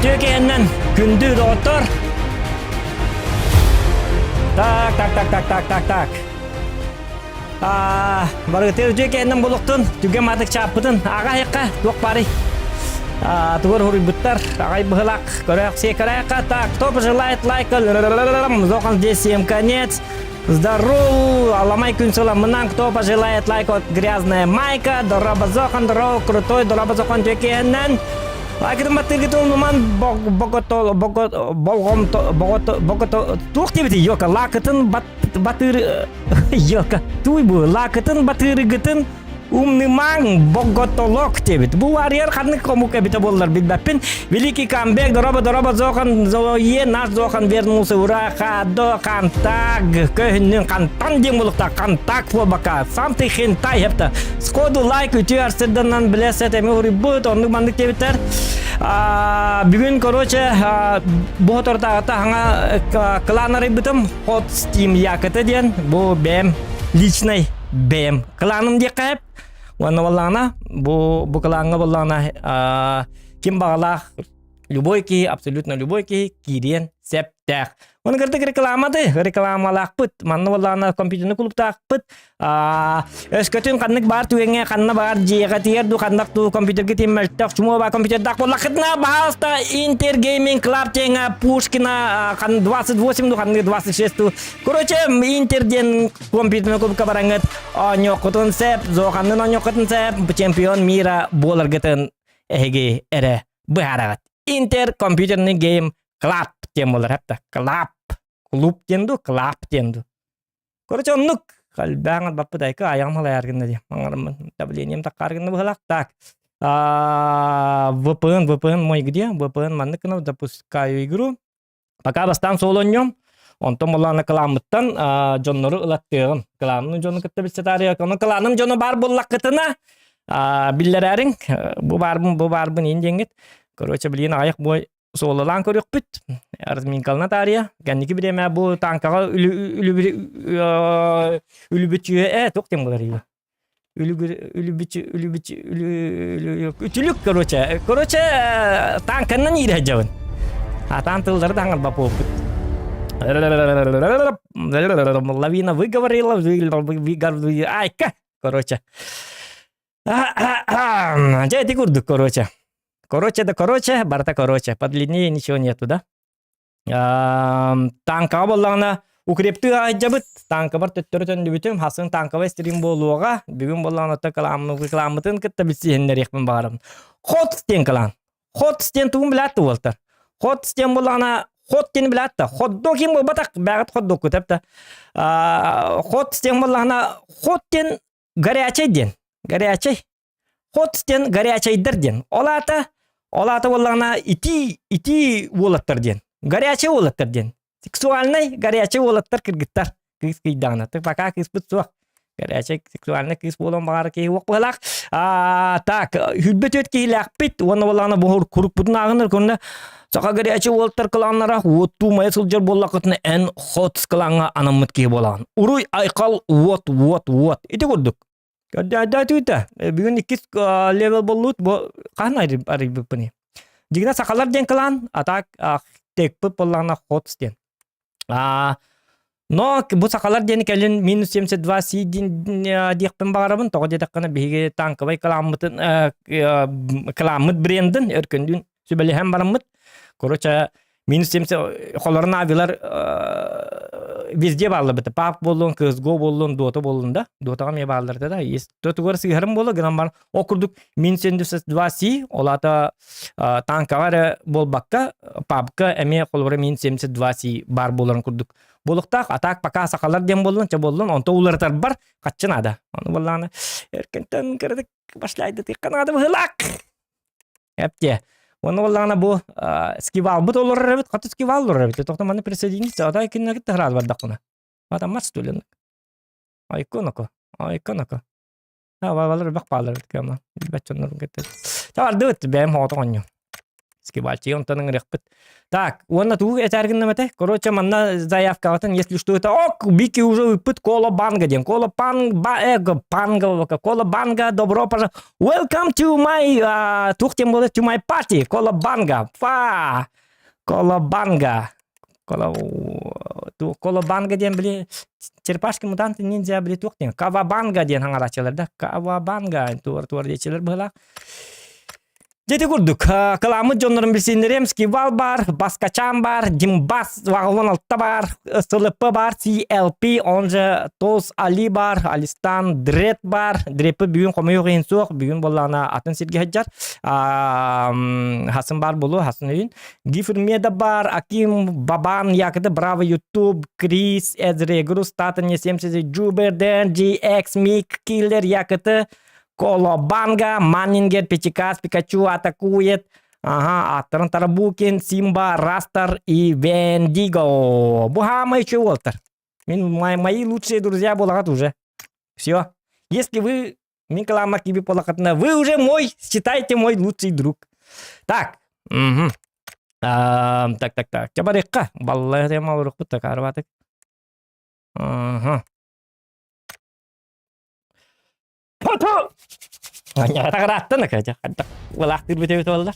Үтүө киһиннэн күндү доҕоттор. Так, так, так, так, так, так, так. Аа, барыгытыгар үтүө киһиннэн булуктун, түгэн маатык чааппытын аҕа айыққа туох баарый? Аа, тугар хуруйбуттар, аҕай быһылак, көрөөх сиэ Так, кто пожелает лайка, зохан здесь всем конец. Здорово, аламай күн сыламынан, кто пожелает лайк от грязная майка, дороба зохан, здорово, крутой, дороба зохан түөкиһэннэн. Лайкытын баттыргытын уман богото болгом богото богото туох диэбити йока лаакытын батыр йока туй бу лаакытын батырыгытын Умнымаҥ, боготолок диэбит. Бу варьер ханнык омук эбитэ буоллар билбэппин. Великий камбэк, дороба дороба зохан, зоe наш зохан вернулся, ура, хадо, хантаг, көһүннүн хантан диэн булукта, хантак буолбакка, сам ты хентай хепта. Сходу лайк үтүө арсырданан билесет эми уруйбут, оннук маннык диэбиттэр. Бүгүн, короче, бу хотортааҕыта хаҥа клан арыйбытым, Hot Steam Якыты диэн, бу бэйэм личный бэйэм Кылааным диэххэ сөп. Уонна буоллаҕына, бу бу кылааҥҥа буоллаҕына, ким баҕалаах любой киһи, абсолютно любой киһи киириэн сөптөөх. Оны кырдык рекламады, рекламалаахпыт. Манна буоллаҕына компьютерный клубтаахпыт. Өскөтүн ханнык баар түгэҥҥэ, ханна баар дьиэҕэ тиийэр дуу, ханнах дуу компьютерга тиийэн мөлтөх, чумуо баар компьютердаах буоллаххытына, баһаалыста Интер Гейминг Клаб диэҥҥэ Пушкина 28 дуу, ханнык 26 дуу. Короче, Интер диэн компьютерный клубка бараҥҥыт оонньуоххутун сөп, зооханнын оонньуоххутун сөп, чемпион мира буоларгытын эһиги эрэ быһаараҕыт. Интер компьютерный гейм клаб диэн буолар хапта. Клаб. Клуб диэн ду, клаб диэн ду. Короче, оннук. Халбаҥ баппыт айка аяҕым халайар гынна диye. Маңарыммын давлением таккар гынна быһалаах. Так. VPN, VPN мой где? VPN маннык гына запускаю игру. Пока бастаан суол оонньуом, онтон буоллаҕына кылааммыттан дьоннору ылаттыаҕым. Кылааммын дьону кытта билсэ таарыйа. Онон кылааным дьоно баар буоллаххытына биллэрээриҥ. Бу баарбын, бу баарбын иин диэҥҥит. Короче, билигин аҕыйах бой суолалаан көрүөхпүт. Разминкалана таарыйа. Кэнники бириэмэ бу танкаҕа үлүбүчүө э туох диэн буолар үлүгүр үлүбүч үлүбүч үтүлүк короче короче танканнан иирэ сылдьабын атаан тыллары да аҥарбап буолбут лавина выговорила айка короче дьэ ити курдук короче короче да короче барыта короче подлиннее ничего нету да Тааҥкаҕа буоллаҕына укрептыы аһайдьабыт, тааҥкабар төттөрү төннүбүтүм, хасын тааҥкабай стрим буолуоҕа. Бүгүн буоллаҕына оттон кылааммытын кытта билсиһиннэриэхпин баҕарабын. Хот диэн кылаан. Хот диэн тугун билээт да уолтар. Хот диэн буоллаҕына хот диэни билээт да. Ходдо ким буолбатах, бэҕэт ходдокку тэп да. Хот диэн буоллаҕына хот диэн горячай диэн. Горячай. Хот диэн горячайдар диэн. Ол аата, ол аата буоллаҕына итии, итии уолаттар диэн. Горячай уолаттар диэн. Сексуальнай горячай уолаттар кыргыттар. Кыыс кыйдаҕына. Пока кыыспыт суох. Горячай сексуальнай кыыс буолан баҕар киһи уох быһалаах. А, так, хүрбэ түөт киһилээхпит. Уонна буоллаҕына бу курукпутун ааҕынар көрүнэ саха горячай уолаттар кылааннара уоттуу мае сылдьар буоллаххытына эн хот кылааҥҥа анаммыт киһи буолаҕын. Уруй айхал уот уот уот. Ити курдук. Көрдөөтүүтэ. Бүгүн иккис левел боллут бу хаһан арыйбыппыный? Дьигинэ сахалар диэн кылаан, а так текпыт буоллаҕына хотс диэн. Но бу сахалар диэн кэлин минус 72 си диэхпин баҕарабын. Тоҕо диэтэххинэ биһиги танковай кылааммытын кылааммыт брендин өркөндүүн сүбэлэһэн бараммыт. Короче, минус 70 холорун авилар везде бааллар быта. Пап буоллун, CSGO буоллун, Dota буоллун да. Дотаҕа эмиэ бааллар да. Есть тотугар сыһарым буолла гынан бар. Ол курдук минус 72 си, ол аата танкаҕа эрэ буолбакка, папка эмиэ холобура минус 72 си баар буоларын курдук буолуохтаах. А так пока сахалар диэн буоллун, чэ буоллун, онто уларытарбар хаччы наада. Ону буоллаҕына эркинтэн кыратык башляйдытыахха наада быһыылаах. Эптиэ. Уонна буоллаҕына бу скивалбыт олорор эбит, хата скивал олорор эбит. Тохто манна присоединиться, ата кинилэргэ таһараат бардахпына. Атаммат стулен. Айконоко, айконоко. А балар бак баалар эбит кама. Билбэт дьоннорун кытта. Табардыбыт бэйэм хоҕото оонньуу. Скибальчик онтон ыҥырыахпыт. Так, уонна тугу этэргин этэ? Короче, манна заявкаҕытын, если что это, ок, Вики уже ыыппыт Кола Банга диэн. Кола Панг, ба, эго, Панга, Кола Банга, добро пожаловать. Welcome to my, туох диэн буолар, to my party, Кола Банга. Фа, Кола Банга. Кола, Кола Банга диэн, били, черепашки мутанты ниндзя, били, туох диэн, Кавабанга диэн хаҥарааччылар да, Кавабанга, туор туор диэчилэр быһылаах. Дьэ ити курдук, кыламмыт дьоннорун билсиннэриэм Скивал баар, Баскачан баар, Димбас 16 баар, СЛП баар, CLP, он же Тос Али баар, Алистан Дред баар. Дреппи бүгүн хомуйуох иһин суох, бүгүн буоллаҕына атын сиргэ сылдьар. Хасын баар буолуо, хасын өйүн. Гифрмеда баар, Аким Бабан, Якоты Браво Ютуб, Крис, Эзрегрус, Татани 70, Джуберден, GX, Мик, Киллер, Якоты, Колобанга, Маннингер, Пятикас, Пикачу атакует. Ага, аттарын Тарабукин, Симба, Растер и Вендиго. Бу хаамай үчүгэй уолтар. Мин мои лучшие друзья буолаҕат уже. Все. Если вы мин кылааммар киирбит буоллаххытына, вы уже мой, считайте мой лучший друг. Так. Угу. А, так, так, так. Чабарыкка. Баллай тема олорукпут так арбатык. Ага. Таҕырааттан акаача хайдах уолаахтыырбыт эбит буоллар.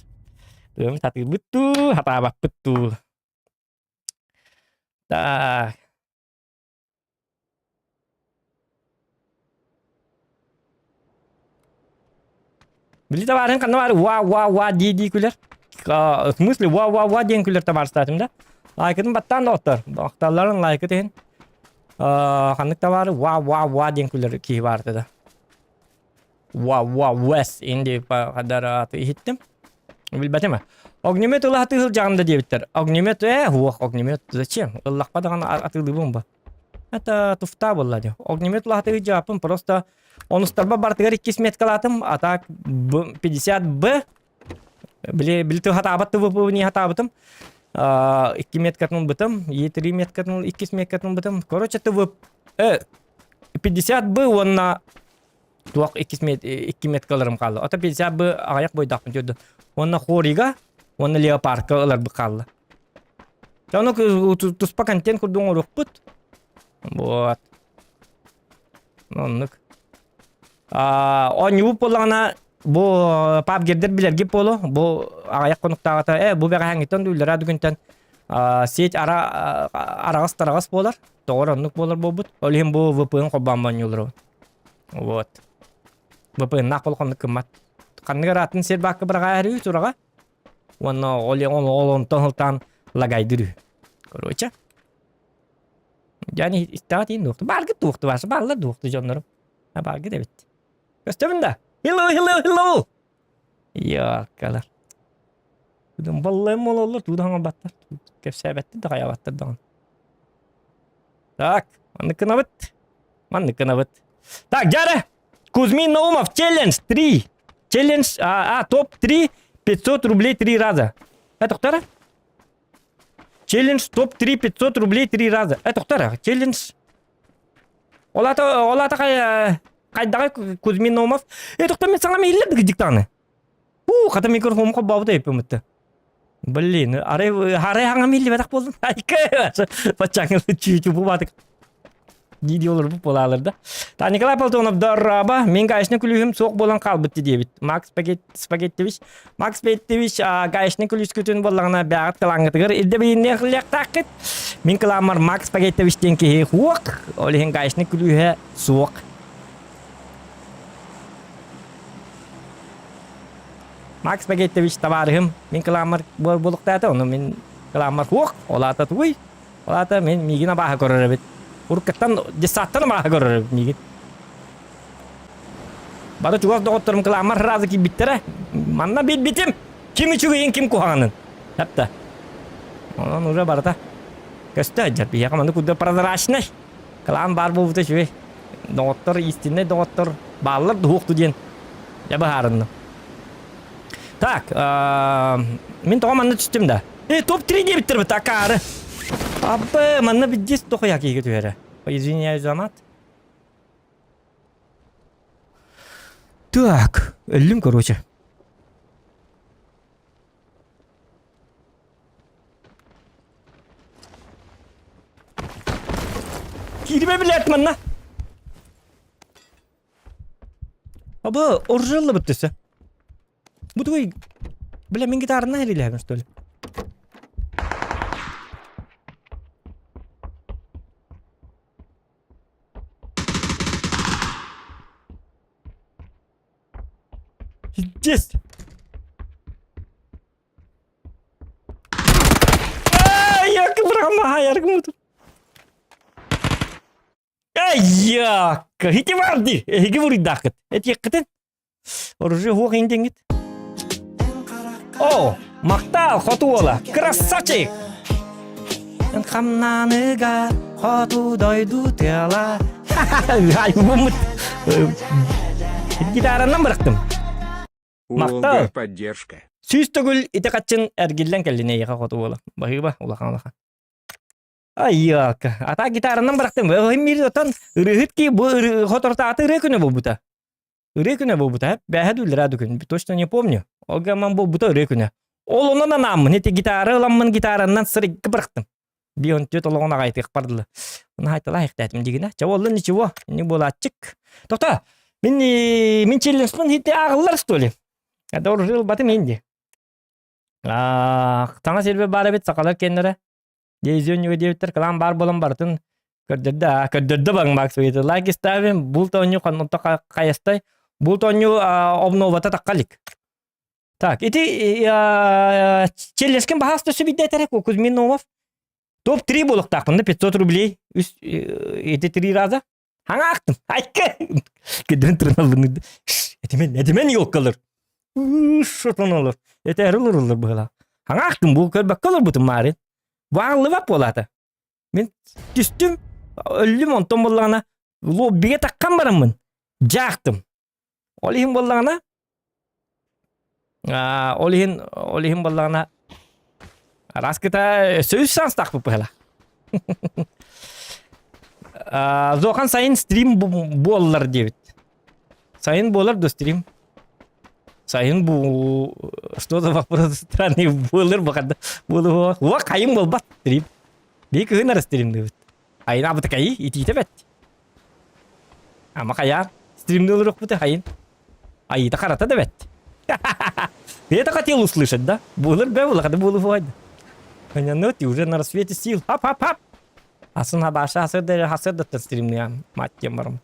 Тыам сатыырбыт дуу, хатаабаппыт дуу. Так. Били табаарыһын ханна баар уа уа уа дии-дии күлэр. В смысле уа уа уа диэн күлэр табаарыстаатым да. Лайкытын баттаан доҕоттор. Охталларын лайкыт иһин. Ханнык табаары уа уа уа диэн күлэр киһи баар да. Уа уа уэс инди хадар иһиттим. Билбэтим. Огнемет ыла атыы сылдьаҕын да диэбиттэр. Огнемет ээ уох огнемет зачем? Ыллахпа даҕаны атыылыыбын ба. Это туфта буолла дии. Огнемет ыла атыы дьааппын просто онустарба бартыгар иккис меткалаатым, а так 50 Б били били хатаабат ТВП хатаабытым. Икки меткатын ылбытым, Е3 меткатын иккис меткатын ылбытым. Короче, ТВ 50 Б уонна туох иккис мет икки меткаларым хаалла. Ото 50 Б аҕыйах бойдоохпун түрдү. Уонна Хорига уонна Леопардка ыларбыт хаалла. Ону туспа контент курдук оҥоруохпут. Вот. Оннук. Оонньуубут буоллаҕына бу пабгердер билэргит буолуо. Бу аҕыйах хонуктааҕыта э бу бэҕэһээҥҥиттэн үллэрээ бүгүнтэн сеть ара араҕас-тараҕас буолар. Тоҕор оннук буолар буолбут. Ол иһин бу VPN холбоон оонньууллар. Вот. VPN-наах болохоннук кыммат. Ханнык араатын сир баакка быраҕаа сураҕа. Уонна ол ол онтон сылтаан лагайдыр үһү. Короче. Дьani истэҕэ тиин дуохту. Бааргыт дуохту бааса бааллар дуохту дьоннорум. А бааргыт эбит. Көстөбүн да. Hello, hello, hello. Йааккалар. Будун баллайым ололлор, тууда хаҥалбаттар. Кэпсээбэттэр да хайаабаттар даҕаны. Так, маннык гынабыт. Маннык гынабыт. Так, дьара! Кузьмин Наумов, челлендж 3. Челлендж, а, а топ-3, 500 рублей 3 раза. Это кто? Челлендж топ-3 500 рублей 3 раза. Это кто? Челлендж. Ол ата, ол ата хайдаҕай Кузьмин Наумов. Э, тоқта мен саҥа мииллер диктаны. Уу, хата микрофон холбообут өйпөмүттэ. Блин, арай арай хаҥа миллибэтэх буоллун. Айка, баччаҥы чүүчү бу баатык. Дии олорбут буолаалар да. Та Николай Платонов дорраба, мен гаечный күлүүһүм суох буолан хаалбыт диэбит. Макс Спагеттевич, Макс Спагеттевич гаечный күлүүскүтүн буоллаҕына бэҕэт кылааҥҥытыгар ирдэбилинниэхлиэхтааххыт. Мин кылааммар Макс Спагеттевич диэн киһи суох, ол иһин гаечный күлүүһэ суох. Макс Спагеттевич табаарыһым мин кылааммар буолуктаата, ону мин кылааммар суох, ол аата тугуй? Ол аата мин миигин абааһы көрөр эбит. Уруккаттан детсадтан абааһы көрөр эбит миигин. Бары чугас доҕотторум кылааммар сразу киирбиттэрэ. Манна билбитим, ким үчүгэйин, ким куһаҕанын. Хапта. Онон уже барыта көстө сылдьар. Биһиэхэ маннык курдук прозрачный. Кылаан баар буолбута үчүгэй. Доҕоттор, истиннэй доҕоттор бааллар дуһуохту диэн дьэ быһаарынным. Так, мин тоҕо манна түстүм да? Э, топ-3 диэбиттэр бит, акаары. Абы, манна биддис дохуя киһигэ түһэрэ. Извиняюсь за мат. Так, өллүм короче. Киирбэ билээт манна. Абы, оржыллыбыт төсө. Бу тугуй? Бля, мин гитарынан эрилэһэбин, что ли? Есть! Айяк! Ити бар дии! Эһиги буруйдааххыт. Этиэххитин. Оружие хуох индиҥҥит. О, махтаал, хоту уола! Красавчик! Хамнаныга хоту дойду тыала. Альбоммут гитаранан бырахтым. Махтал. поддержка. Сүүс төгүл ити хаччын эргиллэн кэллин эйиэхэ хоту уола. Баһыыба, улахан улахан. Айыака. Ата гитаранан бырахтым. Мир отон ырыһыт ки бу хотортааты ырыа күнэ буолбута. Ырыа күнэ буолбута. Бээһэ дүүллэрэ да күн. Точно не помню. Ол гаман буолбута ырыа күнэ. Ол онон анааммын ити гитара ыламмын гитаранан сырыкка бырахтым. Бион түөт олоҕун аҕайтыахпар дылы. Оны хайтала ихтээтим дигинэ. Чэ болла ничего. Ини буолааччык. Тоқта, мин мин челленджпын хитте ааҕыллар что ли? Это оружие ылбатым инди. Таҥас силбэ баар эбит сахалар кэннэрэ. Дезионньуга диэбиттэр кылаан баар буолан барытын көрдөрдө аа көрдөрдө баҥ Макс выйды лайки ставим булт оонньуу ханнотто хайастай булт оонньуу обновата тахха илик так ити челлешкин баһаас төсө биддэтэрэ Кузьмин Наумов топ-3 буолуохтаахпын да 500 рублей үс ити три раза хаҥаахтым айка кеден турналлын этимен этимен елкалар шотоналар этээри олоруллар быһыылаах хаҥаахтым бу көрбөккө олорбутум маарын бу ааллыбат буолаата мин түстүм өллүм онтон буоллаҕына лоббига таххан бараммын дьаахтым Ол иһин буоллаҕына ол иһин ол иһин буоллаҕына араас кыта өссө үс саастаахпыт быһыла. Зохан сайын стрим буоллар диэбит. Сайын буолар да стрим? Сайын бу что за вопрос странный буолар бакада буолуо. Уа хайын буолбат стрим. Бии кыһын ара стримдыыбыт. Айын абытыкайы итиитэ бэт. Ама хайаан, стримни олоруохпут хайын. Айыыта харата да бэт. Это хотел услышать, да? Буолар бэ улаханы буолу Ну ты уже на рассвете сил. Хап-хап-хап. Асын хабаша хасыр хасырдаттан стримныам мать тем барым.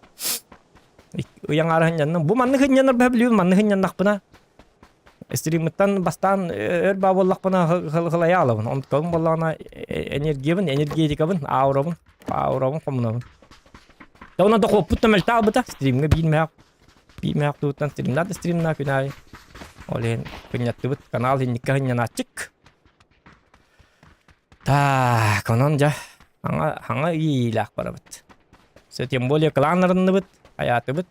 Ыяң арыһынньанным. Бу манны хынньанар бэ билибин манны хынньаннахпына. Стриммыттан бастаан өр баа буоллахпына хылайа алабын. Онтон буоллаҕына энергиябын, энергетикабын, аурабын, аурабын хомунабын. Да онон дохуоппут да мөлтө албыта. Стримҥэ биир мээх биир мээх туһуттан стримнаа да стримнаа күн аайы. Ол иһин кынньаттыбыт канал инникке хынньанааччык. Так, онон дьэ хаҥа хаҥа иилээх барабыт. Все тем более кланнарынныбыт, хайаатыбыт.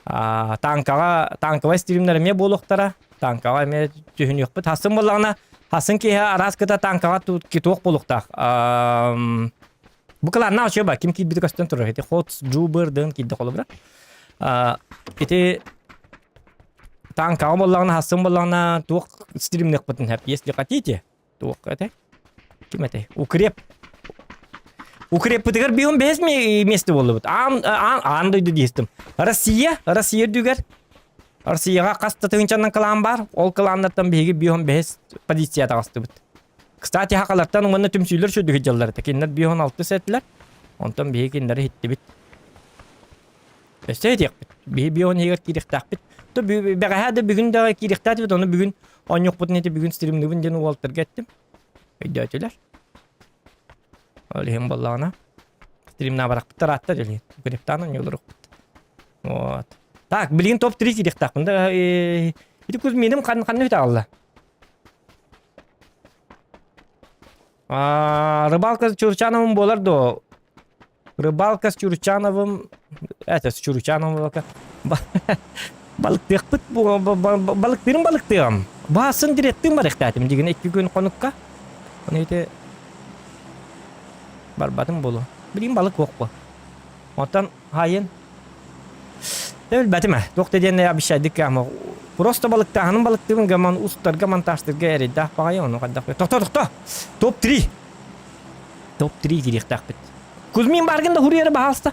Тааҥкаҕа тааҥкабай стримнэр эмиэ буолуохтара. Тааҥкаҕа эмиэ түһүнүөхпүт. Хасын буоллаҕына, хасын киэһэ араас кыта тааҥкаҕа туох буолуохтаах. Бу кылааннаах үчүгэй ба, ким киирбити көстөн турар. Ити Хотс Джубер дын киирдэ холобура. Ити тааҥкаҕа буоллаҕына, хасын буоллаҕына туох стримныахпытын сөп. Если хотите, Туох этэй? Ким этэй? Укреп. Укреппытыгар биһун бэһис месте буоллубут. Аан, аан, аан дойду диэстим. Россия, Россия үрдүгэр Россияҕа хас да тыһыынчанан кылаан баар. Ол кылааннартан биһиги биһун бэһис позиция таҕыстыбыт. Кстати, хакалартан уонна түмсүүлэр сүрдүк дьаллар этэ. Кинилэр биһун алтыс этилэр. Онтон биһиги кинилэри иһиттибит. Өссө этиэхпит. Биһи бион иһигэр киириэхтээхпит. То бэҕэһээ да бүгүн да киириэхтээтибит, ону бүгүн оонньуохпутун ити бүгүн стримныбын диэн уолтарга эттим. Өйдөөтүлэр. Ол иһин буоллаҕына стримнаабарахпыт ыраатта дьэлиин. Гриптаан оонньууларыхпыт. Вот. Так, билигин топ-3 киириэхтээхпин да ити Кузьминым ханна бүтэ аҕалла? Рыбалка с Чурчановым буолар дуо? Рыбалка с Чурчановым... Это с Чурчановым балыктыахпыт балыктыырым балыктыам. Баасын директым барыхтаатым дигин икки күн хонукка. Оны ити барбатым болу. Билигин балык суох Оттон хайын Билбэтим ээ. Туох да диэн обещайдык ама просто балыктааһыным балыктыыбын гаман устарга монтажтарга эрэйдээх баҕайы ону хайдах Тохто тохто! Топ-3! Топ-3 киириэхтээхпит. Кузьмин бааргын да хуруйары баһаалыста.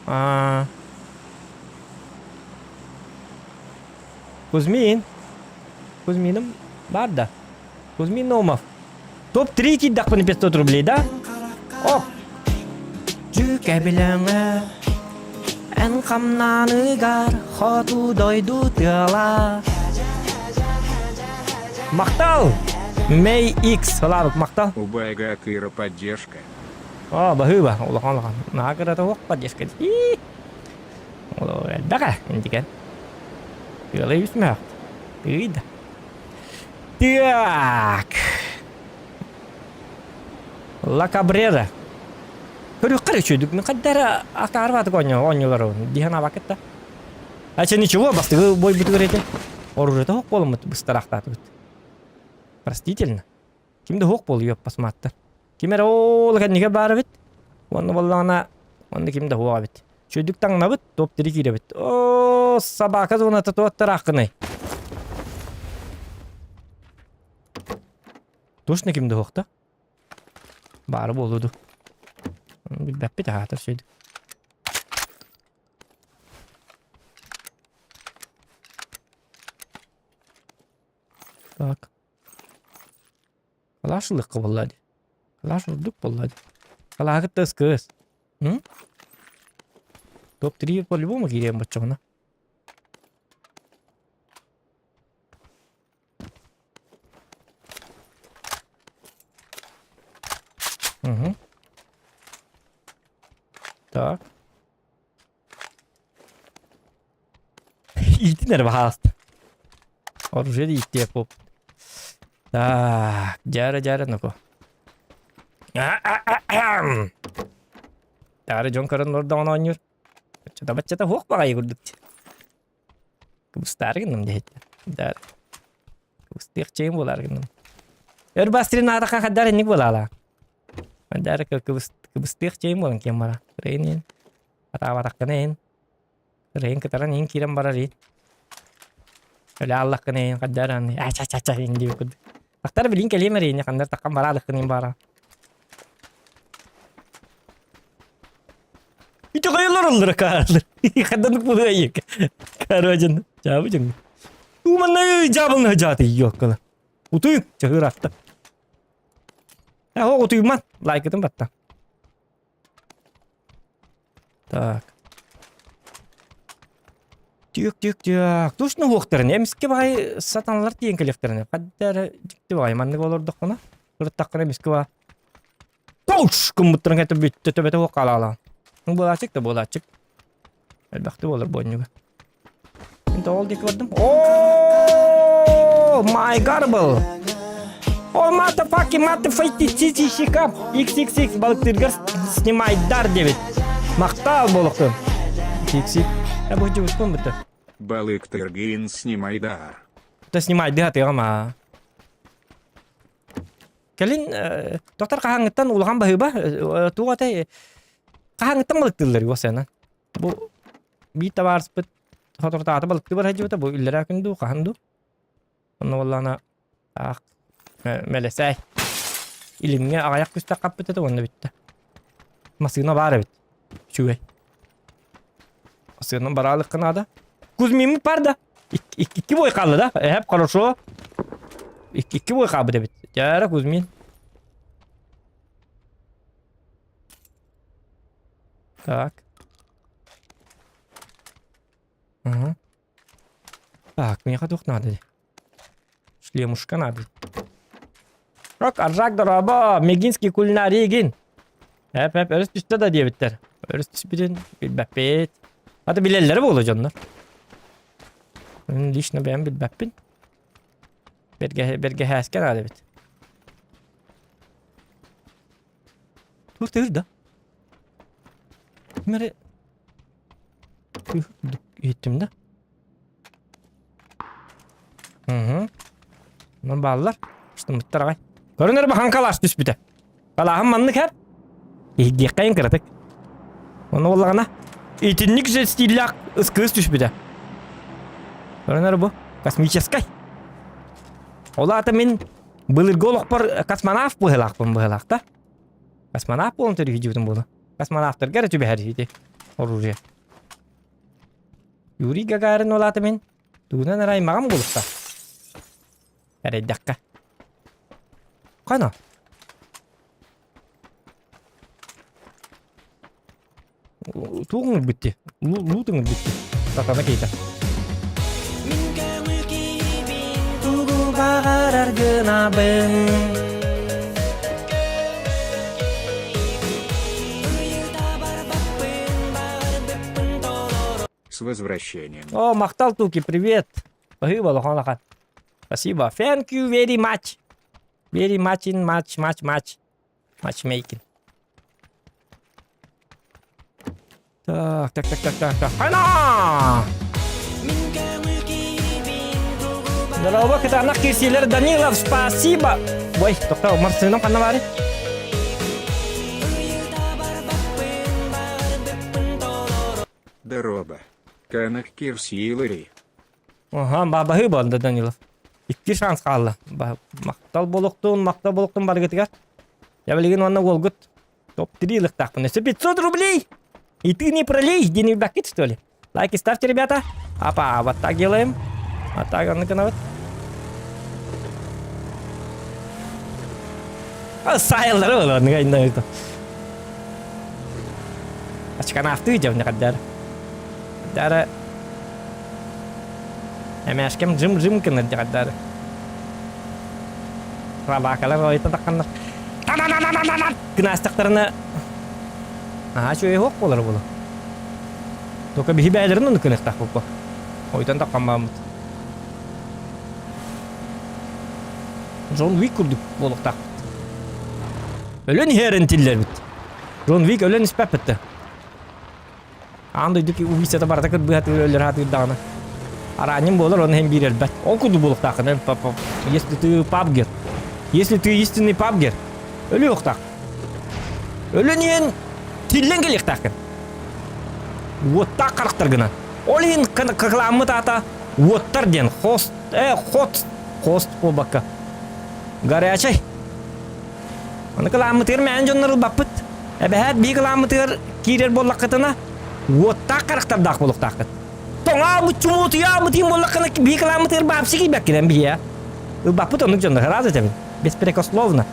А. Кузьмин. Кузьминым бар да. Кузьмин Наумов. Топ-3 киирдэхпинэ 500 рублей, да? О! Дьүкэбилэҥэ эн хамнаныгар хоту дойду тыала. Махтал! Мэй X Славик, махтал. Убайга кыра поддержка. О, баһыыба, улахан улахан. Наһаа кырата суох поддержка. Элбэх ээ, интикен. Тыала үс мөөх. Тыый да. Так. Ла Кабрера. Көрүөххэ үчүгдүк. Мин хайдара акаарбатык оонньуулар диһан абакытта. Ача ничего, бастыгы бойбутугар этэ. Оружиета хоқ буоламмыт быстараахтаатыбыт. Простительно. Ким да хоқ буолуйуоп басмааттар. Ким эрэ ол кэннигэ баар эбит. Уонна буоллаҕына, онно ким да суох эбит. Үчүгэйдик таҥнабыт, топ-три киирэбит. Оо, собака зоната туоттарааххыный. Точно ким да суох да? Баара буолуо дуу. Билбэппит аһаатар сүөдүк. Так. Калаш ылыахха буолла дии. Калаш ордук буолла дии. Калааһыт да ыскыыс. М? Топ-3 по-любому киириэм боччоҕуна. Угу. Так. Иитин эрэ баһаалыста. Оружие да ииттиэ поп. Так, дьара дьара ноко. Таары дьон көрөн олордоҕуна оонньуур. Баччата баччата суох баҕайы курдук. Кыбыстаары гынным диэһиттэр. Даар. Кыбыстыах чэйим буолаары гынным. Өр бастырын аатаха хаддар инник буолаала. Хаддар кыбыстыах чэйим буолан киэн бара. Рейн Атаабатаххына иһин Рейн кытаран иһин киирэн барар иһин. Өлө аллаххына иһин хаддар аны ача-ча-ча иһин диэбит курдук. Тахтар билин кэлиэм эрийини ханнар таххан бараалыккын иһин баара. Итэҕэйэлэр оллара каарлар. Хадданнык булуайык. Короче, жабы жың. Туманна жабылны жааты ёккала. Утуй, чахыр атта. Ә, утуйман, лайкытын батта. Так. Түк түк түк. Точно уохтарын. Эмискэ баҕайы сатаналар тиийэн кэлиэхтэринэ. Хадда эрэ дьикти баҕайы маннык олордоххуна, сырыттаххына эмискэ баа Тош гыммыттарын кэтэ бүттэ төбөтө суох хаалаалаан. Буолааччык да буолааччык. Элбэхтик буолар буонньуга. Мин тоҕо ол диэки бардым? О, my garble! О, motherfucking motherfucking цицищика XXX балыктыыргар снимайдар диэбит. Махтал буолуохтун. XX. Я бу дьыбыспын бутта. Балыктыргын снимайдар. Та снимайды хатыгам а. Кэлин доктор хаһааҥҥыттан улахан баһыыба туох этэй хаһааҥҥыттан балыктыыллар уосайынан. Бу биир табаарыспыт соторутааҕыта балыктыы бара сылдьыбыта, бу иллэрээ күн дуу, хаһан дуу. Онно буоллаҕына таах мэлэсээй илимҥэ аҕыйах күстэх хаппыт этэ уонна бүттэ. Массыына баар эбит. Үчүгэй. Массыынаны бараалыкка наада. Кузьмиммыт бар да. Икки бой хаалла да. Эһэп хорошо. Икки бой хаалбыт эбит. Дьара Кузьмин. Так. Ага. Так, миэхэ туох надо? Шлемушка надо. Рок, аржак дорообо, Мегинский кулинарий Эп, эп, өрүс түстэ да диэбиттэр. Өрүс түспүтүн билбэппит. Аты билэллэрэ буолуо дьоннор. Лично бэйэм билбэппин. Бэргэһээскэ наада эбит. Туох тыыр да? Ким эрэ иһиттим да? Угу. Онон бааллар. Штымыттар аҕай. Көрүнэр бахан калаш түспүтэ. Калааһым маннык эр. Иһдиэххэйин кыратык. Онно буоллаҕына итинник же стиллээх ыскыыс түспүтэ. Көрүнэр бу космическай. Ол аата мин. Былыргы олохпор космонавт быһыылаахпын быһыылаах да. Космонавт буолан төрүһүдьүбүтүм буолуо. Космонавтарга эрэ түбэһэр ити оружие. Юрий Гагарин ол аата мин тугунан эрэ аймаҕым булуста. Эрэйдэххэ. Хана? Туох ыҥырбыт дии? Луут ыҥырбыт дии. Сатана киһитэ. Мин көҥүл киһибин тугу баҕарар гынабын. С возвращением. О, махтал Туки, привет. Спасибо, улахан улахан. Спасибо. Thank you very much. Very much in much, much, much. Matchmaking. Так, так, так, так, так, так. Ана! Здорово, кытаанах кирсиилэр Данилов, спасибо! Ой, тоқтау, массыынам ханна баары? Дороба. Канах кирсиилэри. Аха, бабаһыы буолла Данилов. Икки шанс хаалла. Махтал буолуохтун, махтал буолуохтун барыгытыгар. Я билигин уонна уолгут топ-3 ылыктаахпын. Өссө 500 рублей! И ты не пролей, диэн билбэккит, что ли? Лайки ставьте, ребята. Апа, вот так делаем. Вот так, оннук гынабыт. Сайыллары буолуо, оннук Очканаахтыы дьэ, хаддара. Дара Эмээшкэм жым-жым гынар дьаҕардаары. Рабаакалар ойута тахханнар та-да-да-да-да гынаастахтарына наһаа үчүгэй суох буолар буолуо. Только биһи бэйэлэрин оннук гыныахтаахпыт Ойутан таххан бааммыт. Джон Уик курдук буолуохтаахпыт. Өлөн иһэрин тиллэрбит. Джон Уик өлөн испэппит да. Аан дойду убийцата барыта кырбыһатыыр өлөр сатыыр даҕаны. Араанньым буолар, оны иһин биир өлбөт. Ол курдук буолуохтааххын, если ты пабгер. Если ты истинный пабгер, өлүөхтаах. Өлөн иһин тиллэн кэлиэхтааххын. Уоттаах харахтаргынан. Ол иһин кыламмыт аата уоттар диэн хост, хот, хост буолбакка. Горячай. Аны кылааммытыгар мээн дьоннор ылбаппыт. Эбэһээт бии кылааммытыгар киирэр буоллаххытына, уоттаах харахтардаах буолуохтааххыт. Тоҥообут чумуутуйаабыт иһин буоллаххына бии кылааммытыгар баапсы киирбэккинэн биһиэ. Ылбаппыт оннук дьоннор сразу этэбин. Беспрекословно.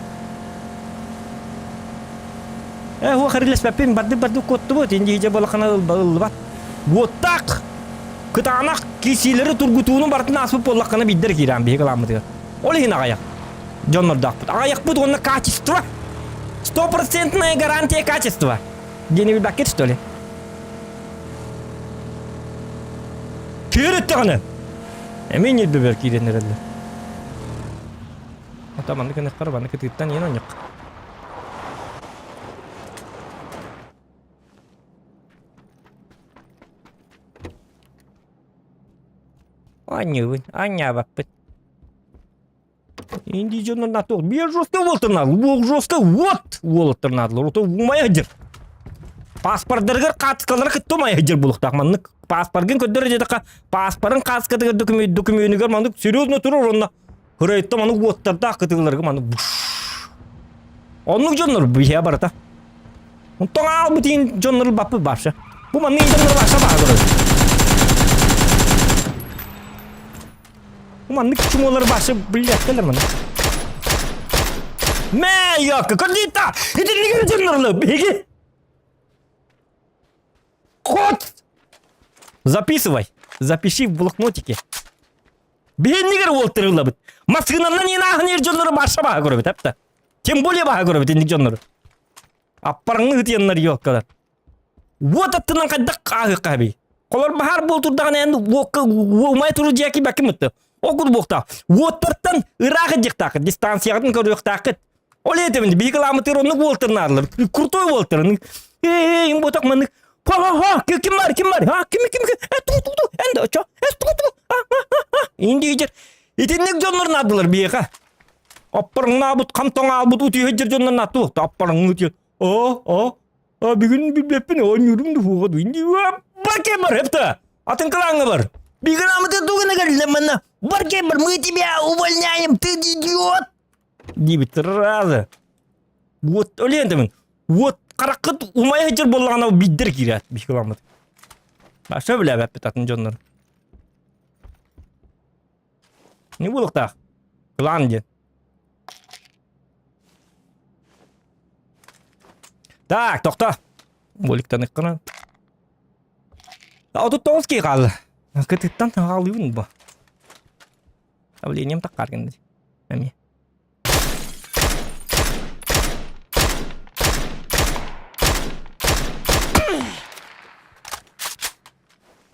Э, хуа харилеспэппин, барды-барды куоттубут, индиидьэ буоллаххына ыллыбат. Уоттаах, кытаанах кисиилэри тургутууну барытын ааспыт буоллаххына биирдэр киирэн биһи кылааммытыгар. Ол иһин аҕайах. дьоннордоохпут. Аҕыйахпыт уонна качество. Стопроцентная гарантия качества. Диэни билбэккит, что ли? Киир эттэҕинэ. Эмиэ ньирбэбэр киирэн эрэллэр. Ата маннык ынахтар маннык ытыыттан иэн онньук. Анньыыбын, анньаабаппыт. Инди дьоннор натуох биир жестко уолтарнаадылар. Уол жестко вот уолаттарнаадылар. Ото умайа сылдьар. Паспордарыгар хаартыскалара кытта умайа сылдьар буолуохтаах. Маннык паспоргын көрдөр диэтэххэ паспорын хаартыскатыгар докумүөнүгэр маннык серьезно турар онно кырайытта маннык уоттардаах кытыыларга маннык Оннук дьоннор биһиэ барыта. Онтон аалбыт иин дьоннору баппыт вообще. Бу маннык дьоннор вообще баҕа көрөбүт. Маннык чумолар башы блядь маны. Мэ, якка, кандита! Итиннигер дьоннорлы, биһиги! Кот! Записывай. Запиши в блокнотике. Биһиннигер уолтырыллабыт. Массыынанан инаахын дьоннору баша баха көрөбүт, апта. Тем более баха көрөбүт инник дьоннору. Аппарыңны ытыяннар ёккалар. Уот аттынан хайдах ааһыахха эбий? Холор баһаар буол турдаҕына эн уокка умай туру дьиэки бэкким ытты. Ол курдук буолуохтаах. Уоттартан ыраах илдьиэхтааххыт, дистанцияҕытын көрүөхтааххыт. Ол этэмин биһиги кылааммытыгар оннук уолтарнаадылар. Крутой уолтар. Ээ, им боток маннык. Ха-ха-ха, ким бар, ким бар? Ха, ким ким ким? Э, ту ту ту, эн да чо, э, ту ту. Ха-ха-ха. Инди Итинник дьоннор наадылар биһиэхэ. Аппарыҥнаабыт, хам тоҥаалбыт утуйа сылдьар дьоннор нааттуох. Аппарыҥны утуйа. О, о, А бүгүн билбэппин оонньуурум да суоҕа дуу. Бар кем бар, эпта. Атын кылааҥҥа бар. Бүгүн амыты тугуна кэллэ манна. Бар кем бар, мы тебя увольняем, ты идиот. Диэбит сразу. Вот өлүөн Вот хараххыт умайа сылдьар буоллаҕына биирдэр киирээт биһиги Сөбүлээбэппит атын дьоннор. Не буолуохтаах? Клан диэн. Так, тохто. Боликтаныххына. 39 киһи хаалла. Кытыттан хаалыыбын бу. Давлением таххар гынды. Эмиэ.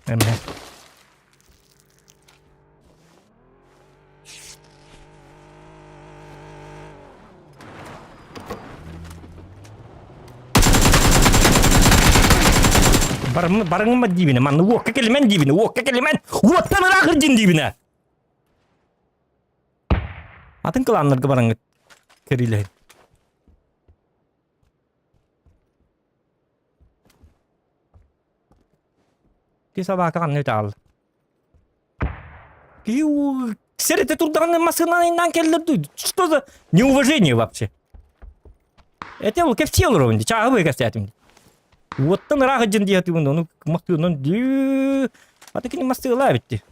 Эмиэ. Барыңма диибинэ, манна уокка кэлимэн диибинэ, уокка кэлимэн, уоттан ыраах ырдьын диибинэ. Атын кылааннарга бараҥҥыт кэриилэһин. Ити собака ханна үтаалла? Киһи сэрэтэ турдаҕына массыынанан иннан кэллэр дуу? Что за неуважение вообще? Это ол кэпсии олоробун дии, чааһы быһа кэпсээтим дии. Уоттан ыраах илдьэн дии сатыыбын, ону массыынанан дии. Аты кини массыылаа эбит дии.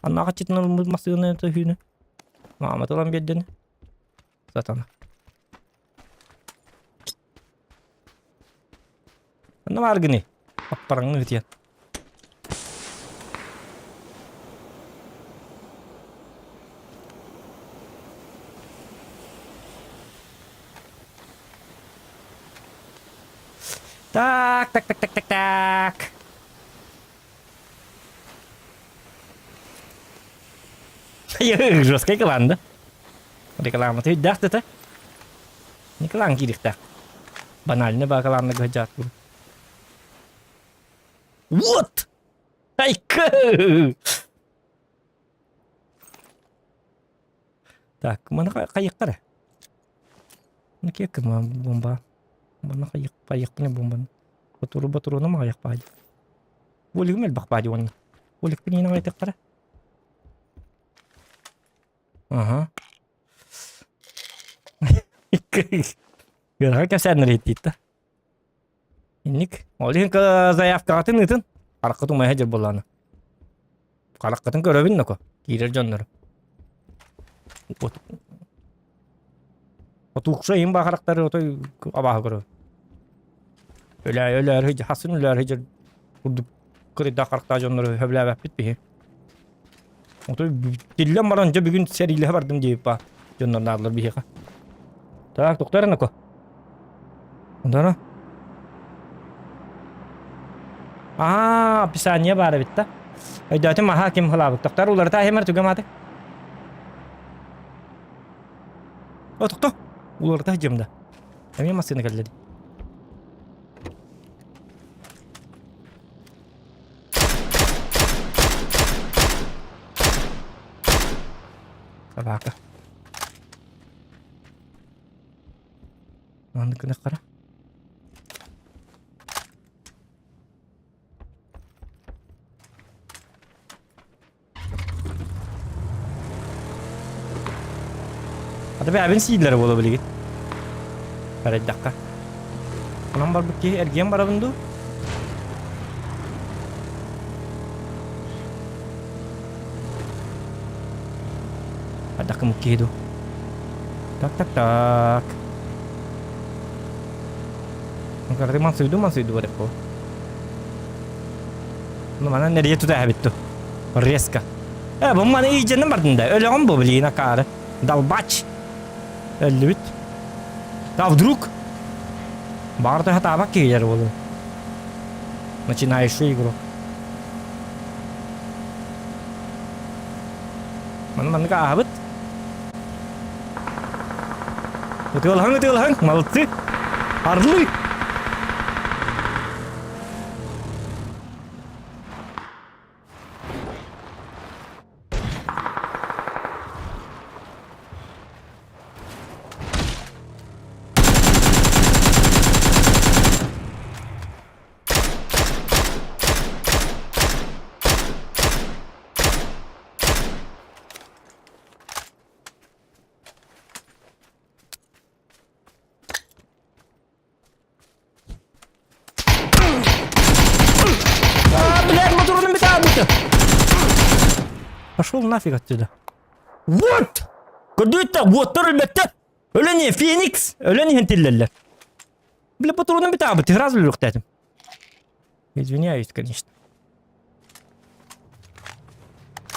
Аннааҕы читин ылбыт массыына төһүүнү. Маама ылан биэрдини. Сатана. Онно баар гыный. Аппараҥҥа ытыйан. Так, так, так, так, так, так. Жесткая команда. Реклама өйдөөх да Николаан киириэхтээх. Банально бакалаанна гыһдьаат Вот! Айка! Так, маны хайыахха эрэ? Киэккэ бомба. Маны хайыахпына бомбаны. Батуру батуруну маҕайахпаа дии. Волигым элбэх баа дии уонна. Воликпин иһин аҕайтахтара. Ага. Ыарахан кэпсээннэр иһиттиит да. Инник. Ол иһин заявкаҕытын ыытын. Хараххыт умайа сылдьар буоллаҕына. Хараххытын көрөбүн ноко. Киирэр дьоннору. Отуукса иһин баа харахтары отой абааһы көрөбүн. Өлөө өлөөр сылдьар, хасын өлөөр сылдьар курдук кырыйдаах харахтаах дьоннору сөбүлээбэппит биһи. Отой тиллэн баран дьэ бүгүн сэриилэһэ бардым диэбит баа дьоннор наадалар биһиэхэ. Так, тоқтар ноко. Онтон Аа, описание баар эбит да. Өйдөөтүм, аха, ким хылаабыт. Тоқтар уларыта аһымар түгэм аты. О, тохто. Уларыта сылдьым да. Эмиэ массыына кэллэ дии. Собака. Маннык гынахтара. Ата бэйэбин сииллэрэ буола билигин. Арайдахха. Онон барбыт киһи эргийэн барабын дуу? Хайдах киһи дуу? Так, так, так. Карты мансыйду, мансыйду бар эппо. Ну, манан нерие тута эбит ту. Резко. Э, бу маны ииженен бардын да. Өлөҕүм бу билигин акаары. Долбач. Өллүбүт. А вдруг? Баарда хатаабак киһилэр буолу. Начинающий игрок. Маны маннык ааһабыт. Ытыалаһаҥ, ытыалаһаҥ, молодцы! Орлы! Пошел нафиг отсюда. Вот! Көрдүбүт да, уоттар өлбөттөр. Өлөн иһин, Феникс! Өлөн иһин тиллэллэр. Бля, патроным бүтаабыт, сразу өлүөхтээтим. Извиняюсь, конечно.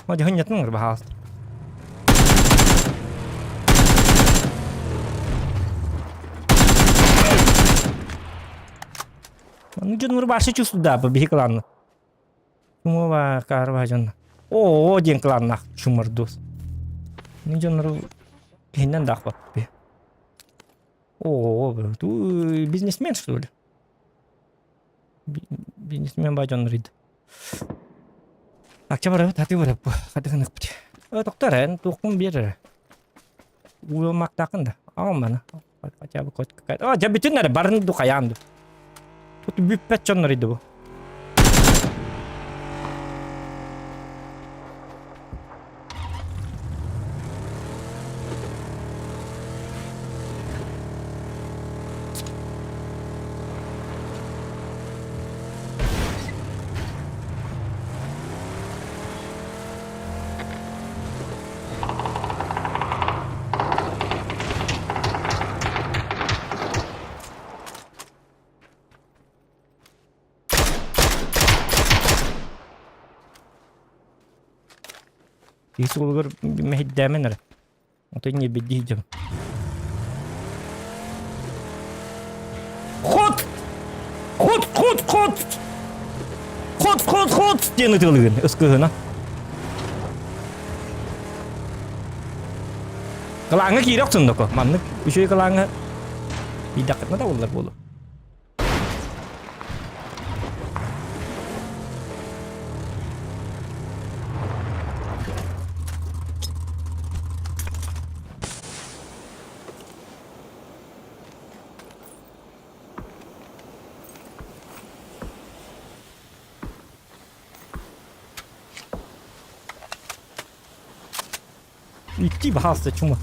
О, дьаһынньатын баһаалыста. Ну, дьон вообще чувствует, да, биһи кылаанна. Чумова каарба дьон. Оо, диэн кылааннаах чумардуос. Ну, дьоннору киһиннэн даахпат. Оо, ту бизнесмен, что ли? Бизнесмен ба дьоннор иди. Акча барабыт, хаты барап, хаты гыныхпыт. Тоқтар, эн туохпун биэр. Уйулмактаахын да. Аҕам маны. Хотя бы хоть какая-то. О, дьэ бүтүн эрэ, барын ду хайаан ду. Тут бүппэт дьоннор иди бу. Киһи суолугар мэһэйдээмэн эрэ. Ото ньиэбэйдии сылдьабын. Хот! Хот, хот, хот! Хот, хот, хот! диэн ытыалыгын ыскыһына. Кылааҥҥа киирэ охсун доко. Маннык үчүгэй кылааҥҥа иидэххитинэ да буоллар буолуо. Идти, пожалуйста, чума.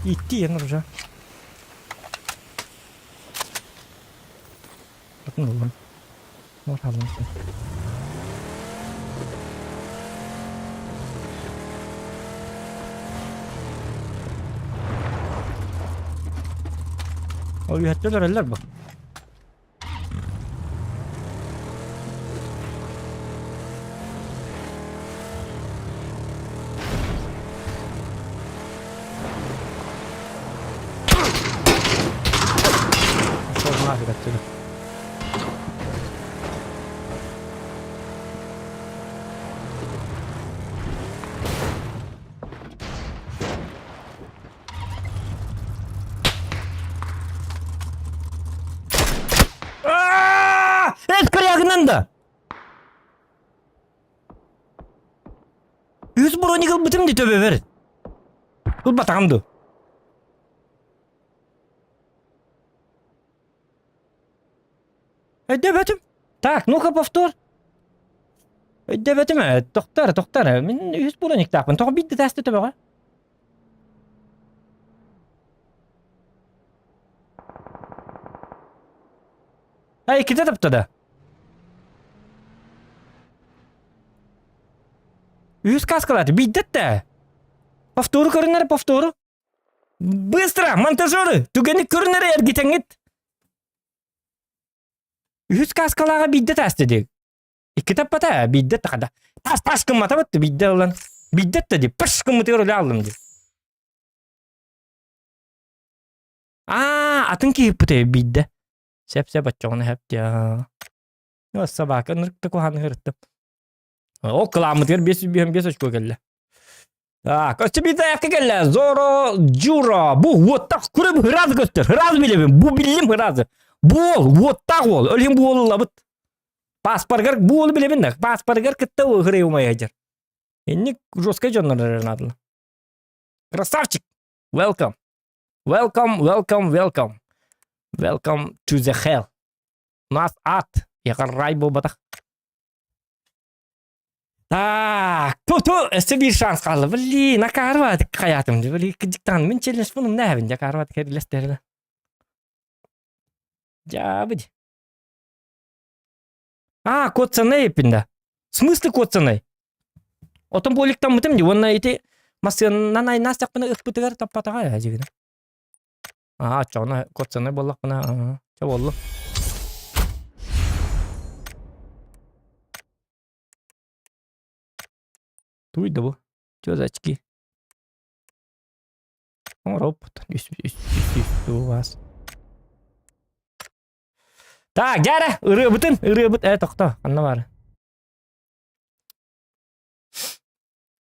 Идти, я уже. Атын ыллым. Мор алым. Ол үһэттэн өрөллөр бу. Пошел нафиг отсюда. Эт корягынан да! Үс броник ылбытым ди төбөбөр. Ылбатаҕым ду. Өйдөбөтүм. Так, ну-ка повтор. Өйдөбөтүм ээ, тохтор, тохтор. Мин үс брониктаахпын. Тоҕо биирдэ тааста төбөҕө? Эй, иккитэ тапта да. Үһүс каскалааты биирдэ да. Повтору көрүнэр, повтору. Быстро, монтажеры, түгэни көрүнэр эргитэҥҥит. Үһүс каскалааҕа биирдэ тааста дии. Икки таппата, биирдэ тахада. Тас тас гыммата бытты биирдэ ылан. Биирдэ да дии, пыш гыммытыгар үлэ аллым дии. Аа, атын киһиппит биирдэ. Сөп-сөп оччоҕуна сөп дии. Собака ынырыкта куһаҕаны ыһырыттым. Ол кылааммытыгар 555 очко кэллэ. Так, өссө биир заявка кэллэ. Зоро Джуро. Бу уоттах күрүм ыраас көстөр. Ыраас билэбин. Бу биллим ыраас. Бу уол, уоттаах уол. Өлүм бу уол ылабыт. Паспоргар бу уолу билэбин да. Паспоргар кытта ыһырай умайа дьар. Инник жесткай дьоннор надо. Красавчик! Welcome. Welcome, welcome, welcome. Welcome to the hell. У нас ад. Егор рай буолбатах. Так, ту-ту, өссө биир шанс хаалла. Блин, акаарба хайаатым. Блин, диктант мин челлендж бунум нээбин, акаарба кэрилэстерина. Дьаабыд. А, код цены еппин да. В смысле код цены? Отон буоликтаммытым дии уонна ити массыынанан айнаастахпына ыппытыгар таппатаҕа ээ дьигинэ. Аа, оччоҕуна куотсанай буоллахпына, аа, чэ буоллум. Туй да бу? Чё за очки? Оҥоробут. Үс, үс, үс, үс, у вас. Так, дьэ ырыабытын, ырыабыт, э, тохто, ханна баар?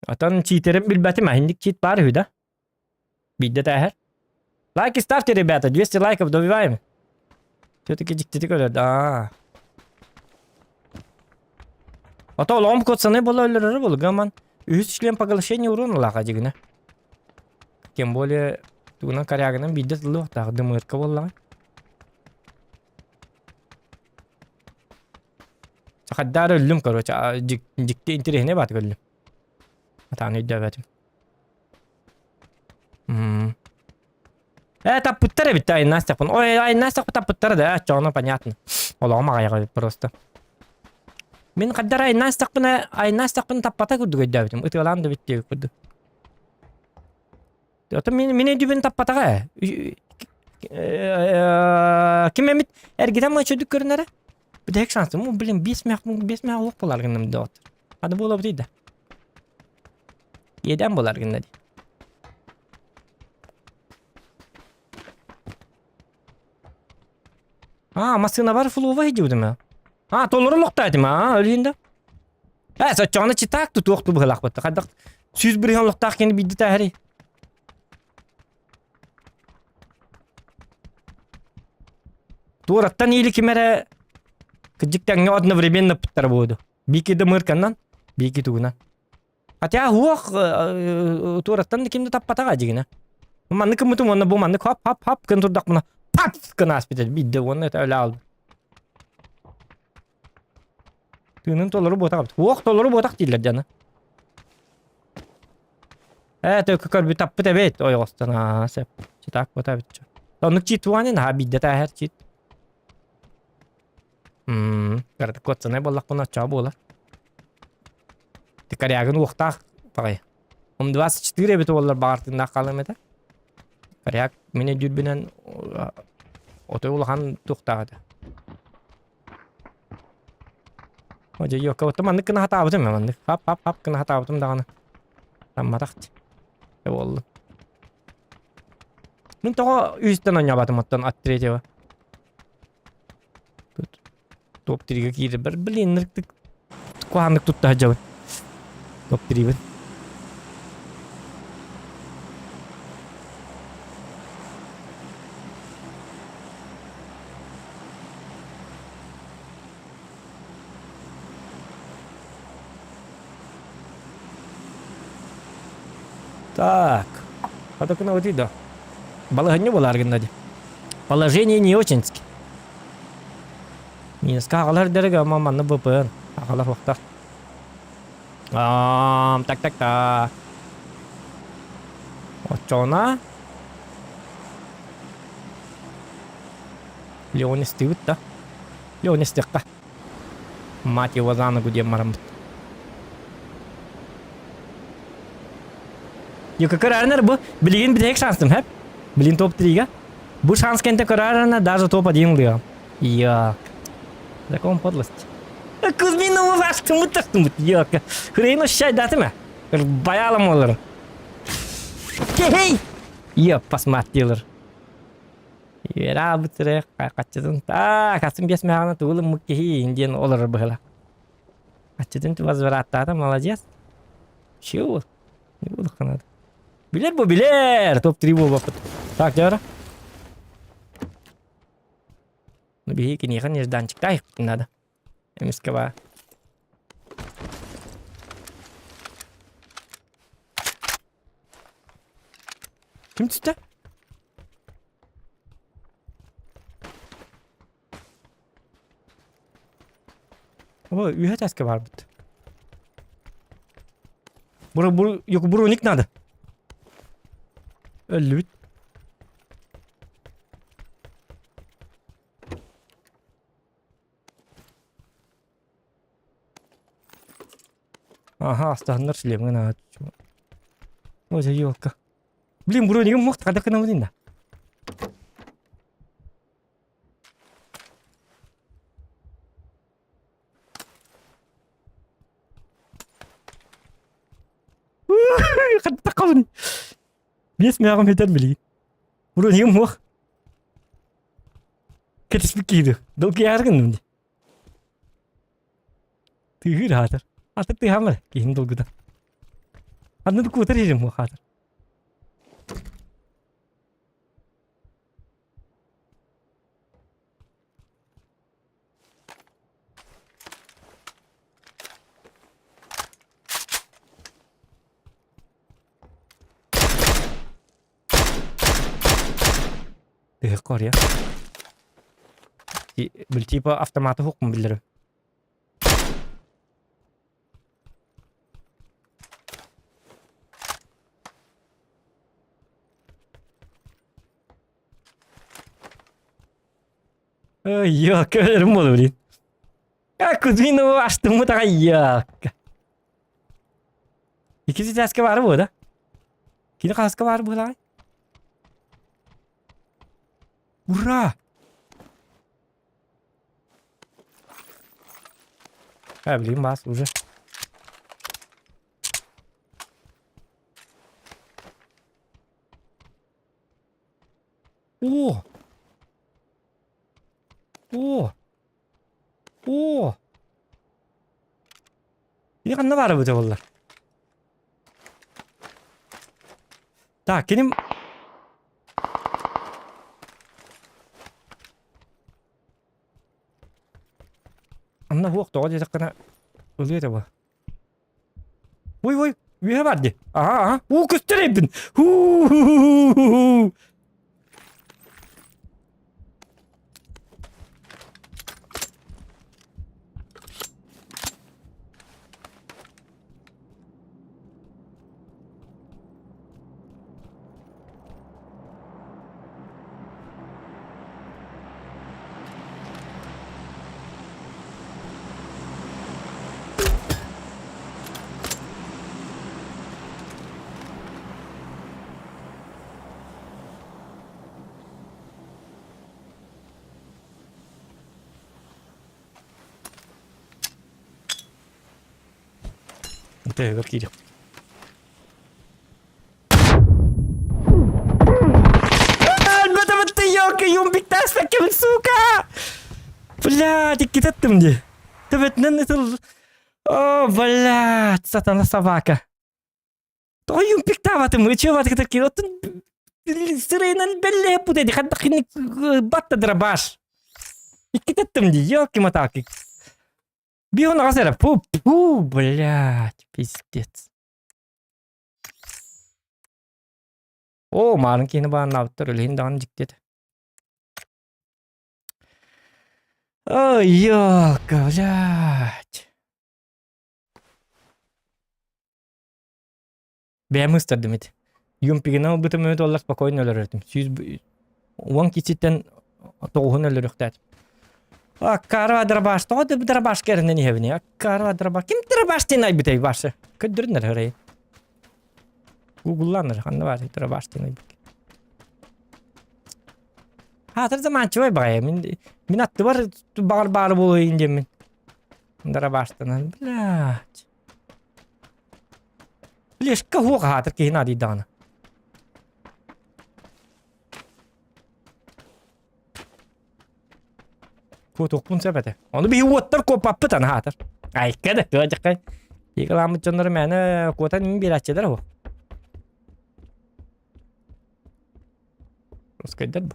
Отон читерин билбэтим, аһинник чит баар үһү да? Биирдэ тээһэр. Лайки ставьте, ребята, 200 лайков добиваем. Все-таки дьиктитик өлөрдө. Аа. Ото олоҕум куотсанай буола өлөрөрө буолуга ман. Үһүс член поглощения урон ылаха дьигинэ. Тем более тугунан корягынан биирдэ тыллыахтаах дымыырка буоллаҕа. Хаддаары өллүм, короче, дьикти интэриэһинэй баатык өллүм. Атааны өйдөөбөтүм. Э, таппыттар эбит да, Настяпын. Ой, ай, Настяпы таппыттар да, чоно понятно. Олоҕум аҕайаҕа эбит просто. Мин хаддар ай Настяпына, ай Настяпын таппата курдук өйдөөбүтүм. Ытыалаан да бит диэбит курдук. Ото мин мин өйдүүбүн таппатаҕа ээ. Ким эмит эргитэн мочодук көрүнэрэ. Бүтэһик шансым, блин, 5 мэх, 5 мэх олох болар гынным доҕот. Ады буолабыт да. Иэдээн болар гынна ди. А, массыына бар флова иһдибитим. А, толору лохтаатым, а, өлүһүн да. Ээ, соччоҕуна читаак тутуох ту быһылаахпыт. Хайдах 100% олохтоох кини биирдэ тээһэрий? Туораттан иили ким эрэ кырдьык тэҥҥэ одновременно ыппыттара буолуо. Биики да мырканнан, биики тугунан. Хотя уох туораттан да ким да таппатаҕа дьигинэ. Маннык кыммытым уонна бу маннык хоп хоп хоп гын турдахпына пап гына ааспыт биирдэ уонна это өлө аалбыт. Тыынын толору буотах эбит. Уох толору буотах дииллэр дьаны. Ээ, төккө көрбүт таппыт эбит. Ойоҕостон аа, сөп. Читак буота эбит. Оннук чит уанин наһаа биирдэ тааһар чит. Мм, кыратык куотсанай буоллахпына оччоҕо буолар. Корягын уохтаах баҕайы. Ом 24 эбит уоллар баҕар тыыннаах хаалыам этэ. Коряк мин өйдүүрбүнэн отой улахан туохтаах этэ. Дьэ, ёкка, вот маннык гына хатаабытым маннык. Хап-хап-хап гына хатаабытым даҕаны. Тамматах дии. Буоллун. Мин тоҕо үстэн оонньообатым оттон от третьего. Тут топ 3-гэ киирэр. Блин, нырктык куһааннык тутта сылдьабын. Топ 3-бин. Так. Атакына вот да. Балаһынньа буолар гынна ди. Положение не очень. Минуска аҕалар дэрэг ама манна БПН. Аҕалар уохтар. Так так так. Оччоҕуна Леон истибит да. Леон истиэххэ. Мать его за ногу диэн бараммыт. Юка көрөрүнэр бу билигин бүтэһик шансым хэп. Билин топ 3-га. Бу шанс кэнтэ көрөрүнэ даже топ 1 ылыам. Як. Закон подлости. Кузьминова астымыт астымыт. Як. Хрена щай датыма. Баялам олар. Хей! Йо, посмотрелер. Үөрэ бытыры хаччытын так атын биэс мэҕэнэ тугу ылыммыт киһи диэн олорор быһыла. Хаччытын возвраттаата молодец. Чего? Не буду ханат. Билер бу билер! Топ-3 буолбаппыт. Так, дьара. Ну биһи киниэхэ нежданчиктаах надо. Эмискэ баа. Ким түстэ? О, үһэ таска барбыт. Бур, бур, yok броник надо. Өллүбүт. Аха, астаһыннар шлемҥин аат. Ой, елка. Блин, бронигым мох хайдах гынабын да. Хайдах Биэс мээҕим хитэр билигин. Бронигым муох. Кэтиспит киһи Долгуйаары гынным дии. Тыыһыыр аатар. Аты тыыһамар киһини долгутар. Анны куотар иһим хаатар. Тыһык кория. Бил типа автоматы хуккун биллэрим. Йок, өлөрүм буолу блин. А Кузьминова астыммыт аҕай йок. Иккис этээскэ баара буо да? Кини хаска баар быһылааҕай? Ура! А, блин, бас уже. О! О! О! Кини ханна баара быта буолла? Так, киним... Анна хуох тоҕо диэтэххинэ ылыа этэ бу. Ой, ой, үөһэ бар дии. Аха, аха. Уу, көстөр эбин. Хуу. Тыһыгар киириэх. Альбата ёлка юмбиктаспаккабын сука! Блядь, иккитеттим дии. Төбөтүнэн ытыл... О, блядь, сатана собака. Тоҕо юмпиктаабатым, ычыабатыгытар киир. Оттон сырайынан бэллэһэ путайди, хадда хинник батта дырабаш. Иккитеттим дии, ёлки-маталки. Бион аҕас эрэ. Пу, пу, блядь, пиздец. Оо, маарын киһини бааннаабыттар, үлэһин даҕаны дьикти этэ. Ой, ёлка, блядь. Бэйэм ыстардым ити. Юмпигынан ылбытым мүнүүт буоллар спокойно өлөрөр этим. 110 киһиттэн тоҕуһун өлөрүөхтээтим. Аккара дробаш, тоҕо да дробашка эрэнэн иһэбиний? Аккара дробаш. Ким дробаш диэн айбытай башы? Көрдөрүннэр хырайын. Гугллаан ханна баар дробаш диэн айбыт. Хаатыр заманчивай баҕайы. Мин, мин аттыбар баҕар баары буолуйун диэммин. Дробаштанан, блядь. Лешка хуох аһаатар киһи наадыйдаҕына. Куотуохпун сөп этэ. Ону биһи уоттар куоппаппыт аны аһаатар. Айка да кыадьаккай. Икаламмыт дьоннор мээнэ куотан мин биэрээччилэр оһо. Русскайдар бу.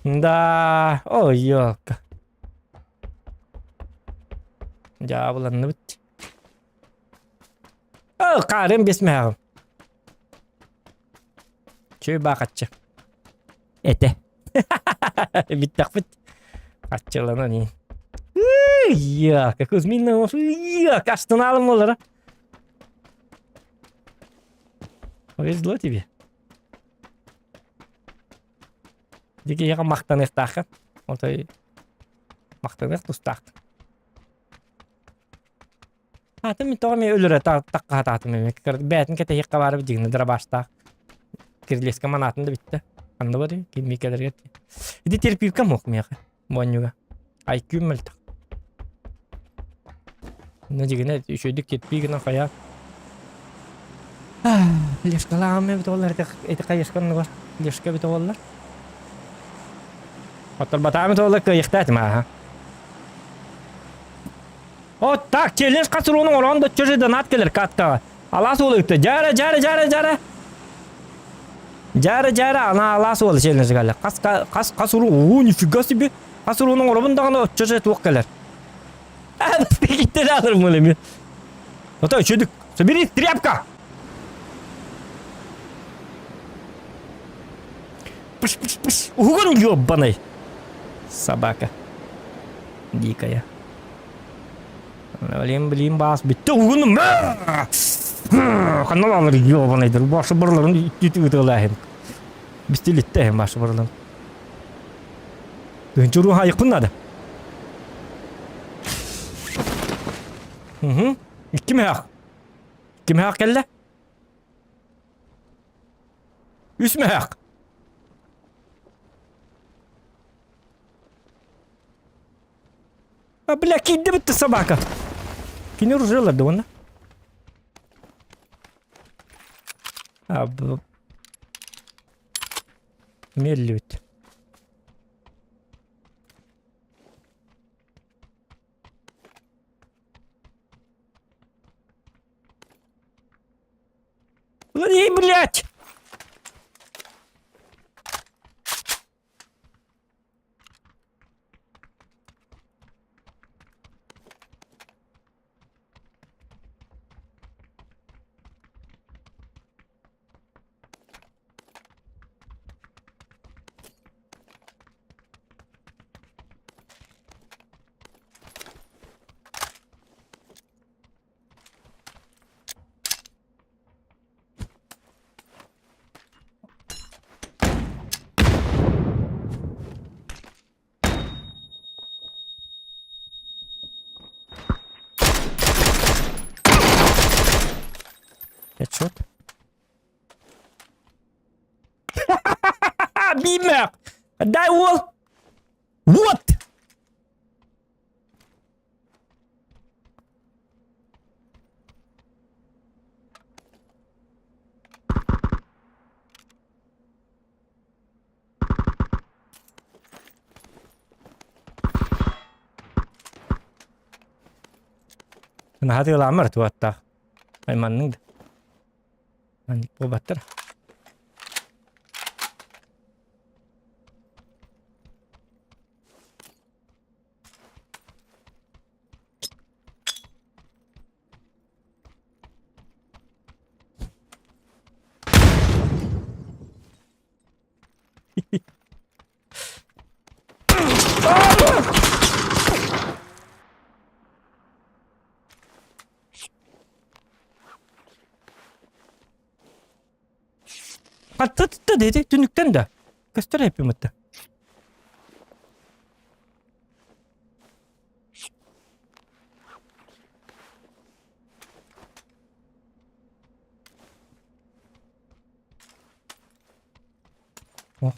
Да, ой, ёлка. Дьаабыланныбыт. О, хаарым бисмэҕим. Чүй баахаччы. Этэ. Бүттэхпит. Хаччыланан иин. Яка, Кузьмина, яка, астыналым олара. Повезло тебе. Дикиһиэхэ махтаныахтааххын. Отой. Махтаныах тустаахтын. Аатын мин тоҕо эмиэ өлөрө таххаатаатым эмиэ. Бэйэтин кэтэһиэххэ баара дьигинэ дырабаастаах. Кирилиэскэ манаатын да бүттэ. Ханна барый? Кимми кэлэргэ. Ити терпивка муох миэхэ. Монньуга. IQ мөлтөх. Ну дьигинэ үчүгэйдик терпи гынан хайа. Лешкалаам эбит олар эти хайышка оннугар. Лешка эбит олар. Оттор батаамыт олар кыайыхтаатым ааха. Вот так, челлендж хасыруунун ороон да чөжө донат келер каттаға. Алас уолу Жара, жара, жара, жара. Жара, жара, ана алас уолу челлендж галла. Хас хас хас уру, уу, нифига себе. Хас уруунун оробун даҕаны оччо туох кэлэр. Киттен алыр мылеми. Ото үчүдүк. Собери тряпка. Пыш, пыш, пыш. Угун ёбаный. Собака. Дикая. Блин, блин, баас бүттэ угунум. Ханна алыр ёбаныйдыр. Башы бырларын үтү-үтү Бистилитте башы бырларын. Тыһынча уруу хайыкпын надо. Угу. Икки мөһөх. Икки мөһөх кэллэ. Үс мөһөх. А, бля, киирдэ бүтті собака. Кини оружиеларды уонна. А, б... Меллибит. Эй, блядь! Headshot. Бимер! Дай уол! Вот! Наһаа тыалаамар туаттаах. Айманныҥ да. Маннык буолбаттар. Хатта тутта деди түнүктэн да. Көстөр эппимытта. О.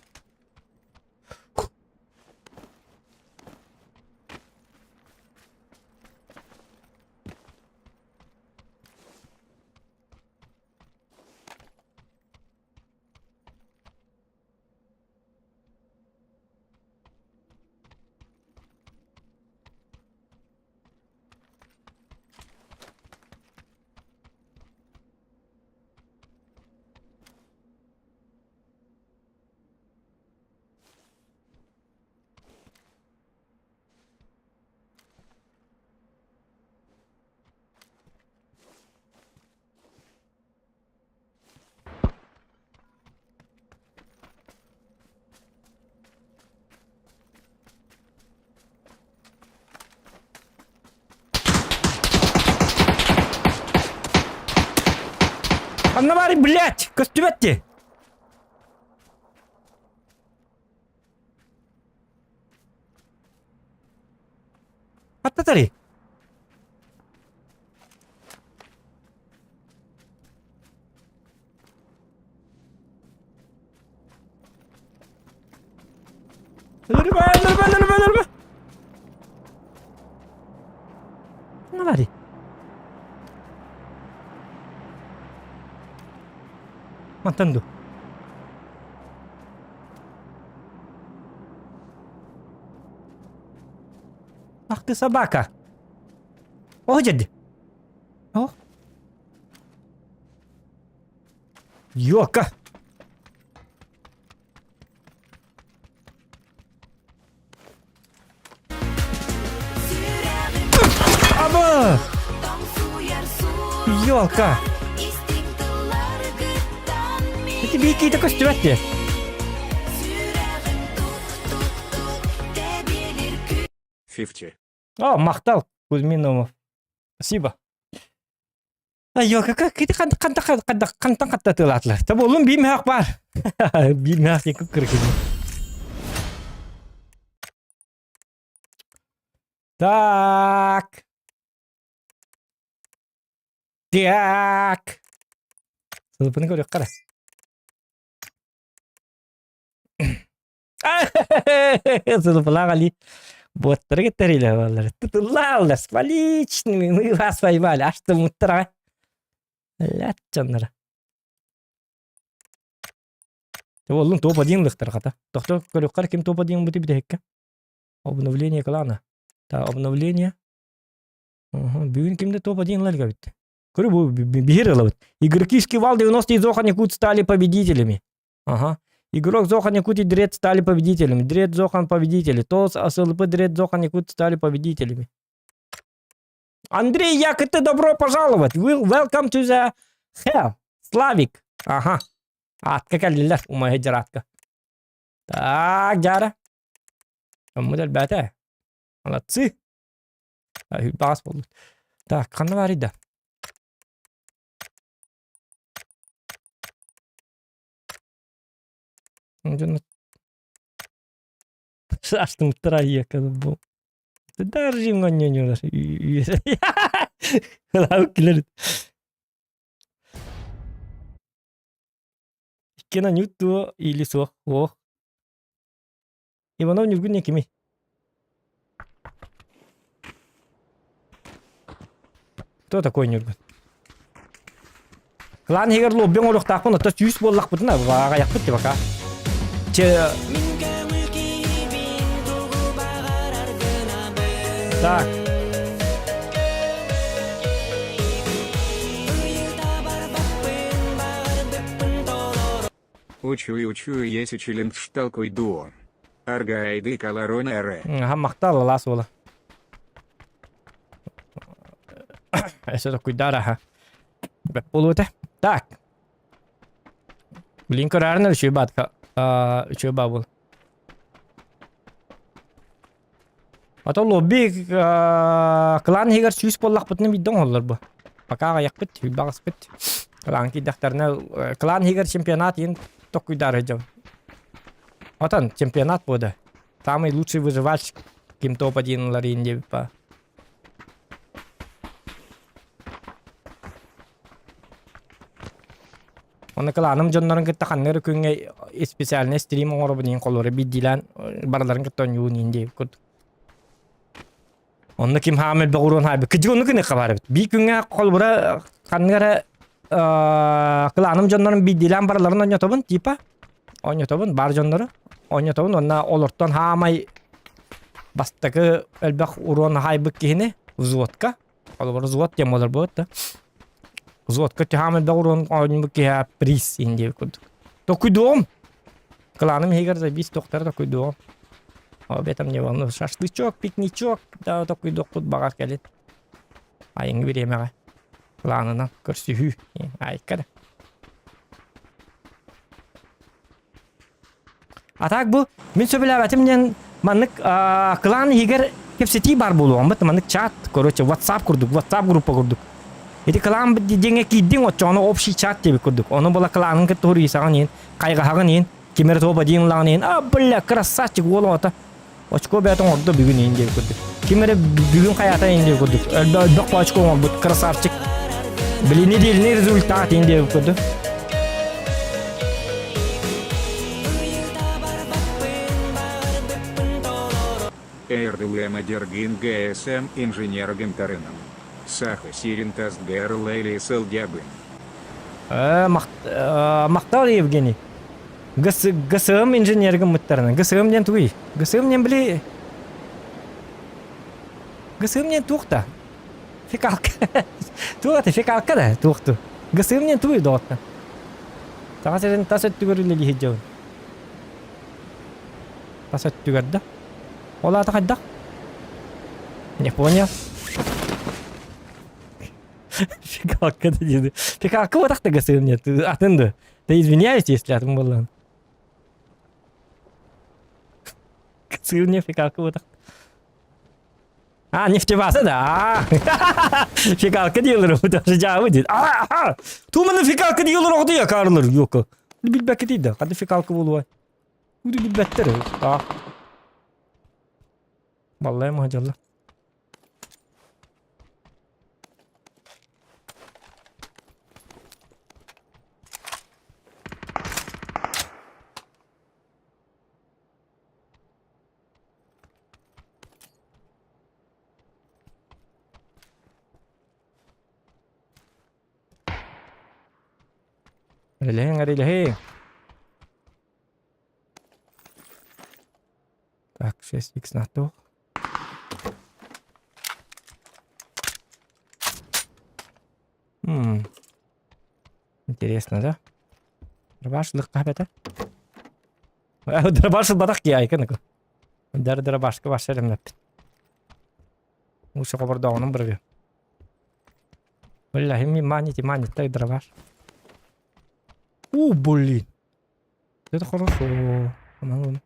Ханна баарый, блядь, көстүбэт дии. Хаттатары. Өлөрүмэ, өлөрүмэ, өлөрүмэ, өлөрүмэ! Говори. Мантан ду. Ах ты собака. О, дед. О. Ёлка. Аба! Ёлка! Эти бийкиитэ көстүбэт дии. 50. О, махтал, Кузьминов. Спасибо. Айо, как кити хантан хаттатылаатылар. Таболун биир мөһөх бар. Биир мөһөх диэн кыркыр Так. Так. Сылыпыны көрүөххэ эрэ. Сылыпылаах Али. Буоттары кэттерилэ баллар. Тутуллааллар с поличными. Мы вас поймали. Аштымыттар аҕай. Лят дьоннора. Оллун топ-1 лыхтар хата. Тохто көрүөххэ ким топ-1 бути бүтэһиккэ. Обновление клана. Та обновление. Бүгүн кимде топ-1 ыларга бүтті. Көрү бу биһир ылабыт. Игроки Скивал 90 и Зохан Якут стали победителями. Ага. Игрок Зохан Якут и Дред стали победителями. Дред Зохан победители. ТОС АСЛП Дред Зохан Якут стали победителями. Андрей Якты, добро пожаловать! Welcome to the hell. Славик. Ага. Атка кэллилэр, умайа дьаратка. Так, дьара. Оммут элбээтэ. Молодцы. Баас буолбут. Так, ханна баарый да? Астымыттар айыакка бу. Даже ngонньоньолар. Килер. Иккиэн аньют дуо или суох? Ох. Иванов Ньургун кимий? Кто такой Ньургун? Клан иһигэр лобби оҥоруохтаахпын, оттон сүүс буоллахпытына баҕайахпыт пока. Че... Так. Учую учую еси челлендж толкой дуо. Аргайды каларон эре. Аха махтал алаас уола. Өссө токуйдар аха. Бэп буолуо этэ. Так. Блин көрөөрүн үчүгэй баатка үчүгэй баа буол. Ото лобби клан иһигэр сүүс буоллахпытына биирдэ оҥоһуллар бу. Пока аҕыйахпыт, баҕаспыт. Клан киирдэхтэринэ клан иһигэр чемпионат иһин токуйдаары сылдьабын. Отон чемпионат буода. Самый лучший выживальщик ким топ-1 ылар иһин диэбит ба. Онно кылааным дьоннорун кытта ханна эрэ күҥҥэ специальный стрим оҥоробун иһин холура биирдиилээн барыларын кытта оонньуубун иһин диэбит курдук. Онно ким хаам элбэх уруон хаайбыт. Кыдьык оннук гыныахха баар эбит. Биир күҥҥэ холобура ханнык эрэ кылааным дьоннорун биирдиилээн барыларын оонньотобун типа оонньотобун баар дьоннору оонньотобун уонна олортон хаамай бастакы элбэх уруон хаайбыт киһини взводка Холобур, взвод диэн буолар буолуот да. Взводка түһаам элбэх уруон оонньуубут киһи приз иһин диэбит курдук. Токуйдуом! Кылааным иһигэр забис тохтор токуйдуом. Об этом не волнуй. Шашлычок, пикничок, да токуйдуохпут баҕар кэлин. Айыҥҥы бириэмэҕэ. Кылаанынан көрсүһүү. Айка да. А так бу мин сөбүлээбэтим диэн маннык кылаан иһигэр кэпсэтии баар буолуоҕун маннык чат, короче, WhatsApp курдук, WhatsApp группа курдук. Ити кылаан диэҥҥэ киирдиҥ оччоҕуна общий чат диэбит курдук. Ону була кылааҥҥын кытта суруйсаҕын иһин, хайҕаһаҕын иһин, ким эрэ тоба диэн ылаҕын иһин, а бля, красавчик уол оҕото. Очко бэйэтин оҥордо бүгүн иин диэбит курдук. Ким эрэ бүгүн хайаата иин диэбит курдук. Элбэх очко оҥорбут красавчик. Били недельный результат иин диэбит курдук. РДЛМ Дергин ГСМ инженер Гентарыном. Саха сирин тас ГРЛ Сылдьабын. Махтал Евгений. ГСМ инженер гыммыттарынан. ГСМ диэн тугуй? ГСМ диэн били... ГСМ диэн туох да? Фекалка. Туох это фекалка да? Туох ту? ГСМ диэн тугуй доҕотто? Саха сирин тас өттүгэр үлэлиһит дьон. Тас өттүгэр да? Ол аата хайдах? Не понял. Фекалка да диэн. Фекалка вот так ГСМ нет. Атын да. Да извиняюсь, если атын буоллаҕына. Сыр не фекалка вот так. А, нефтебаза да. Фекалка дииллэр даже дьаабы диир. Туманы фекалка дииллэр оҕото якарлар юка. Билбэккэ тиийдэ. Ханна фекалка буолуой? Уду билбэттэр. Таах. Баллай махадьалла. Эрилэһиҥ, эрилэһиҥ. Так, 6х на то. М. Интересно, да? Дробаш лыкка бета. Дробаш батах ки айкын. Дар дробашка башар эмнеппит. Уша кобордоҕунун быргы. Бля, ми маните, маните, дробаш. У, блин. Это хорошо. Аман.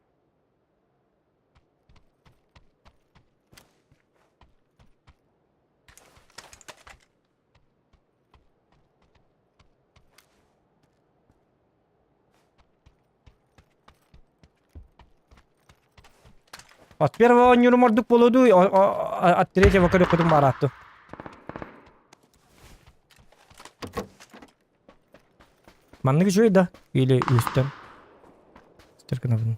От первого оонньуурум ордук буолуо дуу, от третьего көрүөххүтүн баараатту. Маннык үчүгэй да? Или үстэн? Үстэр гынабын.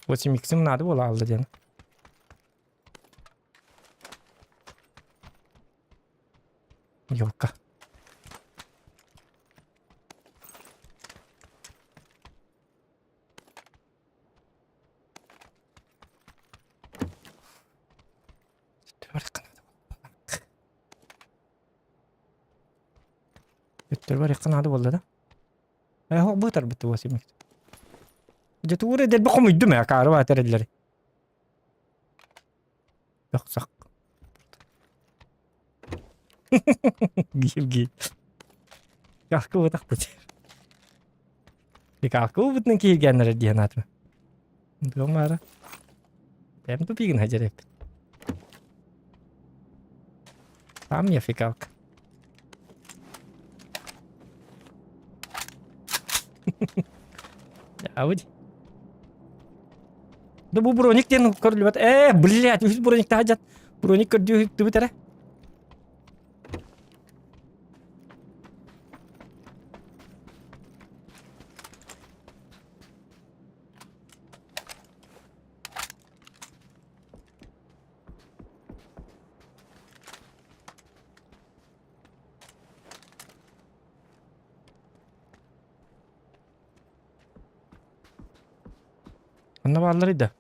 8 иксим наада буола хаалла диэн. Елка. Өттөр барыахха наада буолла да? Ээ, бытарбыт 8 Дьэ тугу эрэ дэлби хомуйдум ээ, акаары баатар эрэллэри. Бөх-сах. Гирги. Кахкы бытахпыт. Кахкы бытынан кииргэннэр диэн аатым. Дуомара. Бэм тупигин хадьареппит. Там мне фекалка. Ауди. Да бу броник диэн көрүлүбэт. Ээ, блядь, үһүс броник таһадьат. Броник көрдүү үктүбүт эрэ. Онно бааллар да.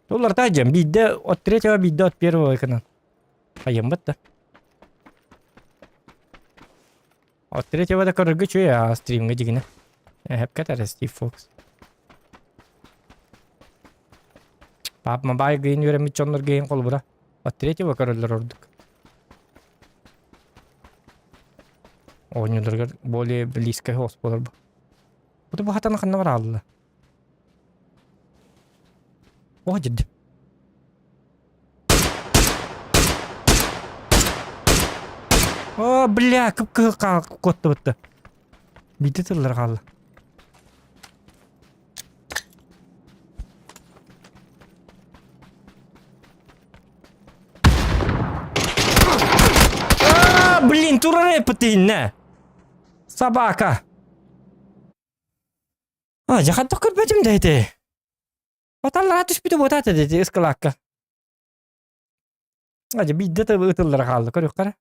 Доллар таажам биирдэ от третьего биирдэ от первого гынан. Айаммыт да. От третьего да көрөргө үчүгэй а стримҥэ дьигинэ. Эһэпкэ этэр Стив Фокс. Пап мобайл гыйын үөрэммит дьоннор гыйын холобура. От третьего көрөллөр ордук. Оонньууларыгар более близкай соҕус буолар бу. Бу бу хатана ханна бараалла? О, дьирдим. О, бля, кып-кыһыл хаал куоттубутта. Биирдэ тыллар хаалла. А, блин, турар эппитиннэ. Собака. А, дьэ хайдах көрбөтүм да ити. Баталлара түспүтэ буотаата дии ыскылаакка. А, дьэ биирдэ ытыллара хаалла көрүөххэ эрэ.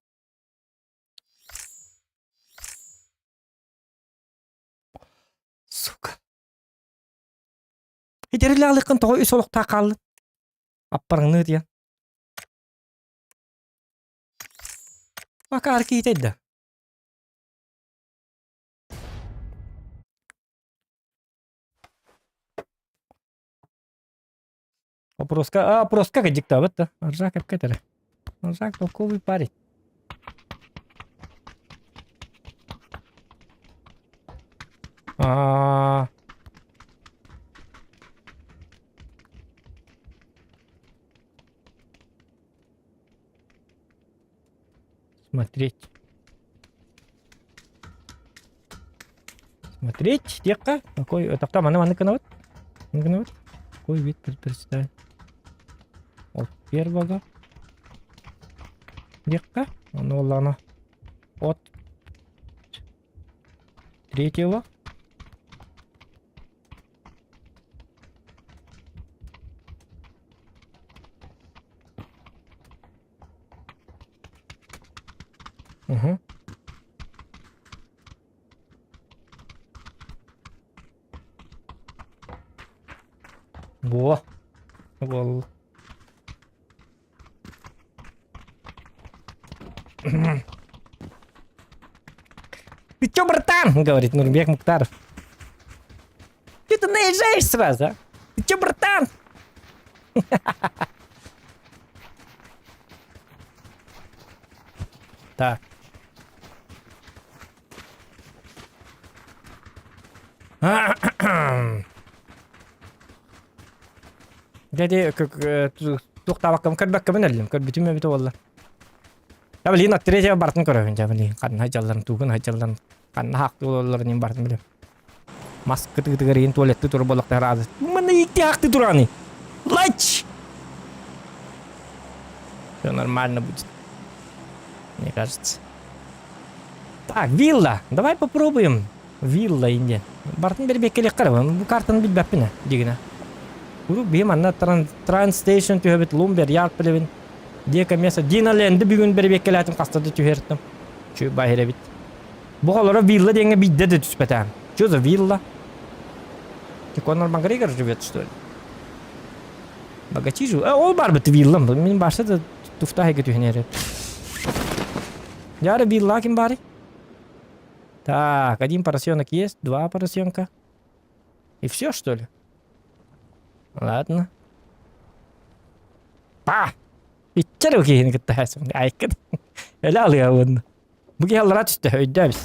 Сука. Итирилэҕликкин тоҕо үс олохтоох хааллын? Аппарыҥныы диэн. Макар киитэйдэ. Вопроска, а, вопроска диктовать да. Аржак эпкетере. Аржак толковый парень. А, Смотреть. Смотреть диэххэ какой тохтоо маны маннык гынабыт гынабыт какой вид предпочитаю от первого диэххэ ону буоллаҕына от третьего Угу. Во. Вол. Ты чё, братан? Говорит Нурбек Мухтаров. Ты ты наезжаешь сразу, а? Ты чё, братан? Так. Дяди, туохтаабаккам көрбөккөбүн өллүм, көрбүтүм эбит буолла. Я блин, от третьего бартын көрөбүн, дьэ блин, ханна дьалларын, тугун дьалларын, ханна хаактыы олороллорун иһин бартын билэм. Мас кытыытыгар иһин туалетты тура буоллахтар аады. Маны икки хаакты тураны. Лач! Все нормально будет. Мне кажется. Так, вилла. Давай попробуем. Вилла инде. Бартын бербеккелек бу картаны билбэппин дигина. Уру биһи манна Трансстейшн түһэбит Лумбер Ярд билебин. Диэка место Дина Ленди бүгүн бербеккелээтим хаста да түһэртим. Чү баһирэбит. Бу олоро вилла диэҥҥэ биирдэ да түспэтээм. Что за вилла? Ты Конор Макгрегор живет, что ли? Богачи живут. Э, ол бар бит виллам. Мин барса да туфта хайга түһэн Яра вилла ким бары? Так, один поросенок есть, два поросенка. И все, что ли? Ладно. Па! Иччэр киһини кытта хасым. Айкын. Эле алыабын. Бу киһи аллара түстэ, өйдөөбүс.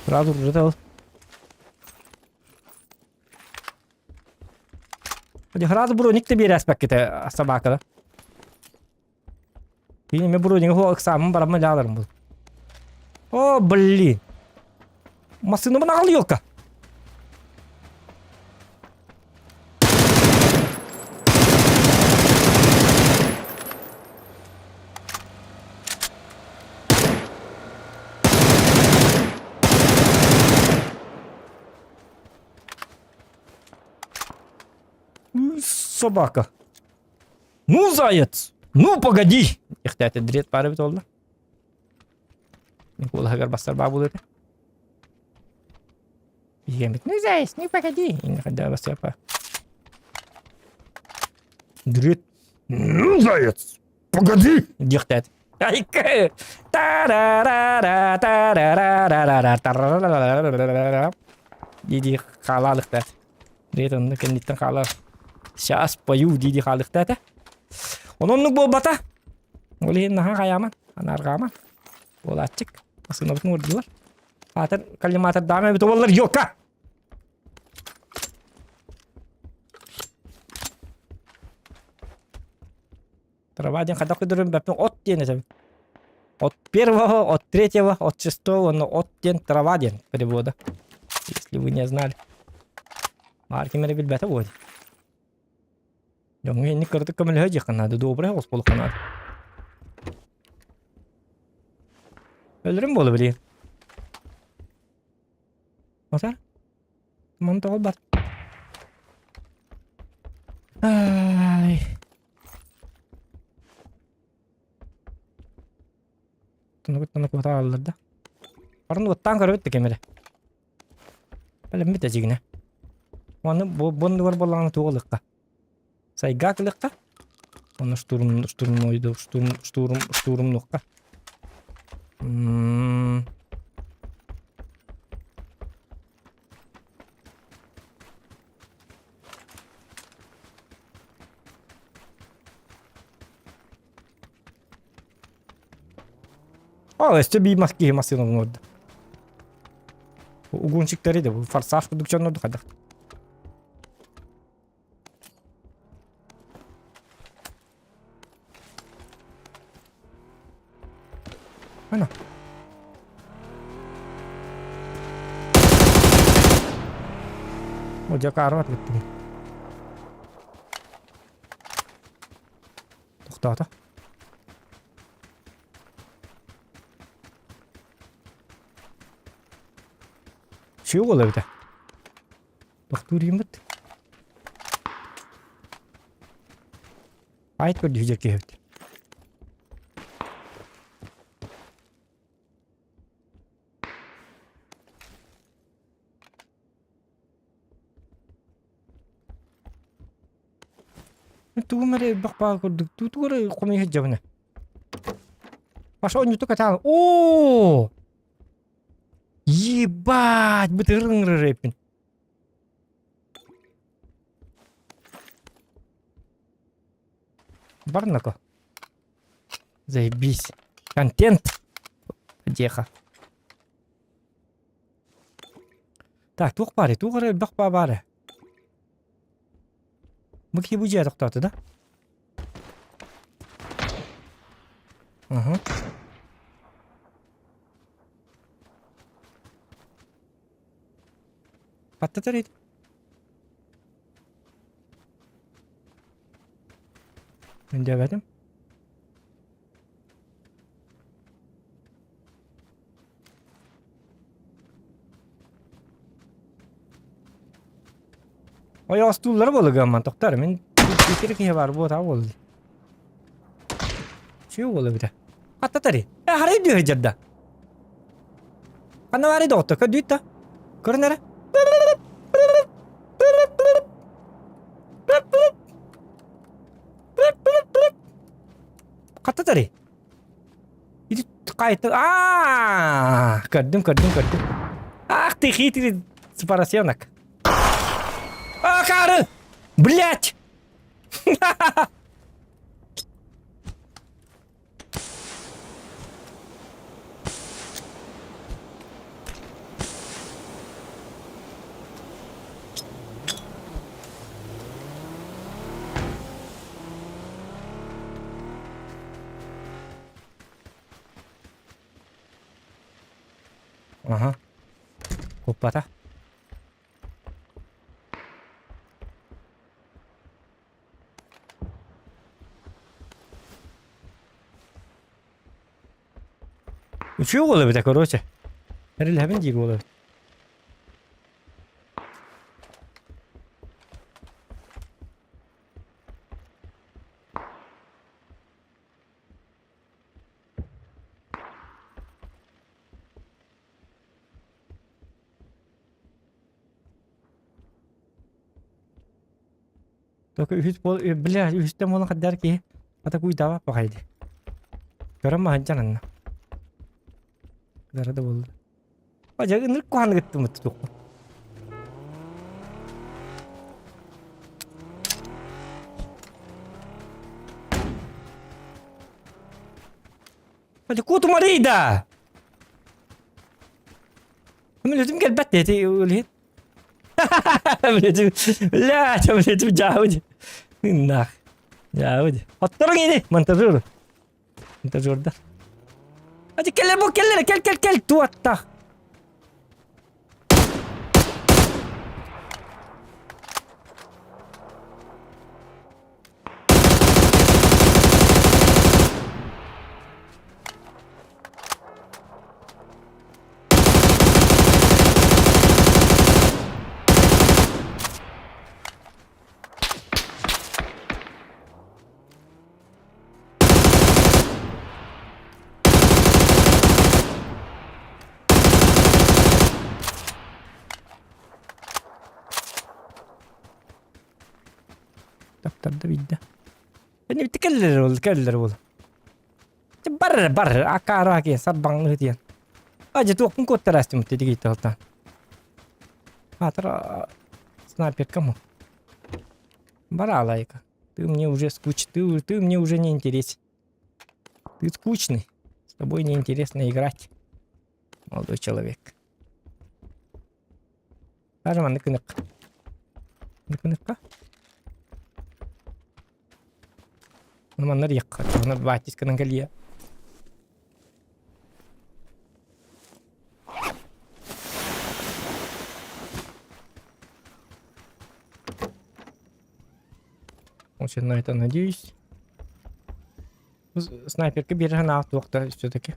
Сразу урутал. Сразу броник да биэрээспэккитэ собакада. Кини мен бронига хуа ыксааммын барамма дьааларым бул. О, блин. Массыынабын аҕал елка. Собака. Ну, заяц! Ну, погоди! Ихтээти дрет баар эбит буолла. Куолаһыгар бастар баа буолуо этэ. Биһиэмит, ну, заяц, ну, погоди! Инна басыапа. Дрет. Ну, заяц! Погоди! Диэхтээт. Айка! Та-ра-ра-ра, та-ра-ра-ра-ра, та-ра-ра-ра-ра-ра. Дии-дии хаалаалыктаат. Дрет онно кэнниттэн хаалар. Сейчас пою дии-дии хаалыктаата. Онон оннук буолбата. Ол иһин наһаа хайааман, анаарҕааман. Буолааччык. Массыынабытын уордулар. Аатар коллиматордаан эбит буоллар ёлка! Трава диэн хайдах көрдөрөрүн бэппин от диэн этэбин. От первого, от третьего, от шестого, уонна от диэн трава диэн перевода. Если вы не знали. Баар ким эрэ билбэтэ буолуо. Дьоҥҥо инник кыратык көмөлөһө диэххэ наада, добрый оҕус буолуохха наада. Өлөрүм буола билигин. Оса? Маны тоҕо бар. Ай. Тунугуттан куота ааллар да. Барын уоттаан көрөбүт да кэмэрэ. Бэлэммит эдьигинэ. Уонна бу бу оннугар буоллаҕына туох ылыахха? Сайгаак ылыахха. Уонна штурм штурмнойду штурм штурм штурмнуохха. М О, өссө биир мас киһи массыына оҥордо. Угунчиктары да бу форсаж курдук дьоннорду хайдах. Ана. О, дьэ каарбат бүттүм. Тохтоото. Үчүгэй уол эбитэ. Тохтуур иһиммит. Айт көрдүү дьэ киһибит. Тугум эрэ элбэх баар курдук. Тугу эрэ хомуйа сылдьабын. Паша онньуту катаан. Оо! Ебать! Бытырын ыҥырар эппин. Барнако. Заебись. Контент. Деха. Так, туох баарый? Туох эрэ элбэх баа баара. Бу киһи бу дьиэ тохтоото да? Аха. Паттатар ит. Мен диэбэтим. Ой, остууллара буолугамман тохтор. Мин иккири киһи бар буота буолду. Чү буола битэ. Аттатари. Э, харай дүйө дьарда. Ханна баарый доҕотто, көрдүүт да. Көрүн эрэ. Хаттатари. Ити хайта аа көрдүм көрдүм көрдүм. Ах ты хитрый поросенок. А, кары! Блять! Аха. Куппата. Үчүгэй уол эбитэ, короче. Эрэлэһэбин диир уол эбит. Только үһүс буол, бля, үһүстэн буолан хаддар киһи ата куйдаабат баҕайы дии. Көрөн маһынчан анна. Дара да буолла. Ажа ынырык куһаҕаны кыттыммыт тутуохпут. Ажа куотумарый да! Мүлүтүм кэлбэт эти үлэһит. Мүлүтүм, блядь, мүлүтүм дьаабы. Нах. Дьаабы. Отторуҥ ини, монтажер. Монтажердар. Ати кэлэр бу кэлэр, кэл кэл кэл туаттах. Таптарда билдэ. Эни кэллэр ол, кэллэр ол. Бар, бар, акаара киэн сарбаҥ диэн. Ажы туохпун куоттараастым тиги талтан. Атра снайперка му. Бара лайка. Ты мне уже скуч, ты, ты мне уже не интересен. Ты скучный. С тобой неинтересно играть. Молодой человек. Даже маннык гынык. Гыныкка. Маннар якка. Оны батисканың кэлиэ. Очень на это надеюсь. Снайперка биэрэ санаах туохта все-таки.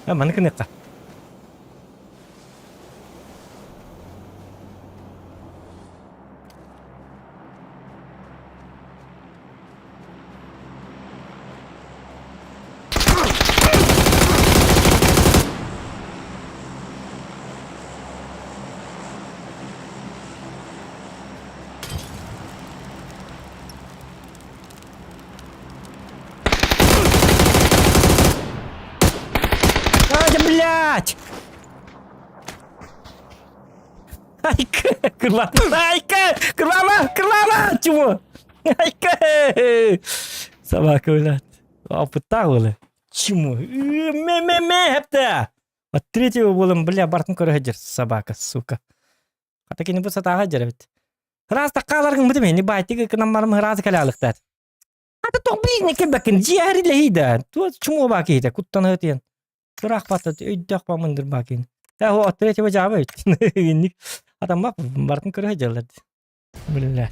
Маны кыныахха. А, да блядь! Айка, крыла, айка, крылама, крылама, чего? Айка, собака, блядь. Опыта были. Чему? Ме-ме-ме, это! От третьего болом, бля, бартын көрө собака, сука. Хата кини бу сатааҕа дьэрэбит. Ыраас таккааларгын бутум ини баайтыгы кынан барым ыраас кэлэалыктаат. Ата тоқ блин кебекин дьиэри лэһида. Туо чумуо баа киһитэ куттаныһы тиэн. Ыраах бата өйдөөх ба мындыр баа киһин. Э о третьего жаба бит. Инник атамма бартын көрө дьаллар. Блядь.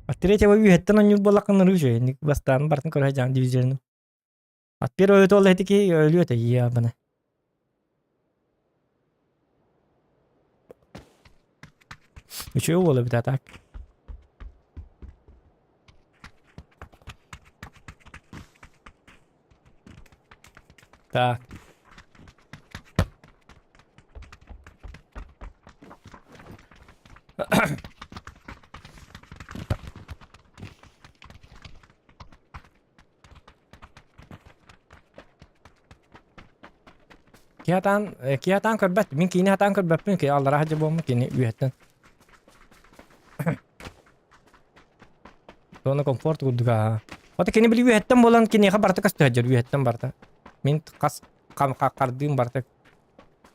От третьего үйэттэн онньур буоллаххын ырышы. Инник бастаан бартын көрө жаан дивизиону. От первого туол этики өлүө этэ ебана. Үчүгэй уол эбит а так. Так. Киһи атаан, киһи атаан көрбөт. Мин киини атаан көрбөппүн. Киһи аллараа сылдьар буолмут кини үөһэттэн. Зона комфорт курдук аа. Ото кини били үөһэттэн буолан киниэхэ барыта көстө сылдьар үөһэттэн барыта. Мин хас хардыым барыта.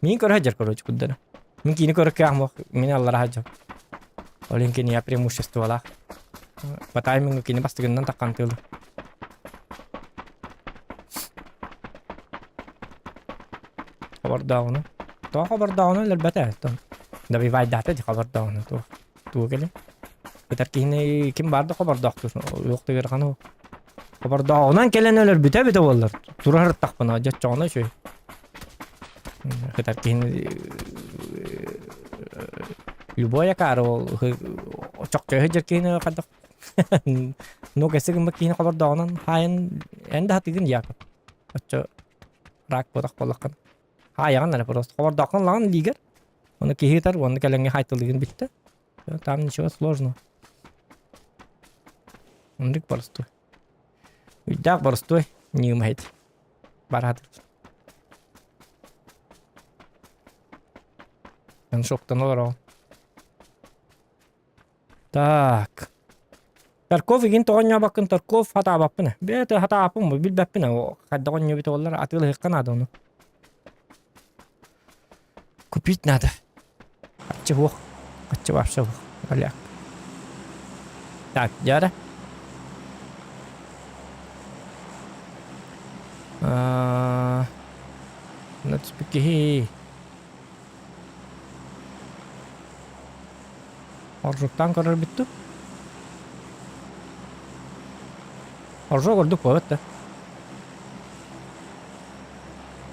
Мин көрө сылдьар короче курдана. Мин киини көрө кыаҕым мин аллараа сылдьар. Ол иһин киниэхэ преимуществолаах. По таймингу кини бастыгынан таххан тыылы. Хобордооҕуну. Тоҕо хобордооҕуну өлөрбөтө оттон. Добивайдаата дии хобордооҕуну туох тугу кэлин. Ытар киһини ким баар да хобордоохтуур. Уох да ыарахан ол. Хобордооҕунан кэлэн өлөрбүтэ эбитэ буоллар. Тура сырыттахпына дьэ оччоҕуна үчүгэй. Ытар киһини любой акаары ол чохчойо сылдьар киһини хайдах Ну кэсэ гыммыт киһини хобордооҕунан хаайан эн да сатыыгын Яков. Оччо рак буолах буоллаххына. Хаайаҕын эрэ просто хобордооххун ылаҕын илиигэр. Ону киһи ытар уонна кэлэҥҥэ хаайталыыгын бүттэ. Там ничего сложного. Оннук простой. Үйдээх боростуой ньыымаһыт. Бараат. Эн шоктан олороҕун. Так. Тарков игин тоҕо ньообоккун Тарков хатаабаппын. Бэйэтэ хатааппын бу билбэппин хайдах онньуобут оллар атыылаһыахха наада ону. Купить надо. Аччы суох. Аччы вообще суох. Голяк. Так, дьара. Ну, киһи. Оржуктаан көрөр бүттүм. Оржук ордук буолбат да.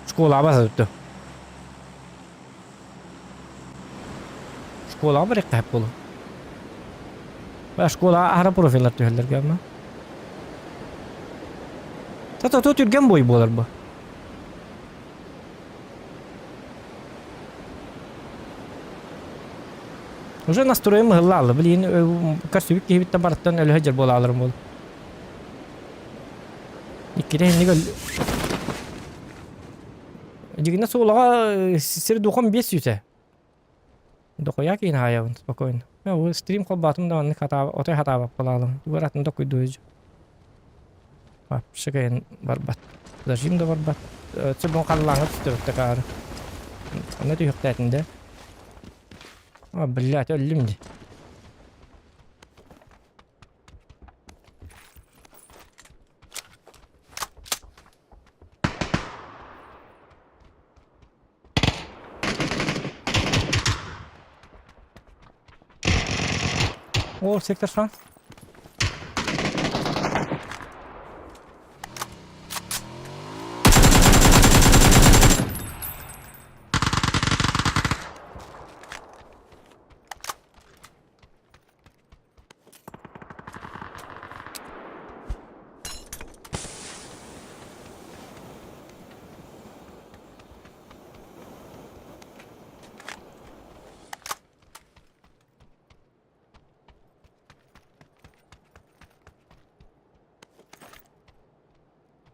Школаҕа сырытты. Школаҕа барыахха сөп буолуо. Школаҕа аһара профиллар түһэллэр ама. Тото түргэн бой буолар бу. Уже настроем ыһыллаалла. Билигин көрсүбүт киһибиттэн барыттан өлөһө дьэр буолааларым буол. Иккитэ инник өл... Дьигинэ суолаҕа сир духом биэс сүүсэ. Дохуя киин хаайабын спокойно. Мен стрим холбаатым да маннык хатаaba, отой хатаабаппалаалым. Тугар атын докуйдуйж. Вообще кайын барбат. Зажим да барбат. Сөбүн халлааҥа түстүбүттэ каары. Онно түһүөхтээтин да. А, блядь, өллүм дии. О, сектор шанс.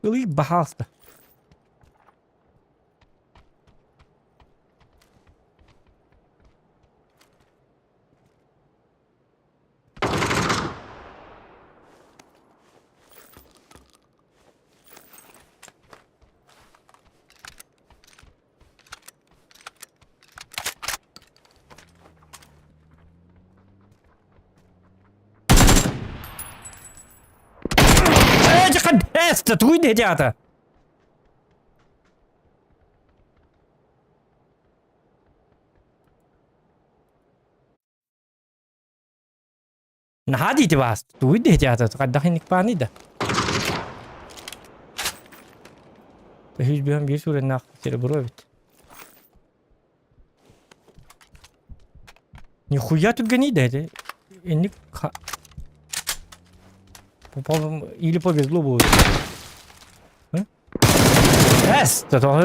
Ылый, баһаалыста. Ээ, тугуй диэтэ аата? Наһаа диити баас. Тугуй диэти аата хайдах инник бааный да. Үһүс бүһэн биир сүрэннээх серебро эбит. Нихуя түргэний да это. Инник Или повезло будет. Эс, тоҕо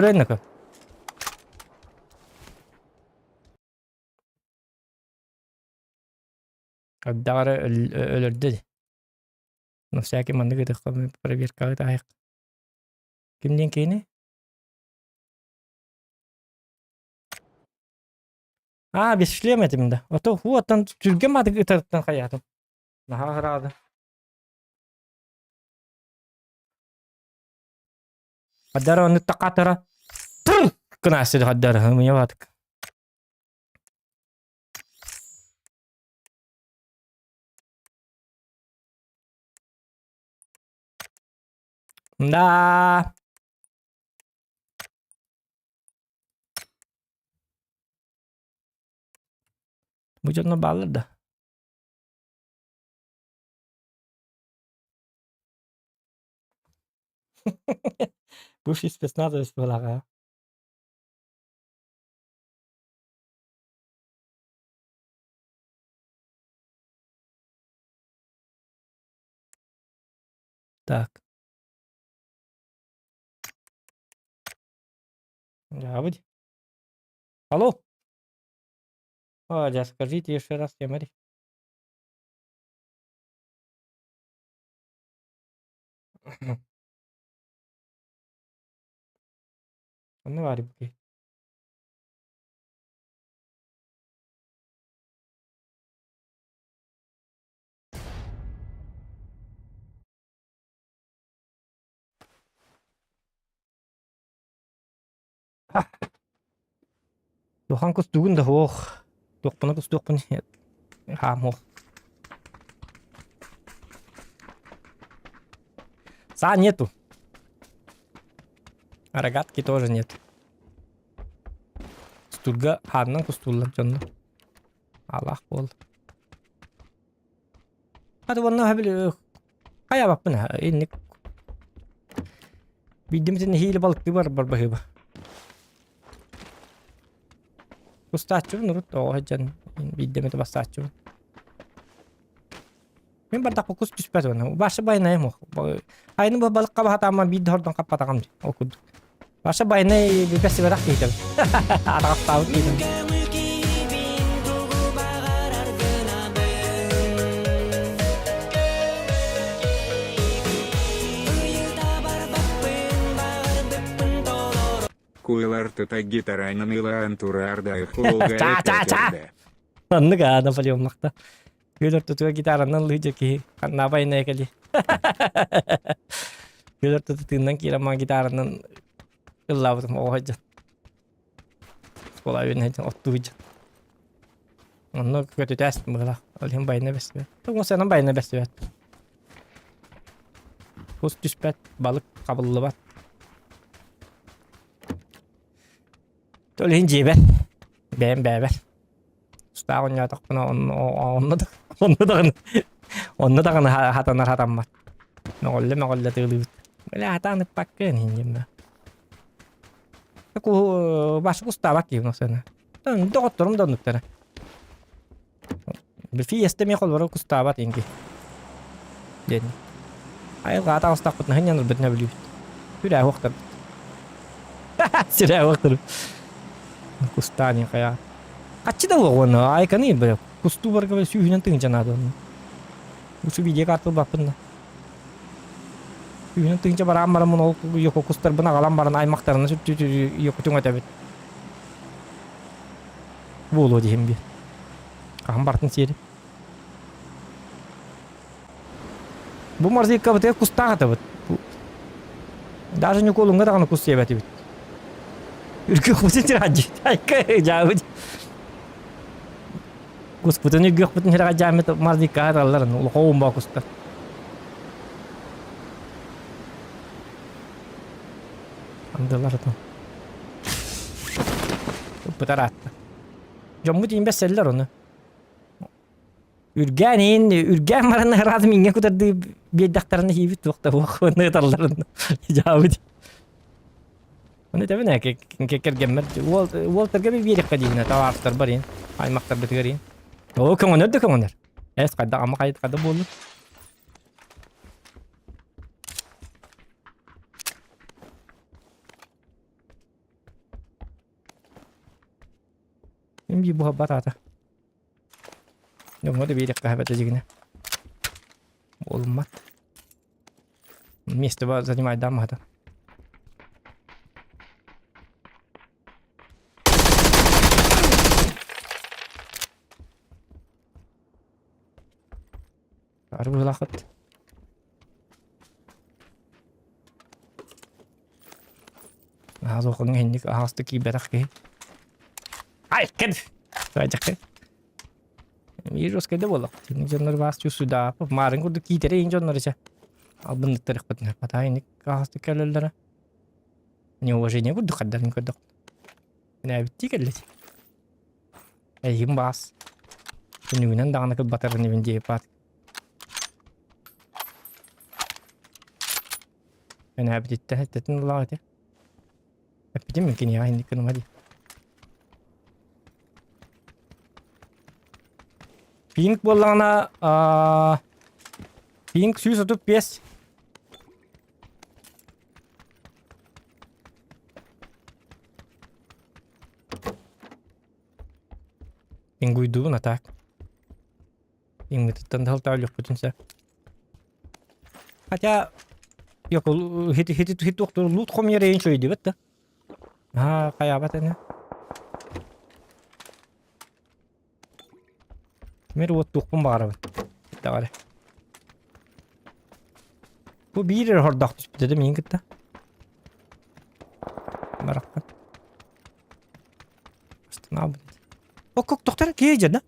Хайдах эрэ өлөрдө дии. На всякий маннык ытыахха проверкаҕа таһыах. Ким диэн киһини? Аа, без шлема этим да. Ото хуоттан түргэн маатык ытарыттан хайаатым. Наһаа ыраада. Хаддара оннук тақатара. Кынаасы хаддара мыйа баатык. Да. Бу дьонно бааллар да. Бывший спецназовец буолаҕа. Так. Дьаабыт. Алло. А, дьэ, скажите еще раз, я Мари. Онно баар эбит. Тухан кустугун да суох. Туохпуна кустуохпун хаамуох. Са нету. Рогатки тоже нет. Кустуурга хаанынан кустууллар дьонно. Алаах буол. Хата уонна били хайаабаппын инник Биирдим нэһиилэ балыктыы бар барбаһыыба. Кустааччыбын урут оҕо сылдьан биирдэ эмэтэ бастааччыбын. Мин бардахпын кус түспэт уонна Баша байанайым ох. Айны бу балыкка баһатаамман биир да хордон хаппатаҕым дии ол курдук. Баша байанай бэссибэтэх киһитэбин. Атаҕастаабыт киһитим. Куйлар тута гитаранан ылаан турар да холга Ча-ча-ча! этэ Оннук аана полиоммахта. Күөл ортотугар гитаранан ылыы киһи ханнаабай иннэ кэли. Күөл ортоту тыыннан киирэн маҥан гитаранан ыллаабытым оҕо сылдьан. Оскуола үөрэнэ сылдьан оттуу сылдьан. Онно көтүтээс быһыылаах. Ол иһин байына бэстибэт. Тоҥусанан байына бэстибэт. Кус түспэт, балык хабыллыбат. Ол иһин дьиэбэр, бэйэм бэйэбэр. Тустаах оонньоотохпуна онно онно да онно даҕаны онно даҕаны хатанар хатаммат. Мөҕүллэ мөҕүллэ тыылыыбыт. Бля хатаан ыппаккын иһин да. Ку башы кустаабат киһи сана. Доҕотторум да оннуктара. Фиеста эмиэ холборо кустаабат инки. Диэн. Айылҕа таҕыстахпытына хынньанарбытына билибит. Сүрээ уохтарбыт. Сүрээ уохтарбыт. Кустаан хайа. Хаччы да уоҕуна айканы бля. Кустуу барга сүүһүнэн тыһыынча наада онно. Усу видео карта ылбаппын да. Сүүһүнэн тыһыынча бараан бараммын ол йоко кустарбын аҕалан баран аймахтарына сүртү йокутуҥ этэбит. Буолуо диһим би. Хаһан бартын сиэри. Бу морзиккабытыгар кустаах атабыт. Даже Ньукуолуҥҥа даҕаны кус сиэбэтибит. Үргүөхпүтүн тираадьыт. Айка дьаабыт. Куспутун үргүөхпүтүн тираадьааммыт морзикка аталлар улахан уумба кустар. Андылар отон. Ыппытар аатта. Дьоммут иинбэссэллэр ону. Үргээн иин, үргээн баран ыраатым иҥҥэ кутардыы биэрдэхтэринэ иибит туох да буох ыталларын дьаабыт. Ону этэбин ээ кэргэммэр уол уолтарга би биэриэххэ диибинэ табаарыстарбар иин аймахтарбытыгар иин. Оо көҥөнөр да көҥөнөр. Эс хайдах ама хайда буоллун. Мин биир буһарбат аата. Дьоҥҥо да биэриэххэ эбэтэ дьигинэ. Буолуммат. Место занимайдаан маһата. Арбыылаахыт. Аһаҕас иһинник аһаҕастык киирбэтэх киһи. Ай, кэл! Саадьакка. Биир жесткайда буоллах. Тинник дьоннор баас чувствуйдааппыт. Маарын курдук киитэри иин дьоннор ичэ. Албынныттарыхпытын хатаа инник аһаҕастык кэлэллэрэ. Неуважение курдук хардарын көрдөх. Нээбиттии кэллит. Эйигин баас. Күнүгүнэн даҕаны кылбатарын ибин диэппат. Өнөөбүтүттэн эттэтин ыллаҕа ити. Эппитим мин киниэхэ инник гыныма дии. Пинг буоллаҕына аа Пинг 135. Пингуйдуубун а так. Иҥмититтэн да өлүөхпүтүн сөп. Хотя... Yok хити хити хити туохтуур лут хомуйар эйин үчүгэй да. Аа хайаабат ини. Мир уоттуохпун баҕарабын. Даҕары. Бу биир эрэ хордоох түспүтэ да миигин кытта. Бараххан. Останабын. Окок тохтор киһи дьэ да.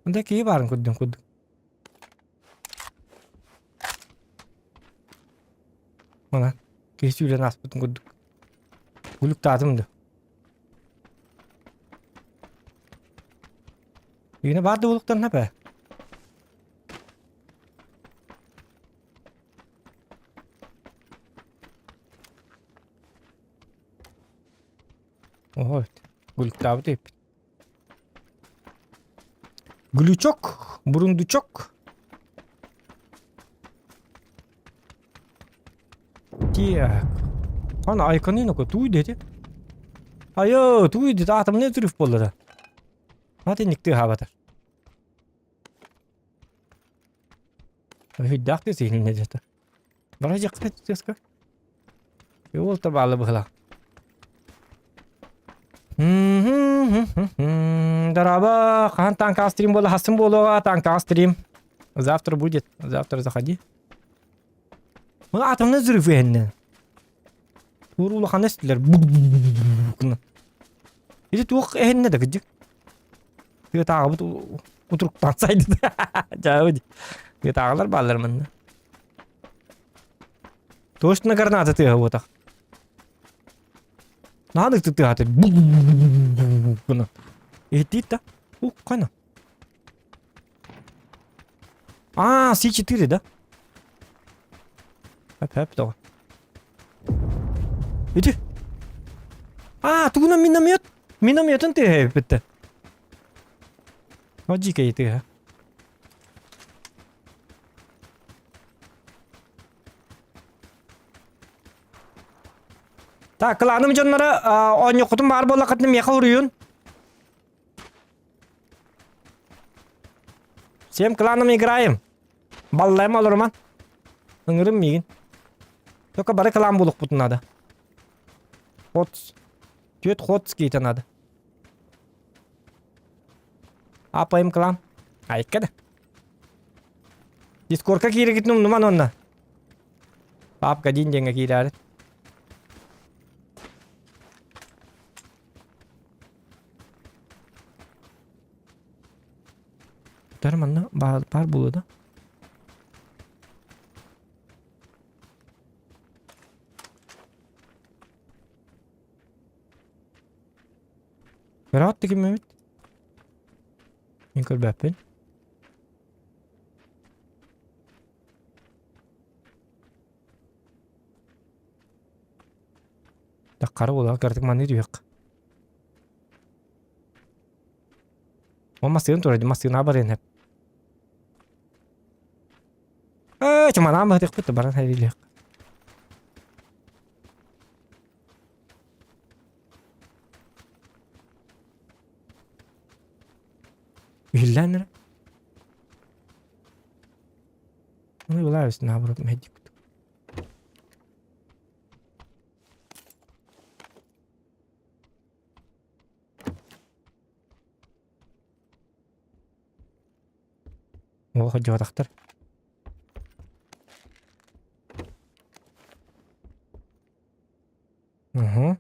Онда киһи баарын көрдүм курдук. Онон киһи сүүрэн ааспытын курдук. Гулуктаатым да. Үйүнэ баар да булуктан бэ. Оһо эбит. Гулуктаабыт эбиппит. Глючок, бурундучок. Так. Ана айканын око туй дети. Айо, туй дети атомный взрыв буолла да. Аты никты хабатар. Хүддаах ты сихинне дете. Бара жакпет теска. Ол табалы быһыла. Дороба, хаһан танка стрим буола хасын буолуоҕа танка стрим. Завтра будет. Завтра заходи. Мына атомный взрыв иһиннэ. Тур улахан эстилер. Или туох эһиннэ да кыдьык. Тыатааҕыбыт утуруктаан сайдыда. Дьаабы. Тыатааҕылар бааллар манна. Точно граната тыаһа буотах. Наһаа ытык тыаһа гына. Иһиттиит да? Ух, қайна? А, С4, да? Хөп, хөп, тоҕо. Ити. А, тугунан миномет? Минометын тыаһа эбиппит О, дикий тыаһа. Так, кланым дьонноро оонньуоххутун баар буоллаххытына миэхэ уруйун. Всем кланом играем. Баллайым олоруман. Ыҥырым миигин. Только бары клан булукпутун надо. Ход. Түөт ход скейте надо. Апайым клан. Айыкка да. Дискорка киирэгитин умнуман онно. Папка дин диэҥҥэ киирээрит. Тар манна баар, баар буолуо да? Ыраат ким эбит? Мин көрбөппүн. Таххара буолар кыратык маныы түһүөх. Ол массыына турар дии, массыынаҕа барыан сөп. Ээ, чыманаан баһытыахпыт да баран хэриилиэх. Иһиллээн эрэ. Ну, являюсь наоборот медик. Ол ходьуотахтар. Угу.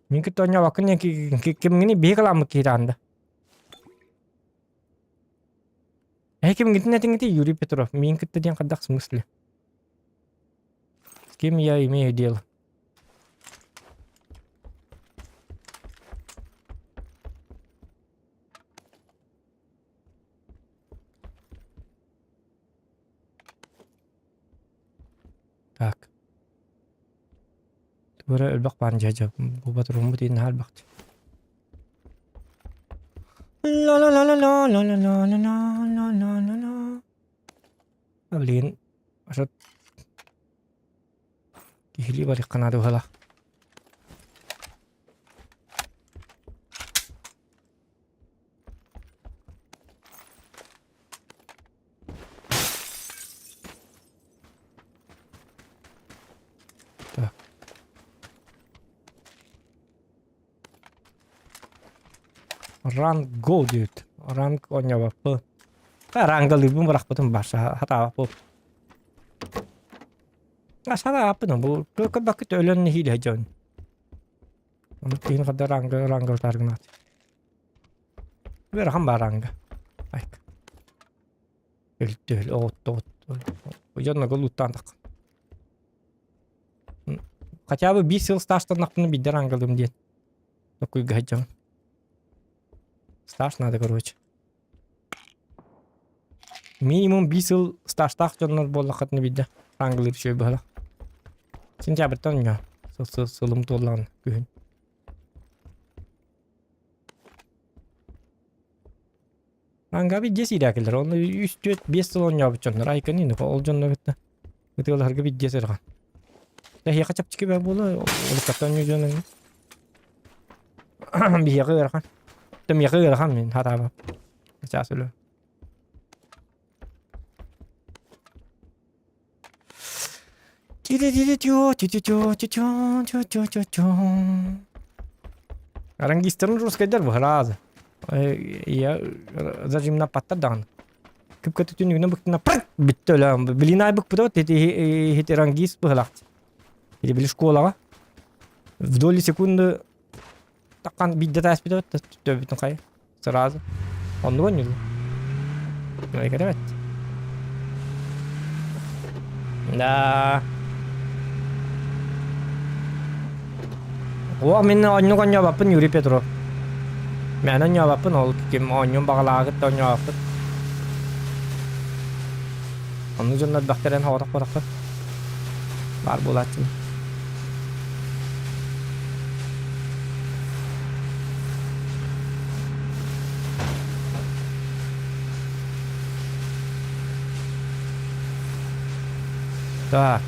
Мин кытта оонньообоккун кимҥини биһи кыламмыт киһи да. Эһи кимҥитин этиҥити Юрий Петров. Миин кытта диэн хайдах смысле? С кем я имею дело? Так. Тура элбэх баан дьэ бу батуруммут иин наһаа элбэх ла ла ла ла ла ла ла ла ла ла ла ла ла Блин, ошо киһилии барыахха наада быһыылаах. Ранг го диэбит. Ранг оонньообоппун. Рангалыырбын бырахпытым барса хатаабаппын. Сатаабаппын бу көрбөккүт өлөн нэһиилэ дьон. Ону киһин хадда ранга ранга тааргынаат. Ыарахан баар ранга. Айк. Өлтө оҕотто оҕотто. Дьонно луттаан таххан. Хотя бы биир сыл стажтаннахпына биирдэ рангалыым диэн. Токуйга сылдьабын. Стаж надо, короче. Минимум биир сыл стажтаах дьоннор буоллаххытына биирдэ рангалыыр үчүгэй быһалаах. Сентябрьтан онньоо. Сыл сыл сылым туоллаҕына күһүн. Рангаби дьиэ сиирээкилэр. Онно үс, түөрт, биэс сыл оонньообут дьоннор. Айканин ол дьоннор кытта ытыалаһарга биир дьиэ сырҕан. Эһиэхэ чэпчэки баа буолуо, уруккаттан оонньуу дьон эҥин. Биһиэхэ ыарахан. Тэ миэхэ ыарахан мин хатаабап. Чаас өлө. Рангистарын русскайдар быһараазы. Я зажимнаппаттар даҕаны. Кыпка түнүгүнэн быктына прыг бүттэ өлөөн. Билин айбык бутот ити рангист быһалаах. Или били школаҕа в доли секунды Таккан биирдэ тааспыт төбөтүн хайа сразу. Оннук оонньууллар. Эбит. Да. О, мин оннук оонньообоппун Юрий Петров. Мээнэ оонньообоппун ол ким оонньуун баҕалааҕыт да оонньообоппун. Оннук дьоннор бэхтэрин соҕотох барахпын. Баар буолааччым. Так.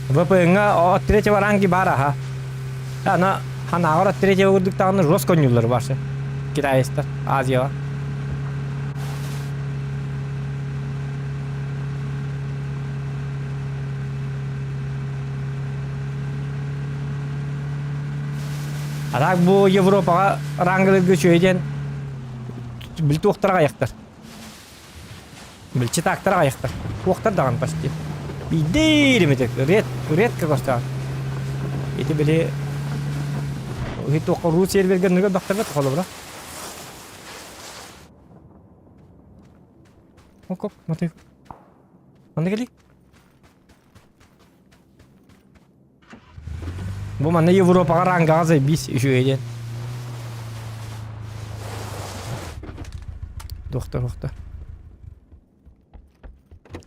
ВПН-ҥа от третьего ранги баар аха. Ана ханааҕар от третьего курдук даҕаны жестко оонньууллар барсы. Китайецтар, Азияҕа. А так бу Европаҕа рангаларга үчүгэй диэн били туохтар аҕайахтар. Били читактар аҕайахтар. Туохтар даҕаны почти. Биирдэ эмитик ред редко көстөҕүн. Ити били туохха ру сервергэ нуга бахтарбат холобура. Оп, смотри. Манна кэлий. Бу манна Европаҕа рангаҕа заебись үчүгэй диэн. Доктор, доктор.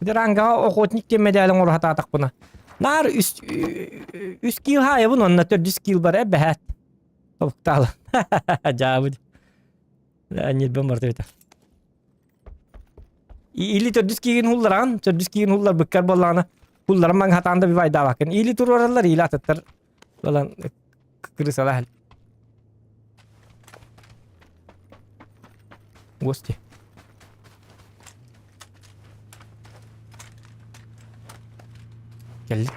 Ити рангаҕа охотник диэн мэдээлин оҥоро сатаатахпына. Наар үс, үс киил хаайабын уонна төрдүс киил бар эбэһээт. Тобуктаалан. Дьаабыт. Ньирбэн барда эбитэ. Или төрдүс киигин хуллараҕын, төрдүс киигин хулларбыккар буоллаҕына, хулларан маҥхатаан да бивайдаабаккын. Или туруораллар, или атыттар буолан крысалаах. Гости. Кэлли.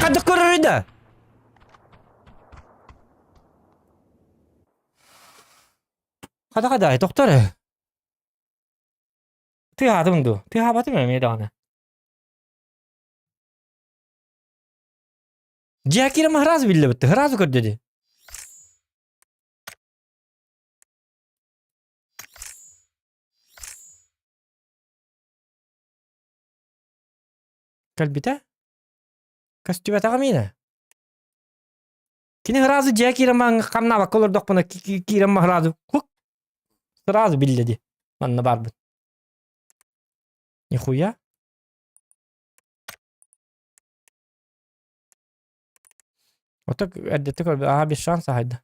Хадык көрөр да. Хада хада, доктор. Тыаһаатым дуу? Тыаһаабатым эмиэ даҕаны. Дьиэ киирэн сразу биллибит, сразу көрдө дии. Кэлбитэ? Көстүбэтэҕэ миинэ? Кини сразу дьиэ киирэн хамнаабакка олордохпуна киирэн сразу хук сразу биллэ дии манна баарбын. Нихуя. Ото эрдэтик аа без шанса хайда.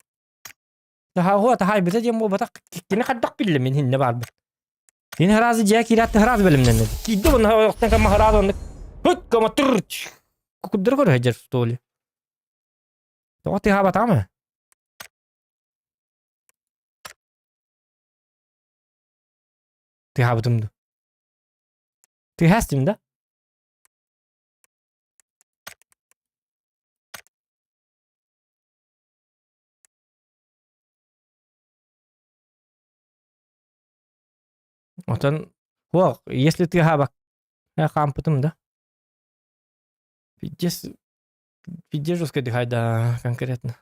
Таһаа таһайбыта диэн буолбатах. Кини хайдах биллэ мин иннэ баарбын. Кини сразу дьиэ киирээт сразу бэлэмнэннэ. Киирдэ уонна ойохтон кама сразу оннук Хыт кама тыр кукурдары көрө сылдьар что ли. Тоҕо тыаһаабатаҕым Тыаһаабытым дуу? Тыаһаастым да? Отон суох, если тыаһаабак хаампытым да. Пиздец, пиздец жестко дыхай да конкретно.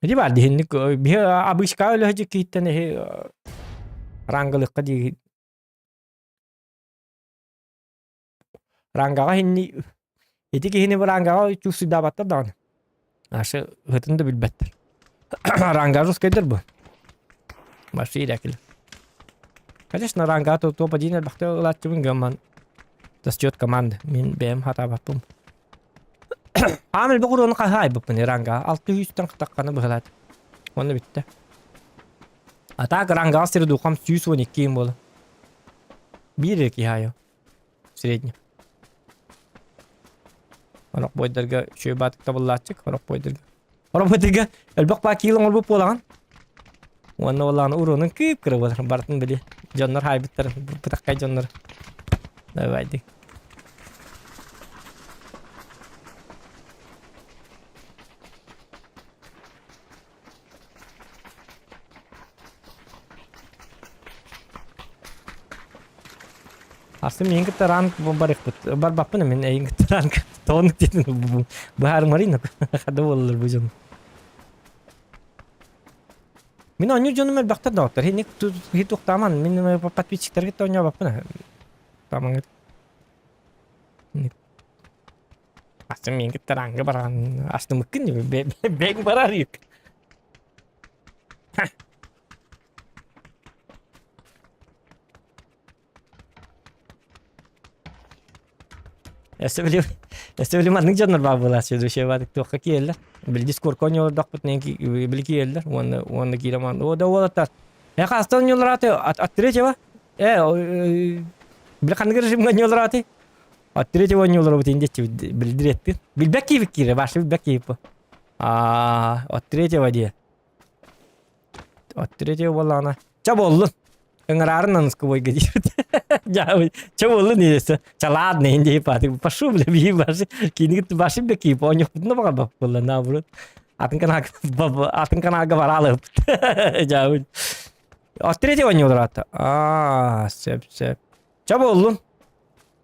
Ити баар диһинник биһи обычка өлөһө киһиттэн эһи рангалыкка дии рангаҕа хинни ити киһини рангаҕа чувствуйдаабаттар даҕаны ашы ыһытын да билбэттэр ранга русскайдар бу вообще ирээкилэр конечно ранга топ один элбэхтэ ылааччыбын гымман за счет команды мин бэйэм хатаабаппын Аан элбэх уруону хаһаайбыппын ранга 600-тэн тахханы быһалаат. Уонна бүттэ. А так рангаҕа сири духам 112 им буола. Биир эрэ киһи айо. Средний. Орох бойдарга үчүгэй баатык табыллааччык, орох бойдарга. Орох бойдарга элбэх баа киил оҥорбут буолаҕын. Уонна буоллаҕына уруонун кыып-кыра буолар. Барытын били дьоннор хаайбыттар, бытаххай дьоннор. Давай Асы миин кытта ранг барыхпыт. Барбаппын мин эйин кытта ранг тоонук диэтин быһаарымарыйна хада буоллар бу дьон. Мин оонньуур дьонум элбэхтэр доҕоттор. Хинник туохтааман мин подписчиктарга кытта оонньообаппын. Тамаҥыт. Астым миин кытта ранга баран астымыккын бэйэҥ барар үк. Өссө били өссө били маннык дьоннор баар буолааччы следующий баатык туохха киирэллэр. Били дискордка оонньуулардахпыт били киирэллэр уонна уонна киирэн о да уолаттар э хаста оонньууларааты от третьего э били ханнык режимҥэ оонньууларааты от третьего оонньууларабыт индеччи билдириэттин билбэт киирбит киирэ башы билбэт киирбит а от третьего диэ От третьего буоллаҕына ча буоллун ыҥыраарын нанскобойга диэбит дьаабый ча буоллун диэсэ ча ладно иһин паатык пошел бля бии баши кинигит баши бля киип оонньохпутуна баҕарбап буолла наоборот атын каналга атын каналга бараалыппыт дьаабый от третьего оонньуулар аа сөп сөп ча буоллун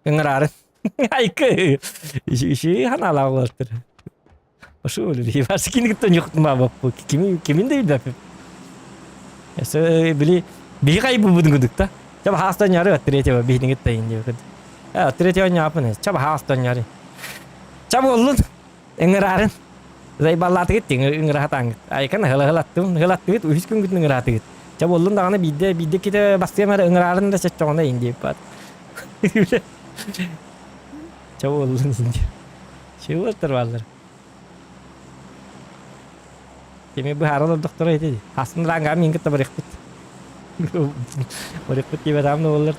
ыҥыраарын айкы иши ханаалаах буолтар Ошо өлөр. Башы кинигиттен юктума баппы. Кими кимин да билбэппин. Эсэ били биһи хайбыбытын кудук та. Чаба хаастан яры третьего биһинингит тайын диэбит. Э третьего няпын. Чаба хаастан яры. Чаба оллун. Ыҥыраарын. Зайбаллаатыгыт ыҥыраатаангыт. Айкан хыла-хылаттым, хылаттыгыт үһүс күнгүтүн ыҥыраатыгыт. Чаба оллун даҕаны биирдэ биирдэ ките бастыам эрэ ыҥыраарын да чоччоҕуна иин диэбит. Чаба оллун иин диэбит. Чего бааллар. Кими быһаара олордохторо ити. Хасын ранга мин кытта барыахпыт. Барыахпыт диэбэтаам да буоллар.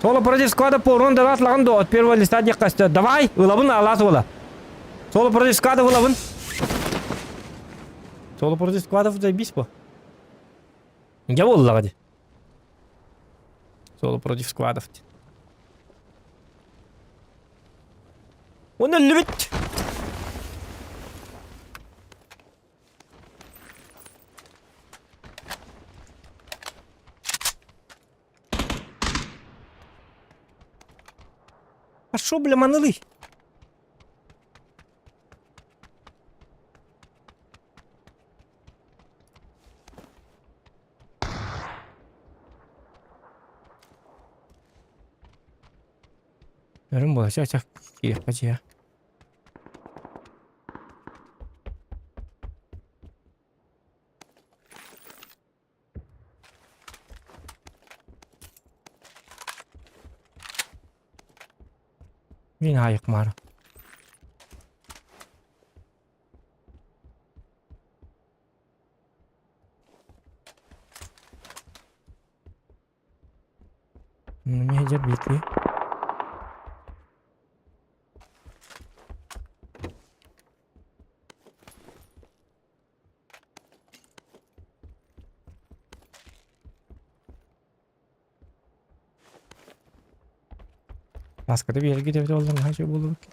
Соло против склада по урон дават лаган до от первого листа диэххэ Давай, ылабын алаас уола. Соло против складов ылабын. Соло против складов заебись по. Я буоллаҕа дии. Соло против складов. Он өллүбүт. А шо, бля, манылый? Өрүм буола чэ чэ киириэххэ дьиэ. Мин аайыкмаары. Мне идет битви. Маската биэргэ диэбит буоллар наһаа үчүгэй буолуо эбит.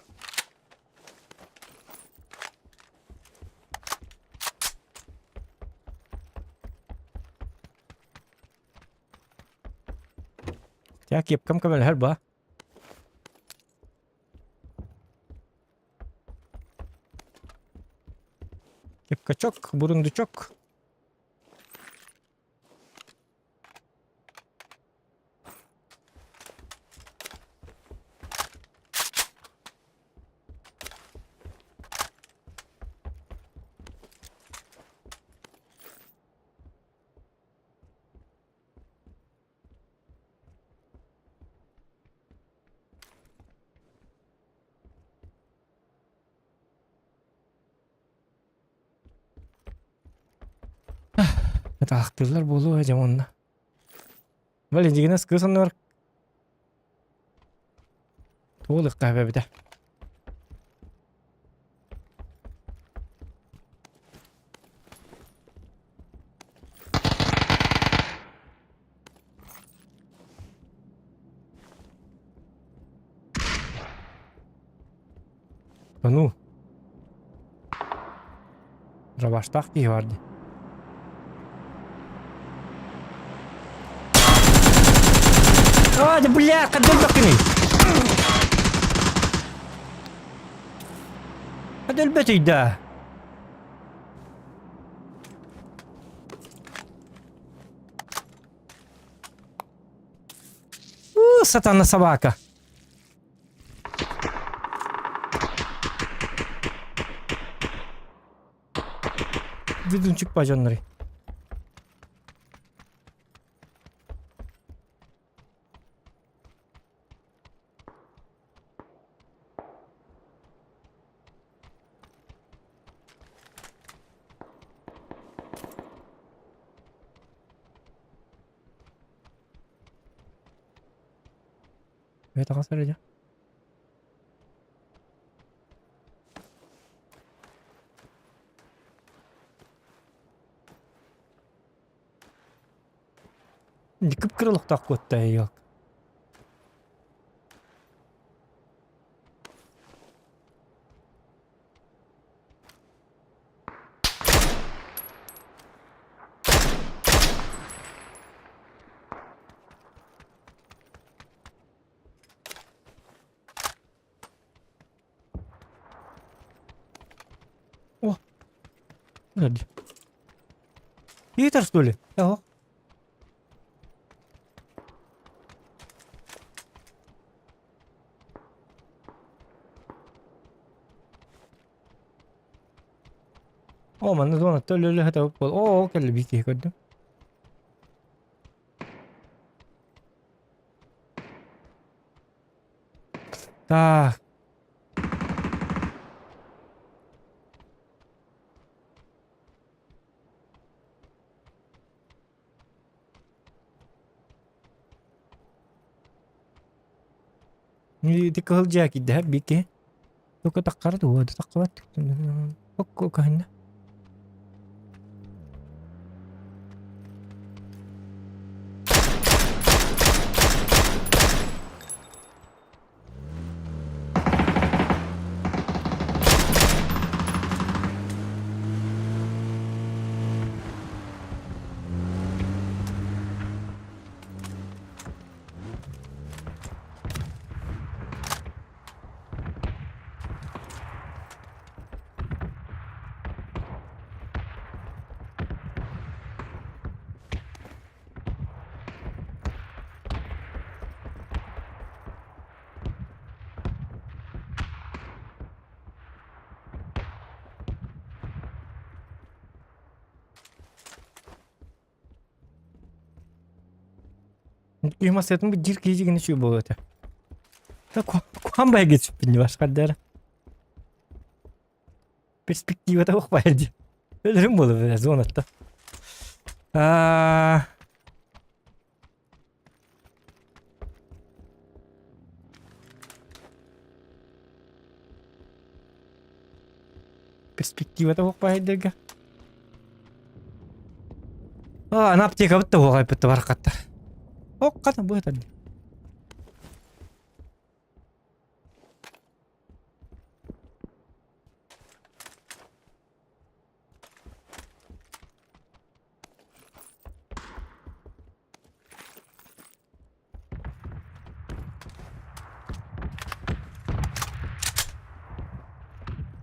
Дьэ, кепкам көмөлөһөр ба? Кепкачок, бурундучок. Атаахтыыллар буолуо дьэ уонна. Блин, дьигинэс кыыс оннугар туолуохха эбэбитэ. Да ну. Дробаштаах киһи бар дии. А, да бля, хаддал бакыный. Хаддал бэтий да. У, сатана собака. Бүдүнчүк бажоннары. 왜 나가서 Кып-кыра олохтоох куотта yok. О! Питер, что ли? Ого. О, манна зона төлөлө хата бол. О, кэлли бии киһи көрдүм. Так. Ити кыһыл дьиэ киирдэһэр биир киһи. Тука таххара дуо, таххыбат. Окко каһынна. Киһи массыатын бу дьир киһи дьигини үчүгэй буолуо этэ. Куһаҕан байга түспүн дии башкардара. Перспективата суох баайа дии. Өлөрүм буолуо бile зонатта. Аа Перспективата суох баайдарга. Аа, аны аптекабыт да уоҕайбыт да барахаттар. Ок, хата бу этэр.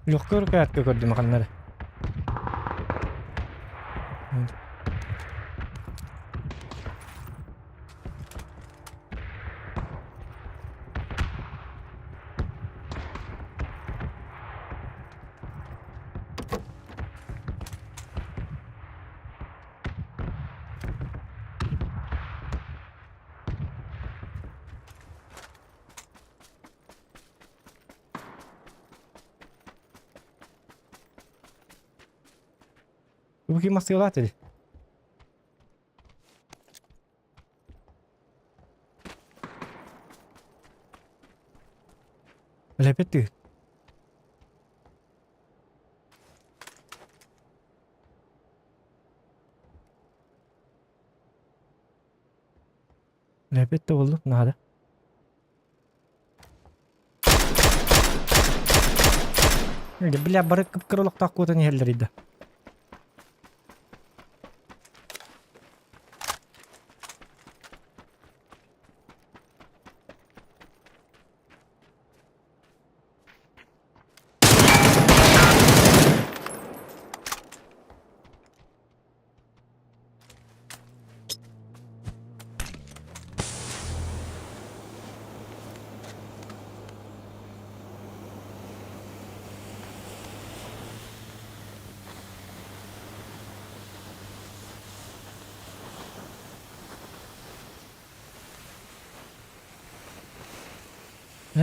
Легкой рукоятка көрдүм ханнары. Бу ким масыалаат эди? Лэпет ты. Лэпет да буоллун наада. Бля, бары кып-кыра олохтоох куотан иһэллэр да.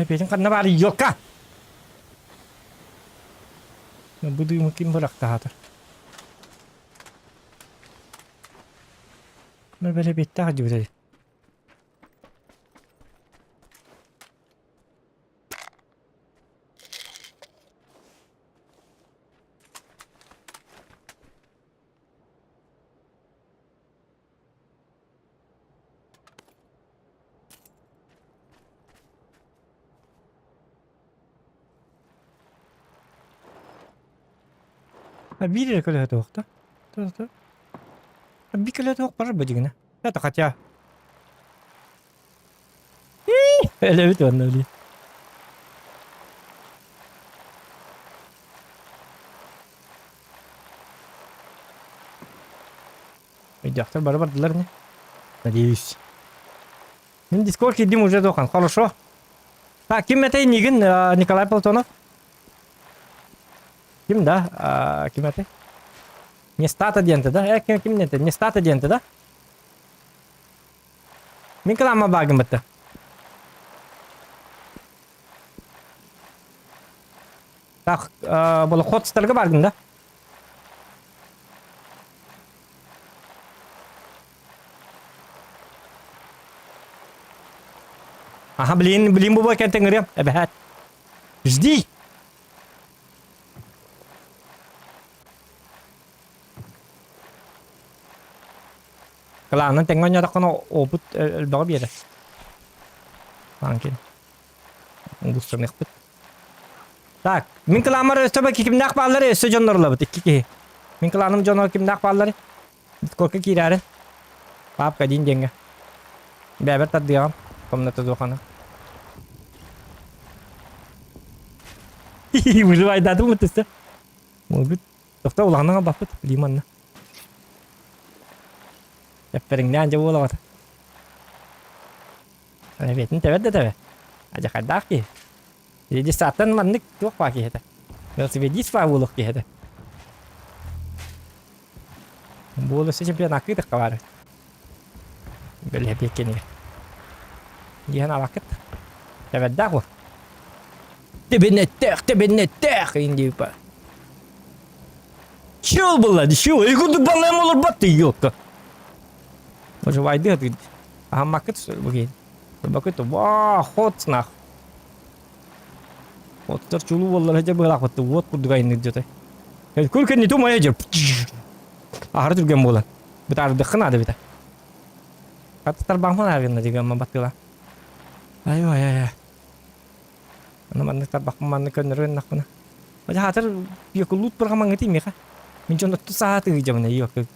Петин ханна баар елка? Бу дыымы ким бырахтаатар? Бэлэбиэттээх дьибит А биир эрэ көлөһө туох да? Биир көлөһө туох барар бу дьигинэ. Это хотя. Өлөбүт уонна өлүү. Өйдөөхтөр бары бардылар не? Надеюсь. Мин Дискорд киирдим уже тохан. Хорошо. Так, ким этэй Нигин Николай Платонов? Ким да? Ким этэй? Не стата диэнте да? Э, ким ким диэнте? Не стата диэнте да? Мин кылаама баагым бытта. Так, бұл ходстарға бардым да? Аха, блин, блин, бу кентен ырыам. Эбэһээт. Жди! Кылаанын тэҥҥэ оонньоотоххуна опыт элбэҕи биэрэр. Аанкин. Улустаныахпыт. Так, мин кылааммар өссө кимнээх бааллар, өссө дьоннор ылабыт, икки киһи. Мин кылааным дьоно кимнээх бааллар? Дискордка киирээри. Папка диин диэҥҥэ. Бэбэр тардыаҕым. Комната дуохана. Выживайдатым өттүстэ. Муйбут. Тохто улаханнаҥа албаппыт. Лиманна. Эппэриҥнээн дьэ буолаҕыт. Эбиэтин тэбэр да тэбэ. Адьахайдаах киһи. Десаттан маннык туох баа киһитэ. Велосипедист баа буолуох киһитэ. Буолуса чемпионакка ыытыахха баара. Бэлэпиэккэнигэр. Диэн алакыт. Тэбэрдээх бу. Тэбинэттээх, тэбинэттээх иин диэбиппэ. Чил была, чил. И курдук балайым олорбот ёлка. Уже вайды ты. Аһаммаккыт бу киһи. Бакыт ва хот нах. Оттор чулуу буоллар дьэ быһалаахпыт уот курдук айанныыр дьотой. Кур кэнниту моя дьэ. Аһары түргэн буолан. Бытаардыххын наада бita. Хаттар баҕман ааргынна дигамма баттыла. Ай ай ай. Аны маннык тарбахпын маннык көннөрүөн нахпына. Бача хаатыр йокулуут бырҕамаҥҥыт миэхэ. Мин дьон отту саатыы дьабына йокку.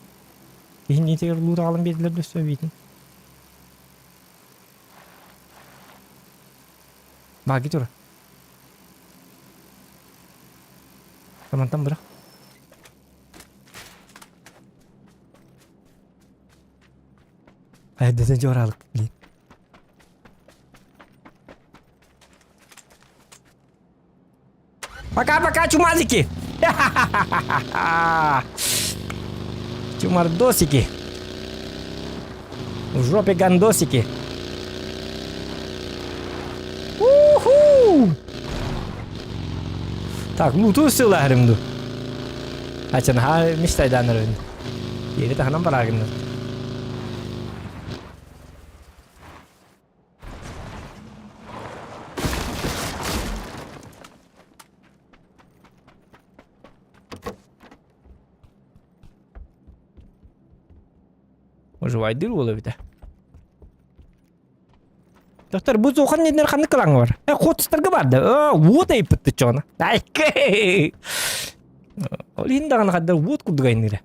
Киһин луут аҕалан биэрдилэр дөссө эбиитин. Баги тура. Мантан бырах. Айдатын жораалык блин. Пока-пока, чумазики! Чумардосики! В жопе гандосики! Уху! Так, луту сылаарым ду. Ачан ха мечтайданырын. Ери таханан бараагыннар. Оживайдыр уол эбитэ. Доктор, бу зохан неннер ханнык кылаҥҥа бар? Э, хотстарга бар да. Уот айыппытты чоҕуна. Айкы! Ол иһин даҕаны хаддар уот курдук айныыра.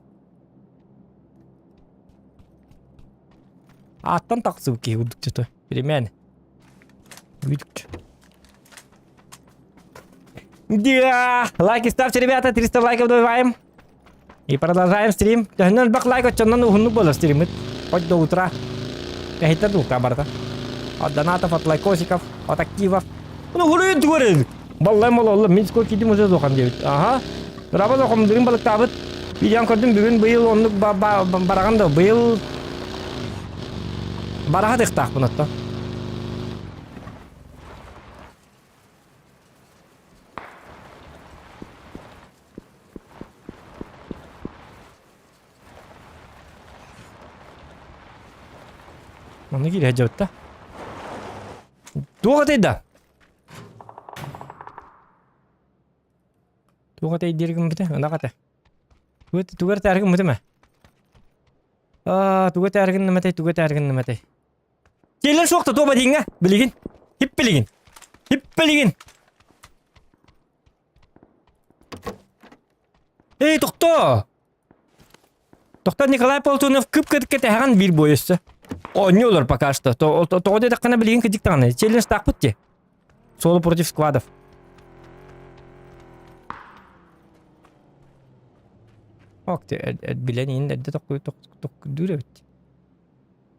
Ааттан тахсыбыт киһи курдук чото. Перемен. Бүдүк. Да! Лайки ставьте, ребята, 300 лайков добиваем. И продолжаем стрим. Төһөннөн бак лайк оччоннон уһуннук буолар стриммит. Хоть до утра. Кэһиттэр дуулка барыта. От донатов, от лайкосиков, от активов. Ну, хуруйун тугар Баллай мололло, мин сколько кидим уже зохан диэбит. Ага. Раба зохом дырын балыктаабыт. Видеон көрдүм бүгүн быйыл оннук бараҕан да быйыл бараха тыхтаахпын отто. Манна киирэ сылдьабыт да. Туох этэй да? Туох этэй диир гыммыта? Ынах этэ. Тугу эртээри гыммытым ээ? Аа, тугу этээри гынным этэй, тугу этээри гынным этэй? Келер суохта туоба диҥҥэ билигин. Хип билигин. Хип билигин. Эй, тохтоо! Тохтоо Николай Полтунов кып-кытыкка тэһэҕин биир буой өссө. Оонньуулар пока что. Тоҕо диэтэххинэ билигин кыдьык даҕаны. Челлендж таахпыт дии. Соло против сквадов. Ок, билэн иин эрдэ токкуйдуур эбит.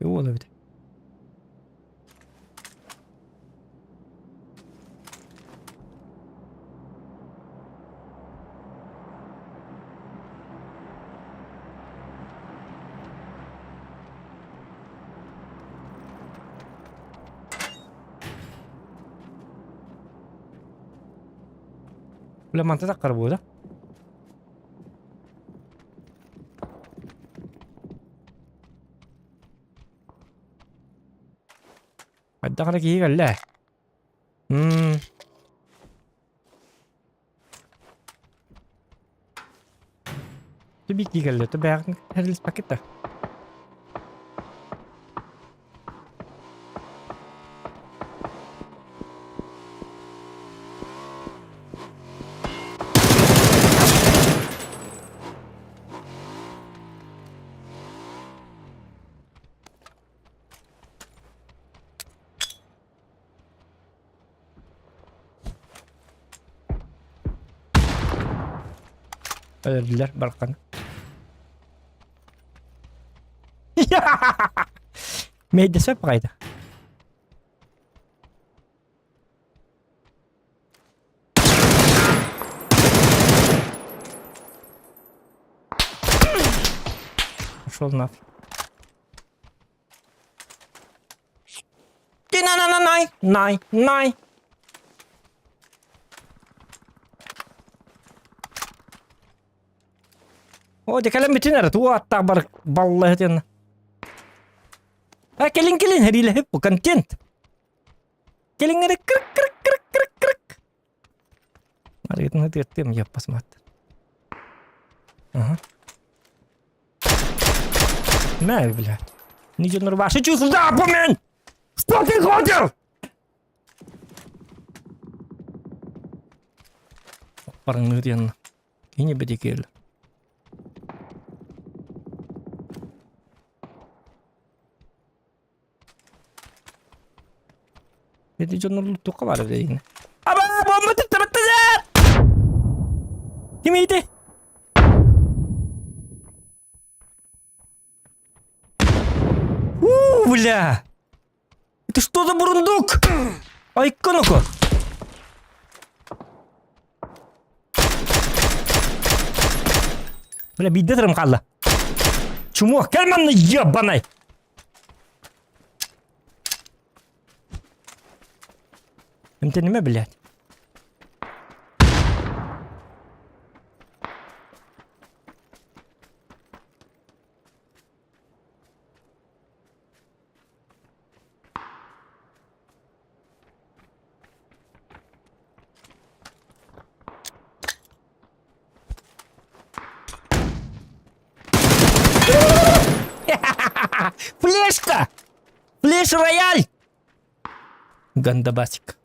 Уол эбит. Бля, манта таххар буолла. Хайдах эрэ киһи кэллэ. Мм. Түбик киһи кэллэ, түбэҕин хэрилиспэккит да. Өлөрдүлэр барахханы. Мэйдэсэп баҕайда. Пошел нафиг. Ти на на на най, най, най. О, дэ кэлэн бүтүн эрэ, туу аттаах бар баллаһытын. А кэлин кэлин хэриилэһип бу контент. Кэлин эрэ кырк кырк кырк кырк кырк. Арыгытын ытыаттыам яппас мат. Ага. На, блядь. Не рубаши чувствую, да, помин! Что ты хочешь? Барыңны диэн кини бедикел. Ити дьоннор туохха баар эбит Аба, бомба түттэрбэттэр! Ким ити? У, бля! Это что за бурундук? Айка ну-ка! Бля, биирдэ турам хаалла. Чумуох, кэл манна, ебаный! Эмтэнимэ, блядь. Флешка! Флеш рояль! Гандабасик.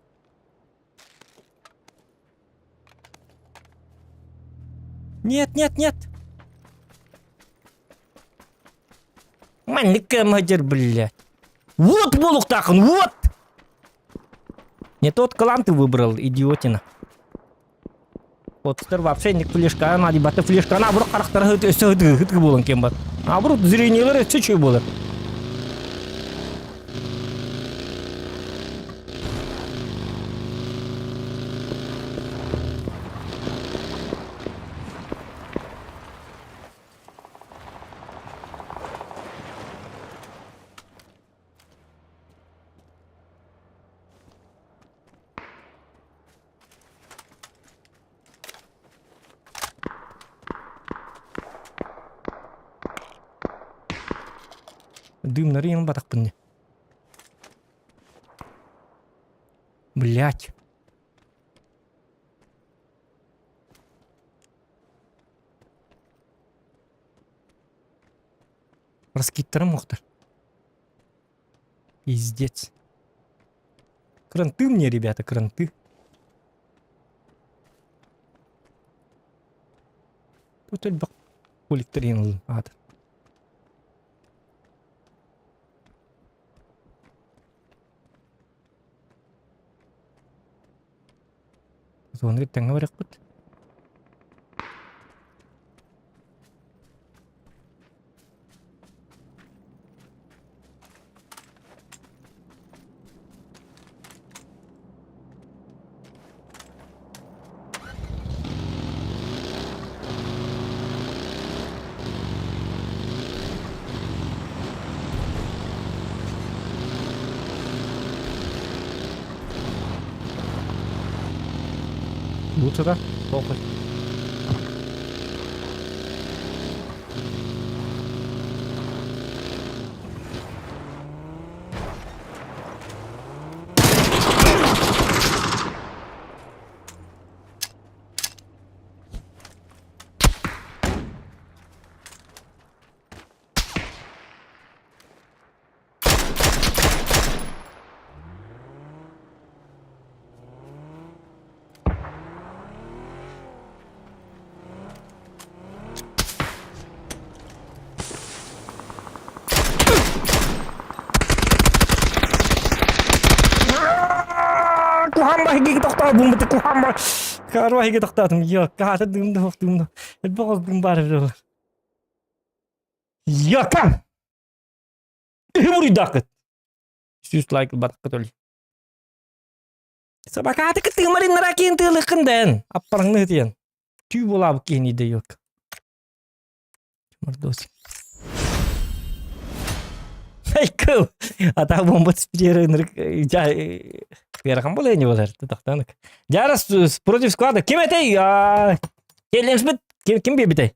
Нет, нет, нет. Маннык командир, блядь. Вот буолуохтааххын, вот! Не тот клан ты выбрал, идиотина. Отстар вообще не флешка, надо бата флешка, наоборот, харахтара өссө ытыгы буолан кем бар. Наоборот, зрениелер өссө үчүгэй буолар. Дымнары батахпын Блять. Раскиттарым охтар. Пиздец. Кранты мне, ребята, кранты. Тут элбэх куликтарин аата. Зоны тэҥҥэ барыахпыт. Лучше Похуй. Кухамба хиги тохтоо бумбыты кухамба. Карва хиги тохтоотум. Йо, каата дымды хох дымды. Элбэх дым бар бир. Йока! Буруйдаакыт. Сүүс лайк ылбатаххыт оли. Собакааты кыттыгымариннара киин тыылыккын дэн. Аппараңны ытыйан. Түү буолаабыт киһини да yok. Мордос. Айкыл. Ата бомба түспүтүгэр ынырык ыарахан буолуо ини буолар тохтоонук. Дьаарас против склада ким этэй? Челленджбит ким ким биэрбитэй?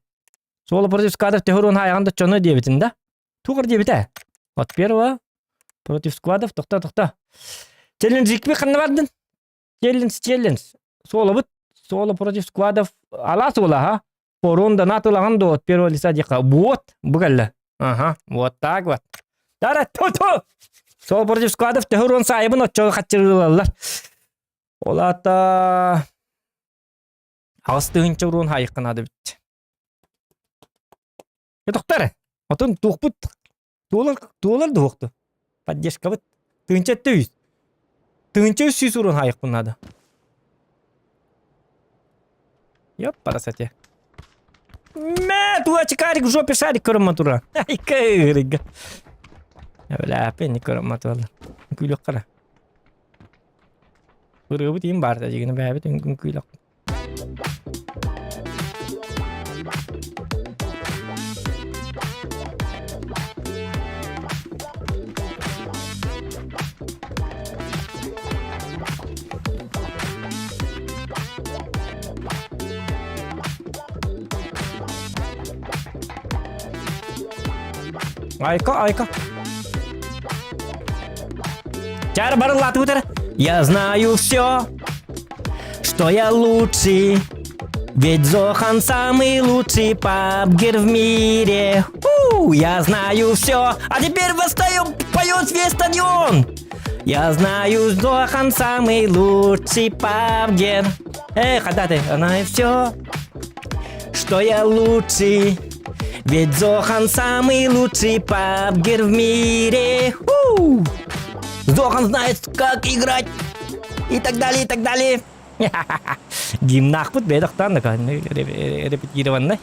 Соло против складов төһөр уон хайаҕан да чону диэбитин да? Тугар диэбитэ. От первого против складов тохто тохто. Челленджикпи ханна бардын? Челлендж челлендж. Солобут соло против складов алаас уола ха? Порон донат ылаҕын дуо от первого лица диэххэ вот бу кэллэ. Ага, вот так вот. Дара ту-ту! Сол против складов төһөр он сайыбын оччо хаччырылаллар. Ол аата 8000 уруун хайыккын ады бит. Тохтар. Отон туохпут туолар туолар дуохту. Поддержкабыт. Тыынча 700. 1300 уруун хайыкпын надо. Ёппарасате. Мэ, туачкарик в жопе шарик көрөммө тура. Ай, кырыга. Бля, не көрөммө тура. Күлөк кара. Ырыабыт им бар да дегені бәбит үҥкүүлэх. Айка, айка. Чар барыллаатыбыт Я знаю все, что я лучший. Ведь Зохан самый лучший пабгер в мире. У, я знаю все. А теперь восстаем, поет весь стадион. Я знаю, Зохан самый лучший пабгер. Эй, когда ты? Знаю все, что я лучший. Ведь Зохан самый лучший пабгер в мире. У! Зохан знает, как играть. И так далее, и так далее. Гимнахпыт бэдохтан репетированный.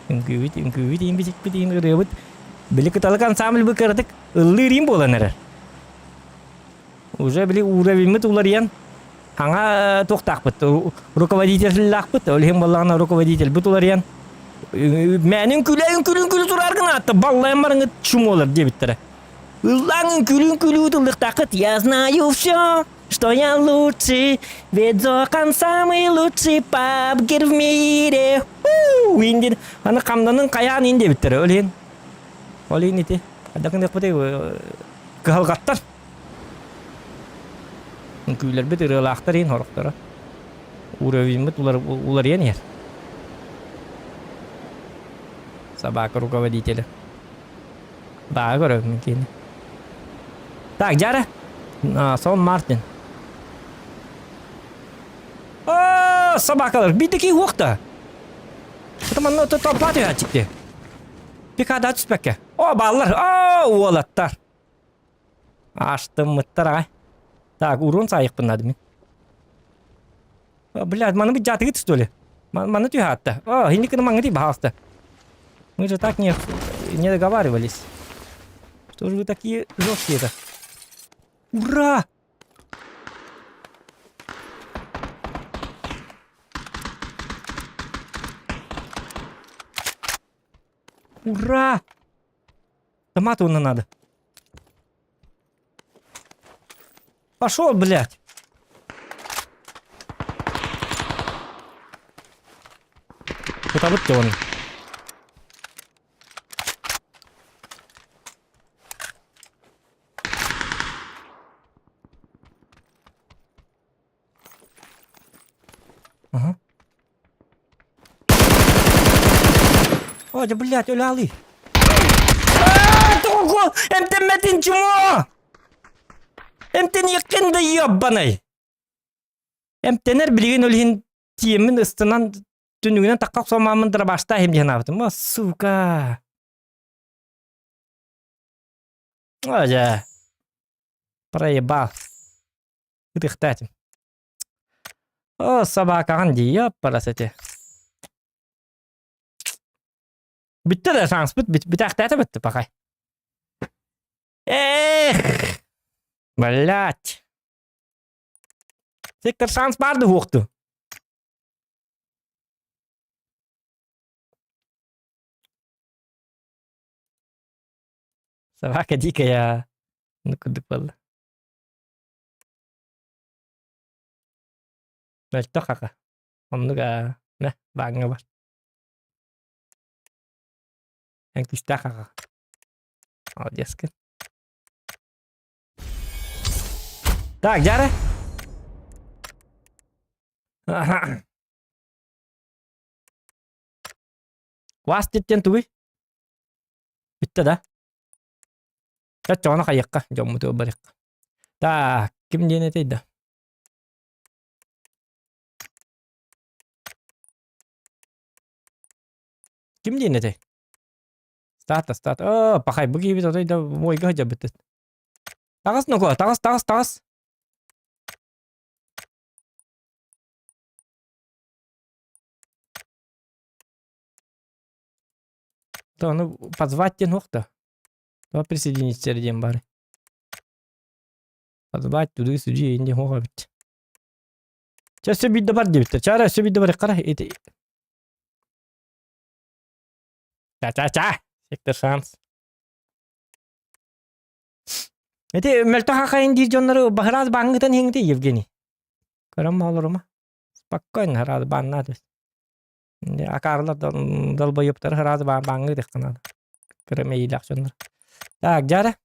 Үҥкүүбүт, үҥкүүбүт, иин иин ырыабыт. Били кыталык ансамбль бы кыратык ыллыыр иин буолан эрэр. Уже били уровеньмит уларыйан хаҥа туохтаахпыт, руководителлаахпыт, ол иһин буоллаҕына руководительбит уларыйан мээнин күлэ үҥкүлүн күлү турар гына баллайан барыҥыт чумуолар диэбиттэрэ. Ыллаан үҥкүлүн күлүү тыллыктааххыт я знаю все, что я лучший, ведь Зохан самый лучший пабгер в мире. Индин, аны хамнанын хайаан ин диэбиттэрэ ол иһин. Ол иһин ити. Хайдах кыһалҕаттар. Үҥкүүлэрбит ырыалаахтар иһин сорохторо. Уровеньмыт уларыйан иһэр. Собака руководителя. Баа көрөбүн киини. Так, Жара. Сон Мартин. О, собакалар, биир уохта. Это манна толпа түһээччикти. Пикада түспэккэ. О, бааллар. О, уолаттар. Аштыммыттар аҕай. Так, урун саайықпын надо мин. Блядь, маны быть жатыгыт что ли? Маны түһаатта. О, хинникini маңыти баһаалыста. Мы же так не, не договаривались. Что же вы такие жесткие-то? Ура! Ура! Томаты надо. Пошел, блядь! Кутабыт он. Ага. О, да, блядь, өлөалый. Тоҕо эмтэммэтин чмо! Эмтэниэххин да ёббанай! Эмтэнэр билигин ол иһин тиэммин ыстанан түннүгүнэн тахха охсомааммын дырабаштаа иһим диэн аабытым. О, сука! О, дьэ. Проебал. Ытыхтаатым. О, собакаҕын дии, ёппарас эти. Бүттэ да шанспыт бүтээхтээтэ бүттэ пахай. Эх! Блять. Сектор шанс баар да уохту. Собака дикая. Ну курдук буолла. Мөлтөх аха. Оннук аа, мэ, бааҥҥа бар. Эн күүстээх аҕа. Молодецкин. Так, дьара. Квас диттен тугуй? Бүттэ да? Чоччоҕуна хайыахха, дьоммутугар барыахха. Так, ким диэн этэй да? Ким диэн этэй? Старт, старт. Оо, пахай, бу киһибит отой да мойга сылдьарбыт. Таҕыс нуку, таҕыс, таҕыс, таҕыс. То ону позвать диэн суох да. То присоединиться диэн баар. Позвать туды суди инди суох эбит. Чэ, өссө биирдэ бар диэбиттэр. Чара өссө биирдэ бар қара. Ити. Ча-ча-ча! Сектор шанс. Ити мөлтөх хахайын диир дьоннору баһыраас бааҥҥытан иһиҥити Евгений. Көрөн олорума. Спокойно хараады бааннаат. Акаарылар долбоёбтары хараады бааҥҥы диэххэ наада. Кыра мэйиилээх дьоннор. Так, дьара.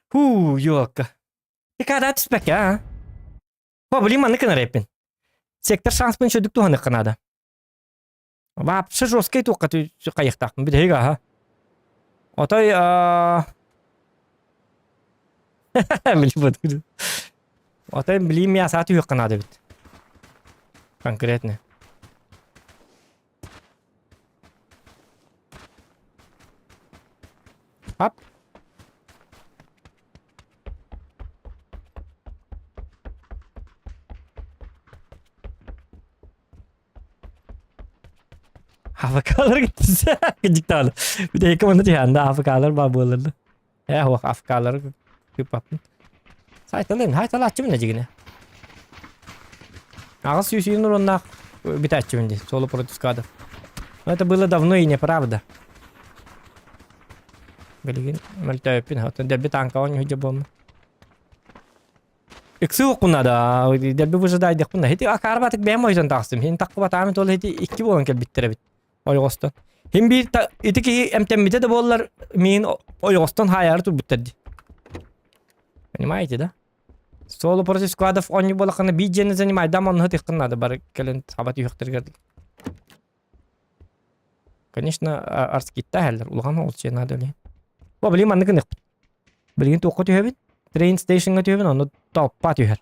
Хуу, ёлка. Икаада түспэккэ, а? О, блин, маннык гынар эппин. Сектор шанспын шөдүк туһаныхха наада. Вообще жесткай туохха хайыахтаахпын бүтэһик аха. Отой Билбэт. Отой билиим мясаҕа түһүөххэ наада эбит. Конкретно. Ап. АФК-лар gitti. Gıcık Bir de yakın түһээнде АФК-лар баар буоллар. Ээ хуох АФК-лары кыппаппын. Сайталыын, хайталааччыбын эдьигинэ. Аҕыс сүүс уроннаах бүтээччибин дии, соло против скадов. Но это было давно и неправда. Билигин мөлтөөппүн, оттон дерби танка оонньуу буолма. Ыксыы уккуна да, дерби выжидайдыхпын. Хити акаарбатык бэйэм ойсон таҕыстым. Хин таххыбатаамын тол хити икки буолан кэлбиттэр эбит. Ойоҕостон. Хин биир ити киһи эмтэммитэ да буоллар миин ойоҕостон хаайаары турбуттар дии. Понимаете, да? Соло против складов оонньуу буолаххына биир дьиэни занимайдам онно тыххын надо бары кэлэн хаба түһүөхтэригэр. Конечно, арскитта иһэллэр. Улахан ол дьиэ надо өлүөн. Бу билигин маннык гыныахпыт. Билигин туохха түһэбит? Train stationҥа түһэбин, онно толпа түһэр.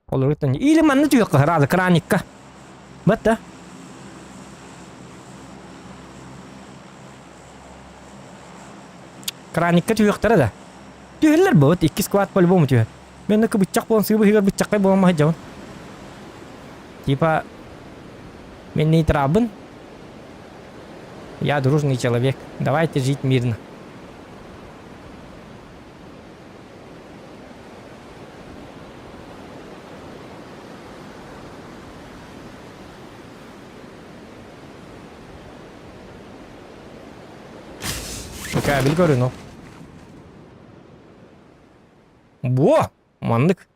Олоруттан или манна түһүөххэ сразу краникка. Бат да. Краникка түһүөхтэрэ да. Түһэллэр бу, икки сквад по-любому түһэр. Мен быччак буолан сыыбы иһигэр быччаккай буолан маһыдьабын. Типа мен нейтралбын. Я дружный человек. Давайте жить мирно. Кабель көрүн ол. Буо! Маннык.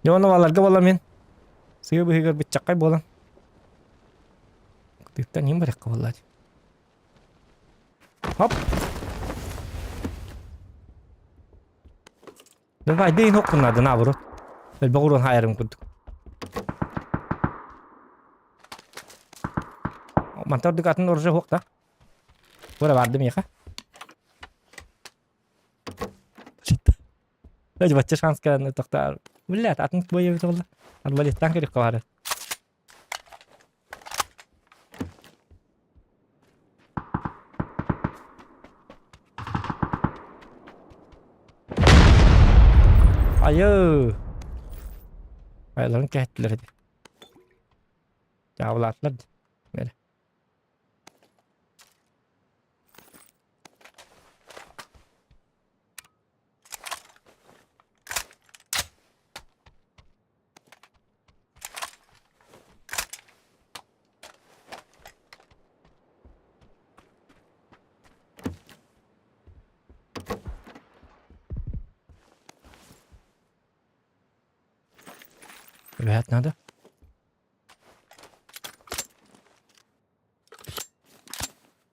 Дьэ онно баларга буола мин. Сыа быһыгар быччаккай буолан. Тыттан иһин барыахха буолла. Хоп. Давай, дейін хоққынады, наоборот. Элбэх урон хайарым курдук. Мантан ордук атын оружие суох да. Бара бардым миэхэ. Бачча шанска тохтаар. Блядь, атын боевик болла. Арбалеттан керек бары. Айыы! Айыларын кэһэттилэр ити. Дьаабылаатылар дии. Бэрэ. Түбэһэт надо.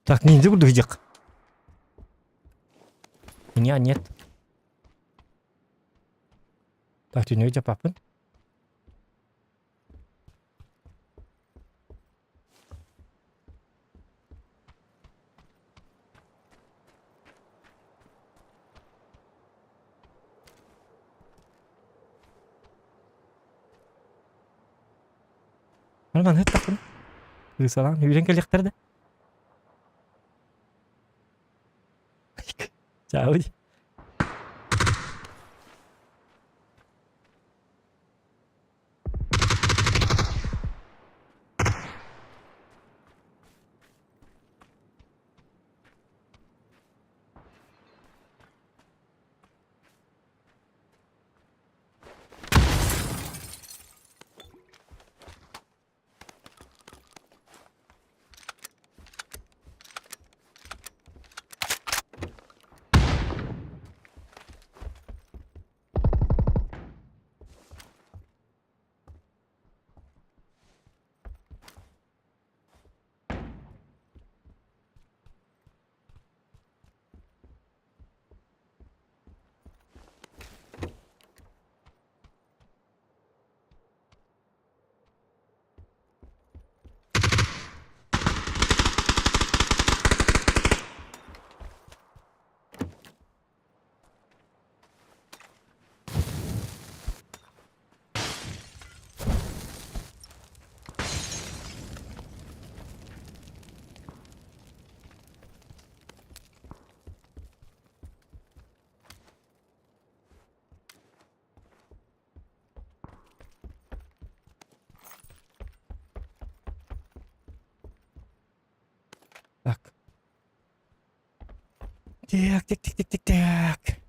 Так, ниндзя буду видех. Меня нет. Так, түнүгү жапаппын. Нормально ыттахпын. Ысалаан үүрэн кэлиэхтэр да. Чао. Так. Так, так, так, так, так, так.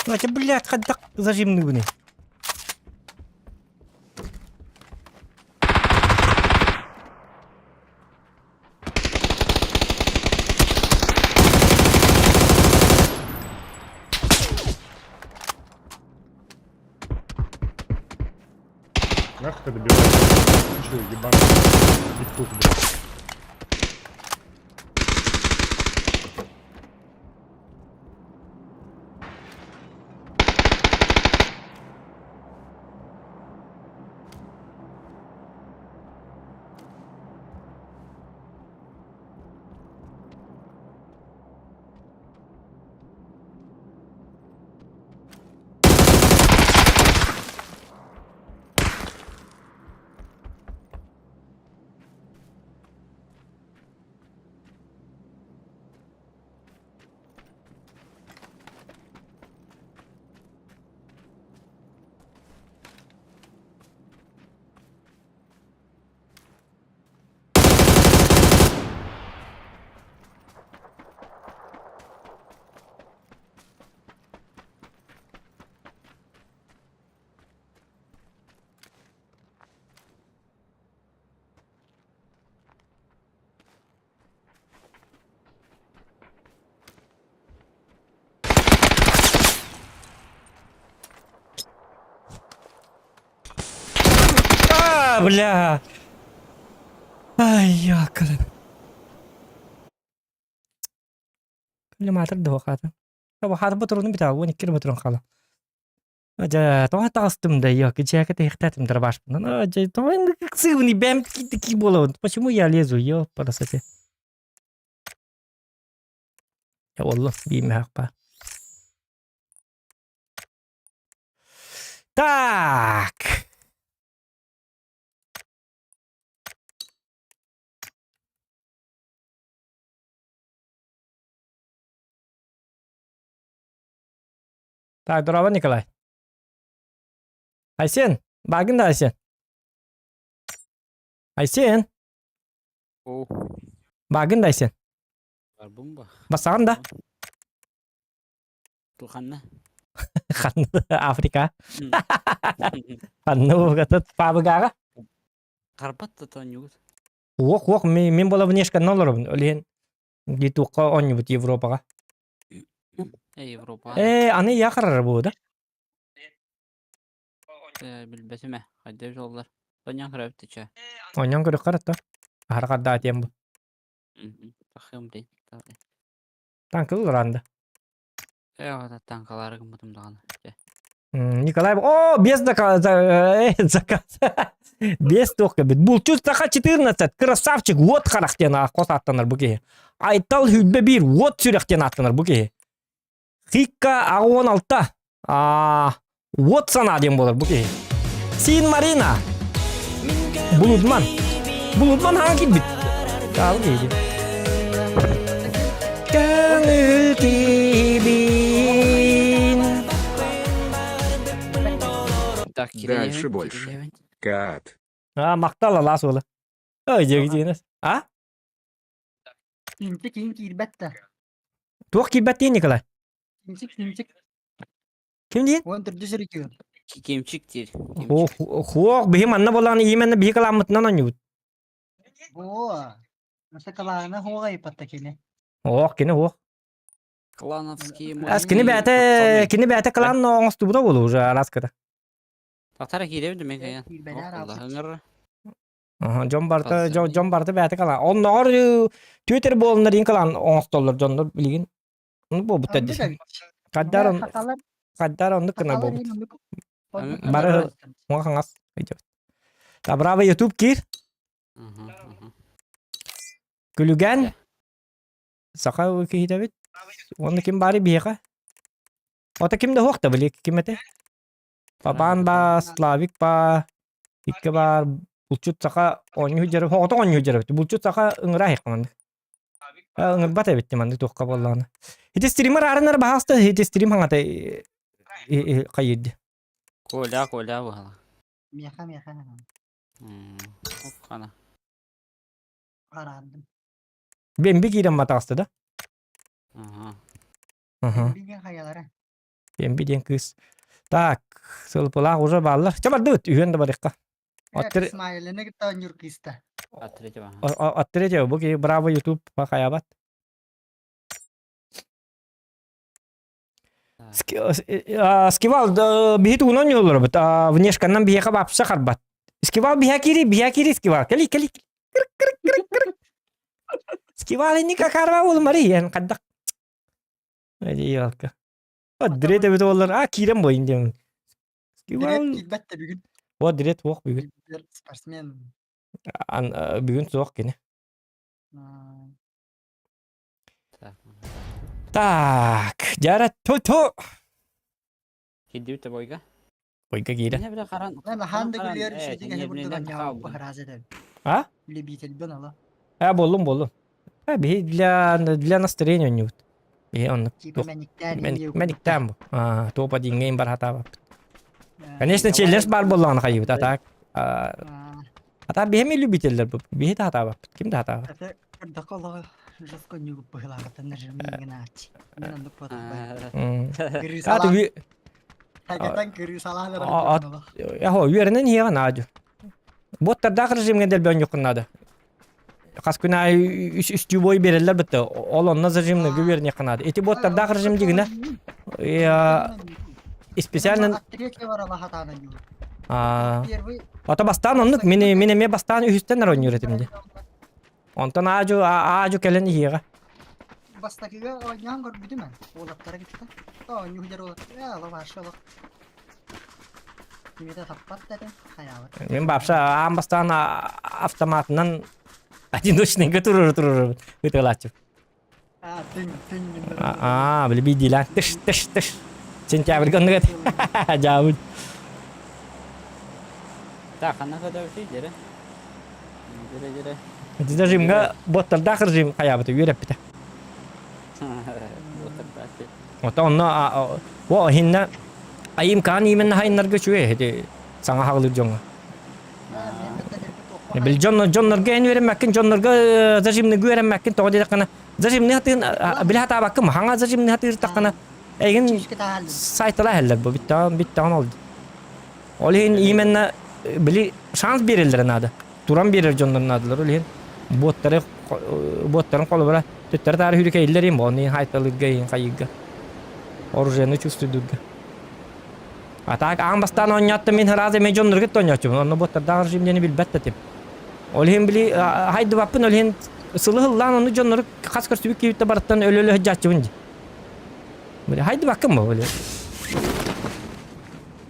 Давайте, блядь, хайдах зажимныыбыный. Нахуй ты добиваешь? Ты чё, ебаный петух, блядь. бля! Ай, ёкарный. Климатор да хата. Хата батыруну битаа, 12 батырын хала. Дьэ, тоҕо таҕыстым да, ёки, дьээкэ тэһихтээтим дробашпынан. А, дьэ, тоҕо сыыбыный, бэм такие буолабын. Почему я лезу, ёпарасоте. Олло, биимэхпа. Так. Так, здорово, Николай. Айсен, багын да Айсен. Айсен. О. Багын да Айсен. Барбын ба. Басаҕын да? Ханна? Ханна Африка. Ханна бугатат пабыгаға? Карпат да тонньугут. Уох, уох, мен бола внешканна олоробун. Олиһин гитуққа онньубут Европаға. Э, Европа. Э, аны яқырар бу да? Э, билбэтим э. Хайда жоллар. Тонян көрөбүт чэ. Онньон көрүк каратта. Ахарқарда атиям бу. Тахым дей. Танкыл ранды. Э, танкалары гыммытым даҕаны. Николай, о, без заказ, заказ. Без туох кэбит. Булчут саха 14, красавчик, уот харах диэн хос ааттанар бу киһи. Айтал хүлбэ биир, уот сүрэх диэн ааттанар бу киһи. Хикка 16, уот санаа диэн буолар бу киһи. Син Марина, Булудман. Булудман хаҥа киирбит. Таал киһи Көҥүл киһибин. Так, Дальше больше. Кат. А, махтал алаас уола. Ой, дьиэ А? Кимчик ким киирбэт да. Туох киирбэт диэн Николай? Кимчик кимчик. Ким диэн? Уон төрдүс регион. Кимчик диир. Хуох, биһи манна буолан именно биһи кыламмытынан оонньуубут. Оо. Сакалаана хуоҕа ипатта кини. Ох, кини хуох. Клановский Ас кини бэйэтэ кини бэйэтэ клан оҥостубута буолу уже араската. Татара киирэбин мен кайан. Киирбэлэр Аллаһыңыр. Дьон барыта дьон барыта бэйэтэ калан. Онноҕор Twitter буолуннар иин калан оҥостоллор дьоннор билигин. Ну буолбуттар дии. Хаддар хаддар оннук гына буолбут. Бары уҥа хаҥас идет. Браво YouTube киир. Күлүгэн саха киһитэбит. Уонна ким баары биһиэхэ? Ото ким да суох да били ким этэ? Папаан баа, Славик баа, икки баар, булчут саха оонньуу дьарып, оҕото оонньуу дьарып. Булчут саха ыҥыра иһик маннык. Ыҥырбат эбит маннык туохха буоллаҕына. Ити стример аарынар баһаалыста ити стрим хаҥата хайыырды. Коля, Коля буһала. Миэхэ, миэхэ. Хана. Араардым. Бемби киирэн матаҕаста да? Аха. Аха. Билген хайалара. Бемби диэн кыыс. Так, сылпылаах уже бааллар. Чэ бардыбыт, үһүөн да барыахха. Оттер Смайлыны кытта оонньуур кыыста. Оттретьего. Оттретьего, бу киһи браво YouTube хайабат. Скивал биһи тугунан оонньуулларбыт внешканнан биһиэхэ баапса харбат. Скивал биһэ кири, биһэ кири скивал. Кэли, кэли. Кырк, кырк, кырк, кырк. Скивал инника карва улмари ен каддак. Ялка. Дрет эбит олар. А киирэн бойын диэн. Дрет киирбэт да бүгүн. О, дрет суох бүгүн. Спортсмен. Бүгүн суох кини. Так, дьара ту-ту. Кирдибит бойга. Бойга киирэ. Не биле харан. Мен хаан да күлүөр үчүгэй киһи курдук анньаабыппа ыраас этэ. А? Любительбин ала. А, боллум, боллум. А, биһи для, для настроения оонньуубут. Биһи оннук. Типа мэниктээн Мэниктээн бу. А, туопа диҥҥэйин бар хатаабаппыт. Конечно, челлендж бар буоллаҕына хайыыбыт, а так. А так биһи любителлэр бу. Биһи да хатаабаппыт. Ким да хатаабат. Көрдөххө олоҕу жестко ньугуп быһыылаабыттан нажимнигин ааччы. Мин оннук Хайгатан кырыысалаан Яхо, үөрэнэн иһиэҕин аадьу. Боттардаах режимҥэ дэлби оонньуоххун наада. Хас күн аайы үстүү бой биэрэллэр бытта. Ол онно зажимныгы үөрэниэххэ наада. Ити боттардаах режим дигинэ специально... Аа. Первый Ото бастаан оннук мин мин эмиэ бастаан үһүстэн эрэ оонньуур этим дии. Онтон аадьу аадьу кэлэн иһиэҕэ. Бастакыга оонньоон көрбүтүм эн. Уолаттара кытта. Оонньуу сылдьар уолаттар. Ээ, лавашка олох. Кимиэтэ таппат да этим, хайаабат. Мин бапша аан бастаан автоматынан одиночныйга туруру туруру ытыалааччы. Аа, түҥ, түҥ Аа, били биирдиилээн тыш тыш тыш. Сентябрьга оннук этэ. Дьаабын. Так, ханна көтөбүтүй дьэрэ? Дьэрэ дьэрэ. Ити режимҥа боттардаах режим хайаабыта үөрэппитэ. Боттардаах. Ото онно о иһиннэ айымкаан именно хайыннарга үчүгэй ити саҥа хаҕылыыр дьоҥҥо. Бил дьон дьоннорго эн үөрэммэккин дьоннорго зажимныгы үөрэммэккин тоҕо диэтэххинэ зажимны хатыын били хатаабаккын хаҥа зажимны хатыыртаххына эйигин сайтала иһэллэр бу бүттэҕин бүттэҕин ол ол иһин именно били шанс биэрэллэрэ наада туран биэрэр дьоннор наадалар ол иһин буоттары буоттарын холобура төттөрү таары хүрүкэйиллэр им оны хайталыырга иһин хайыырга оружиены чувствуйдурга А так аан бастаан оонньооттум мин сразу эмиэ дьоннорго оонньооччубун. Онно буоттардаах режим диэни билбэт да этим. Ол иһин били хайдыбаппын ол иһин сылы сыллаан ону дьоннору хас көрсүбүт киһиттэ барыттан өлө-өлө сылдьааччыбын дии. Били хайдыбаккын бу били.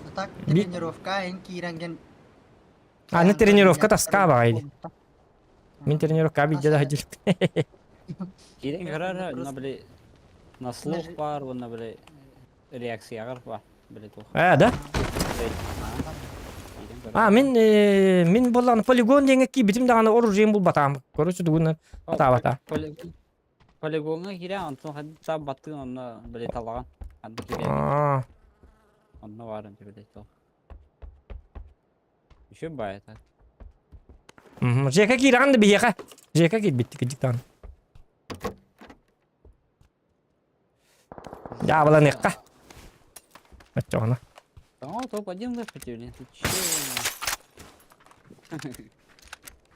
А так тренировка эн киирэнген Аны тренировка таска баҕайы. Мин тренировка видео да сылдьыбыт. Киирэн көрөр, онно били на слух баар, уонна били реакцияҕар баар, били туох. Ээ да? А мин э, мин буоллаҕына полигон диэҥҥэ киирбитим даҕаны оружием булбатаҕым. Короче тугунан атаабата. Полигоҥҥа киирэ, онтон ханна баттыын онно били талаҕан. Ханна киирэ. Аа. Онно баарын били туох. Еще баайта. Жека киирэҕин да биһиэхэ. Жека киирбиттик дьиктаан. Дьаабыланыахха. Оччоҕуна. О, топ-1 выхватили. Ты че?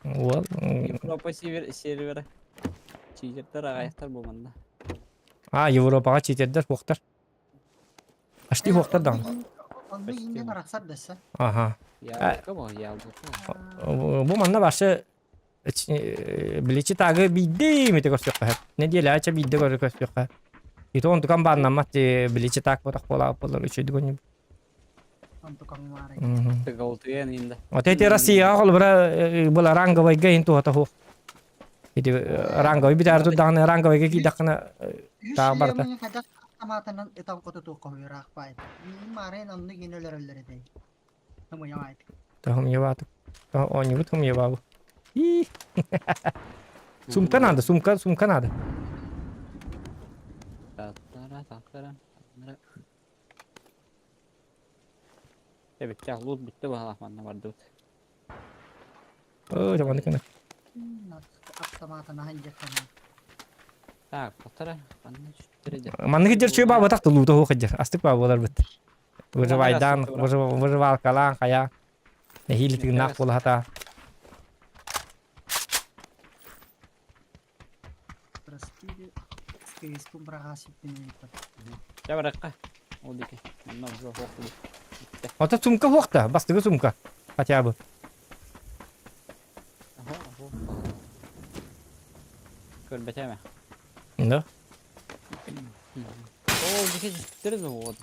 Уол. Европа север сервера. Читердер аҕайахтар буолманна. А, Европаҕа читердер суохтар. Почти суохтар даҕаны. Онно ииннэн арахсар дэсэ. Аха. Яблоко бо, яблоко. Бу манна башы биличи тагы биирдэ эмитэ көрсүөххэ сөп. Нэдиэлэ ача биирдэ көрө көрсүөххэ. Ити онтукан бааннаммат биличи так ботах буолаабыт буолар үчүгэй гонньу. Онтукан баарай. Тыгалтыйан инде. Вот эти Россияҕа холобура была ранговайга ин туһата суох. Ити ранговый битээр турдаҕына ранговайга киирдэххинэ таах барыта. Хайдах автоматынан ытан хотутуохха ыраах баайт. Миин маарайын оннук иин өлөрөллөр этэй. Хымыйаайт. Тахымьябаатык. Оонньубут хымьябаабы. Сумка надо, сумка, сумка надо. Таттара, таттара. Эбитчэх лут бүттэ баһалаах манна бардыбыт. Ой, маннык гына. Автоматынан дьахтана. Так, полтора. Манна түстэрэ Маннык иджер чүө баабатах тулуута хуох иджер. Астык баа буолар бит. Выживайдан, выживалкалаан хайа. Нэһиили тыыннаах буолаһата. Прости, скрипку браҕаасыппын Чэ баракка. Ол диэки. Манна уже суох Бүттэ. Ото сумка хуохта, бастыгы сумка. Хотя бы. Көрбөтөмө. Да. Ол диэки түспүттэр да буолуо.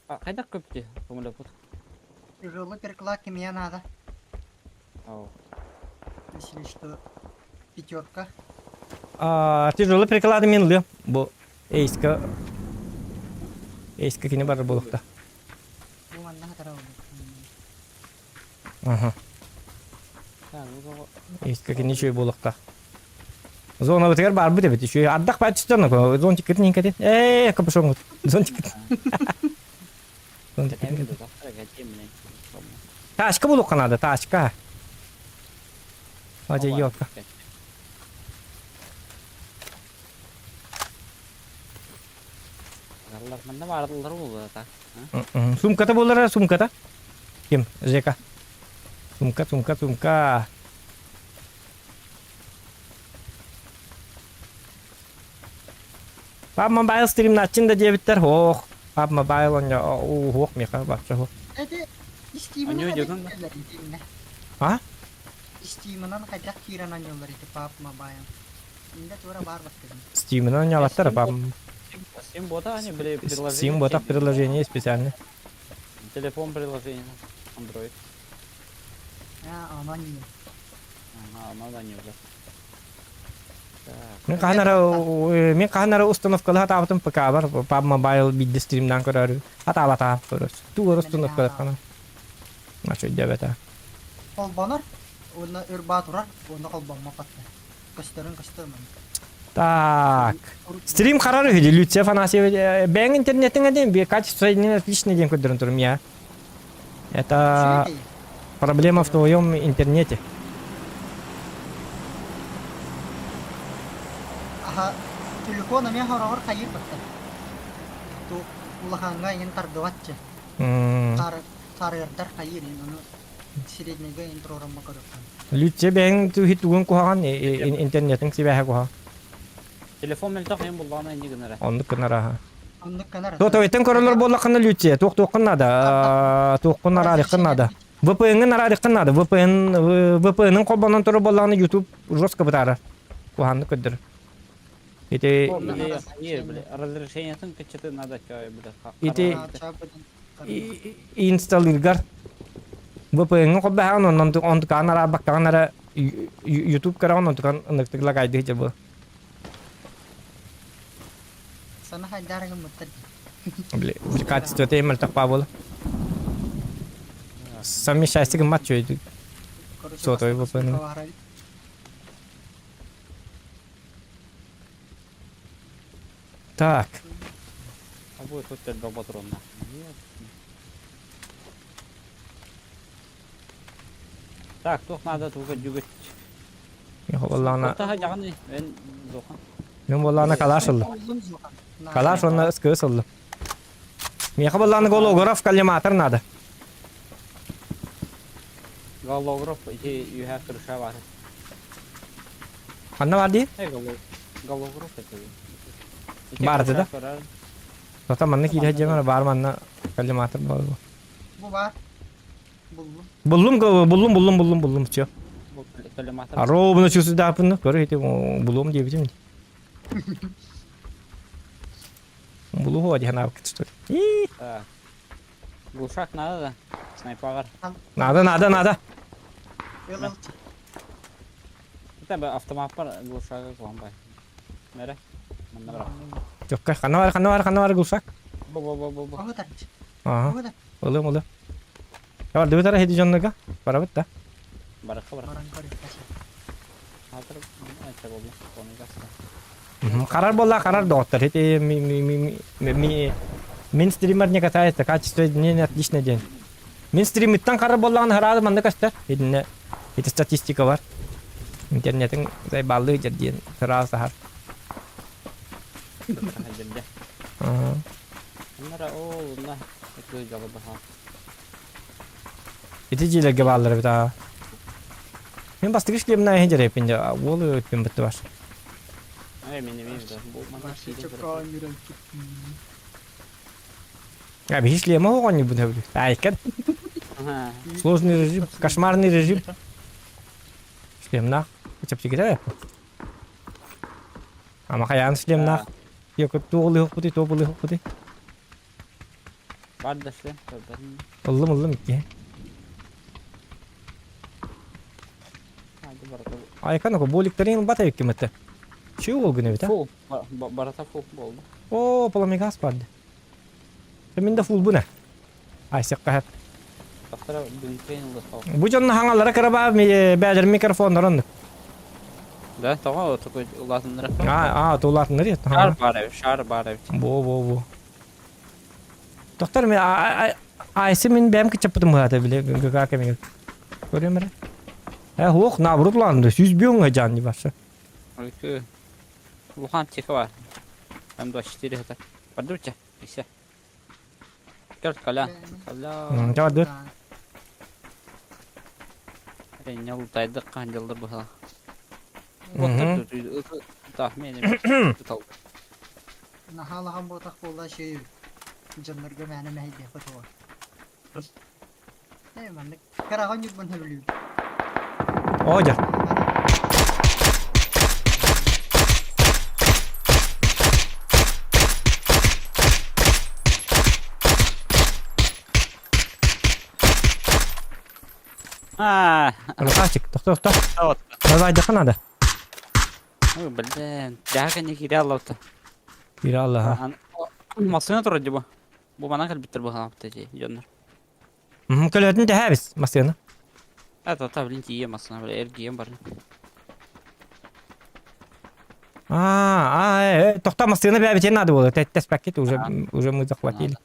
Хайдах көптү көмөлөппүт. Тяжелый переклад кимиэ надо. Ау. Если что, пятерка. А, тяжелый приклады мен ылыам. Бу эйска эйска кини бар буолуохта. Бу манна хатара Аха. Эйска кини үчүгэй буолуохтаах. Зонабытыгар баарбыт эбит үчүгэй. Ардах баар түстэн зонтиккытын иҥкэтин. Ээ, капюшоҥҥут. Зонтиккытын. Зонтиккытын. Тачка булуохха наада, тачка. Адьа, елка. Манна баардылар буолуо так. Сумката буолара, сумката. Ким? Жека. Сумка, сумка, сумка. Пап Мобайл стримнааччын да диэбиттэр. Ох, Пап Мобайл онньо ууһуох миэхэ бачча Эти ис. Steam'ынан Анньыы хайдах дьонун да? киирэллэр итиннэ? А? Steam'ынан хайдах киирэн анньаллар ити PUBG Mobile? Инде туора баар баттыгын. Steam'ынан ньалаттар, Steam пап. Steam бота они, били, приложение. Steam ботах приложение специально. Телефон приложение. Android. А, онон не. Ага, оно да не уже. Мин хаһан эрэ мин хаһан эрэ установкалыы сатаабытым ПК-бар PUBG Mobile биирдэ стримнаан көрөөрү хатаабатаҕым көрөр. Тугу эрэ установкалыаххына. Маша өйдөөбөтө. Холбонор, уонна өр баа турар, уонна холбоммоппат. Көстөрүн көстөр маны. Так. Стрим харар үһү Люция Афанасьева бэйэҥ интернетиҥ диэн качество соединения отличный диэн көрдөрөн турум я. Это проблема в твоем интернете. Аха, телефон эмиэ хороҕор хайыыр баттар. Ту улахаҥҥа иҥин тардыбатчы. Харыардар хайыыр иҥин ону среднейгэ иҥин туруорамма көрүөххүн. Люция бэйэҥ тугун куһаҕан интернетиҥ сибээһэ куһаҕан. Телефон мөлтөх иһин буллаҕына инньэ гынара. Оннук гынар аха. Оннук гынар. То тойтон көрөлөр буоллаххына Люция, туох туоххун наада, туоххун араарыххын наада. VPN-ҥин араарыххын наада. VPN VPN-ын холбонон турар буоллаҕына YouTube жестко бытаарар. Куһааннык көрдөрөр. Ити Разрешениетын кыччаты надо Ити инсталлыыргар VPN-ҥин холбоһоҕун онон онтукаан араарбаккаҕын эрэ YouTube көрөҕүн онтукан ынырыктык лагайдыы дьэ бу. Сана хайдаар гыммыттар Били качествота мөлтөх баа буола. Совмещайся гыммат чуйдук. Сотовый VPN. Так. А будет тут теперь патронов. Так, туох надо туга дьүгүт. Буоллаҕына Таха дьаҕаны эн зохан. Мен буоллаҕына калаш ыллым. Калаш уонна СКС ыллым. Миэхэ буоллаҕына голограф коллиматор надо. Голограф ити үһэ крыша бар. Ханна бар дии? Голограф это. Барды да? Тота манна киирэ дьэмэр бар манна коллиматор бар. Бу бар. Буллум. Буллум, буллум, буллум, буллум, буллум, все. Коллиматор. А ровно чувствую, көрө ити булуом диэбитим. Булуһуо диэн аабыккыт что ли? Глушак надо да? Снайпагар. Надо, надо, надо. Это бы автомат бар глушагы куһан бай. Мере. Манна бар. Жокка, ханна бар, ханна бар, ханна бар глушак? Бу бу бу бу бу. Ага. Ылым, ылым. Бар, дыбытара хеди дьоннорго. Барабыт да. Баракка баракка. Харар буолла, харар доҕоттор. Ити мин стример не касается, качество не отлично диэн. Мин стримиттан харар буоллаҕына хараады манна көстөр. Итиннэ ити статистика бар. Интернетиҥ сайбааллыы дьэр диэн сразу саһар. Ити дьиэлэргэ бааллар эбит аа. Мин бастакы шлемнаа иһин дьэрэппин дьэ уол өттүн бытты бар. А биһи шлема оҕонньубут эбит. Айкан. Сложный режим, кошмарный режим. Шлемнаах. Чэпчэкитэ. Ама хайаан шлемнаах. Туох туох ылыахпытый? Бар да шлем. Ыллым ыллым икки. Айкан око боликтерин бата икки Чего ол гына бит, Фул. Барата фул болды. О, пламегаз барды. Мен да фул буна. Ай секка хат. Бу дьонно хаҥалара кыраба бэдэр микрофоннорон. Да, тоҕо такой улаатыннара. А, а, улаатыннар. Шар бар эбит, шар бар эбит. Бо, бо, бо. Доктор, мен айсы мин бэм кычаппытым быһаата биле ГК кэмигэр. Көрүөм эрэ. Э, хуох, наоборот улаанды, сүүс бүөҥ жаанни барса. Өлкү. Улахан тихо бар. М24 это. Подумайте, и все. Көр, Коля. Коля. Жабады. Не лутайдык кандылды быһа. Вот так, мен Наһаалахан буотах буолла шею. Дьоннорго мээнэ мэһэйдиэхпит буолар. Ээ маннык кыраҕа ньурбун сөбүлүүбүн. Оо дьэ. Аа, Красавчик, тохто, тохто. вот. Давай, надо. Ой, блин, дьаһа кэннэ киирэ аллабыта. Киирэ алла, Массыына турар дии бу. Бу манан кэлбиттэр быһалаабыта дии дьоннор. Көлөтүн тэһээбис массыына. Это та, блин, тиийэ массыына, бля, эргийэн баран. А, а, тохто массыына бэбитин надо было. Тэспэккит уже, уже мы захватили.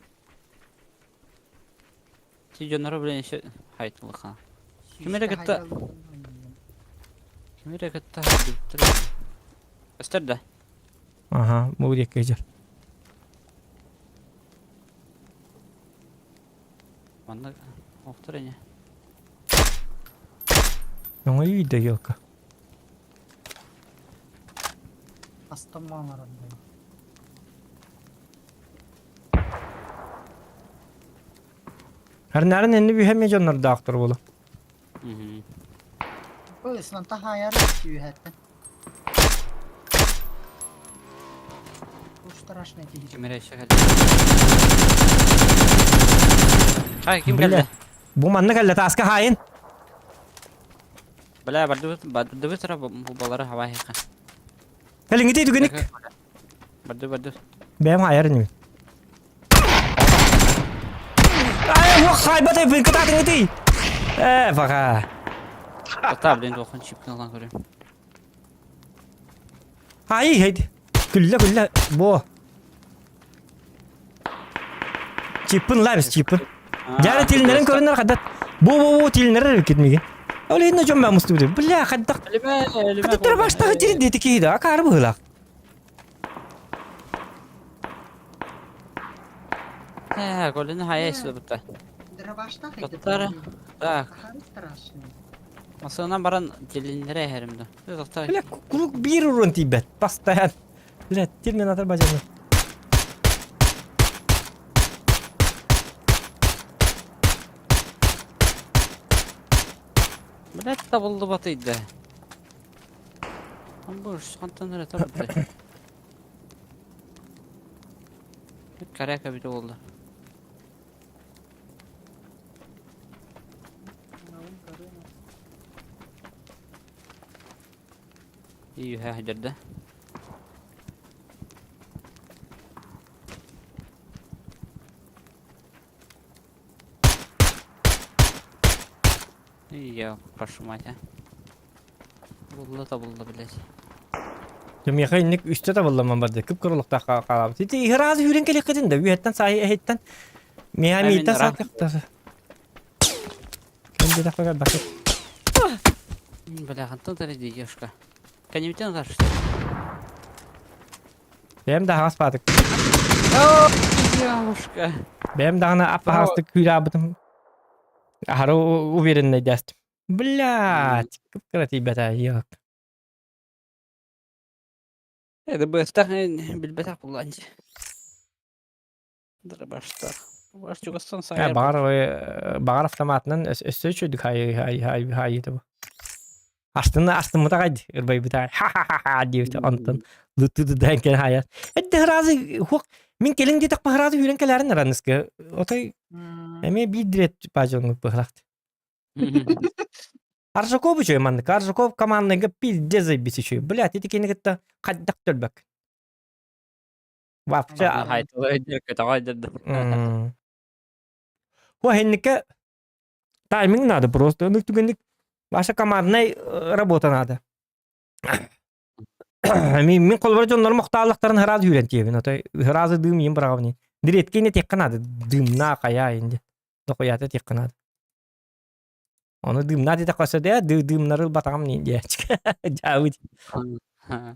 Ти дьонноро, блин, еще хайтылыха. Ким эрэ кытта Ким эрэ кытта Өстөр да. Ага, бу диэки дьэр. Манна охтор ини. Оҥой да елка. Астым оҥорон. Харнарын энни бүһэ дьоннордоохтор буолу. Бу ысманта хаайар сүүһэттэн. Бу страшный киһи. Ким эрэ еще кэллэ. Хай, ким кэллэ? Бу манна кэллэ тааска хаайын. Бля, бардыбыт, бардыбыт ра бу балары хабай хэ. Кэлиҥҥитий түгүнүк. Барды, барды. Бэйэм хаайар инибин. Ай, уох хаайбат эбин кытаатыҥҥытый. Э, пока. Та, блин, туоххан чипкин ылан көрүм. Ай, хейд. Күллэ, күллэ. Бо. Чиппин лабис чиппин. Дьара тилиннэрин көрүнэр хадат. Бу бу бу тилиннэрэр эбиккит миги. Ол иһин дьон баа мустубут. Бля, хаддах. Хадаттар баштаҕы тирин диэти киһи да акаары быһыылаах. Э, Колины хайа исилбитте. Дробаштах Тоттара. Так. страшный. Масынан баран тилиннере эһэрим да. Бля, круг биир урун тиийбэт. Постоянно. Бля, терминатор бажаны. Блядь, табылды батыйды. Бу хантан эрэ табылды. Каряка бит oldu. Июһэ дьэрдэ. Я прошу мать, а. Булла табылла, блядь. Миэхэ инник үстэ табылламан барды. Кып кырылыктаах хаалабыт. Ити ыразы үүрэн кэлиэххитин да үһэттэн саайы эһиттэн миэхэ мииттэн саатыахтар. Ким диэтэххэ бакыт. Бля, хантан тары девушка. Кэннибитин ытар что? Бэйэм да аһаҕас баатык. Девушка. Бэйэм даҕаны ап-аһаҕастык күүраабытым. Аһары уверенный дэстим. Блядь, кып-кыра тиийбэтэ, йок. Это быстах билбэтэх буллаанчы. Дробаштар. Ваш чугастан сайар. Баҕар баҕар автоматынан өссө үчүгдүк хай хай хай хай бу. Астына астыммыта гайд ырбайбыта ха-ха-ха диэбит онтон лытыды кел хая. Эдде хразы хук мин келин диэтэх хразы хүрен келәрин араныска. Отой эме биир бажоңук быхлахт. Аржаков үчүгэй маннык. Аржаков командныйга пиздец заебись үчүгэй. Блядь, ити кини кытта хайдах төлбөк. Вообще Хуа хенникке тайминг надо просто. Ну түгенник ваша командная работа надо. Мин мин колбар дьоннор мохтааллахтарын хырааз үүрэн тиэбин. Отой хыраазы дыым иин быраҕабын. Диреткине тиэххэ наада. Дыымнаа хайаа инде. Дохуята тиэххэ наада. Ону дыымнаа диэтэххэ сөп ээ дыымнары ылбатаҕым нии диэччи. Дьаабыт.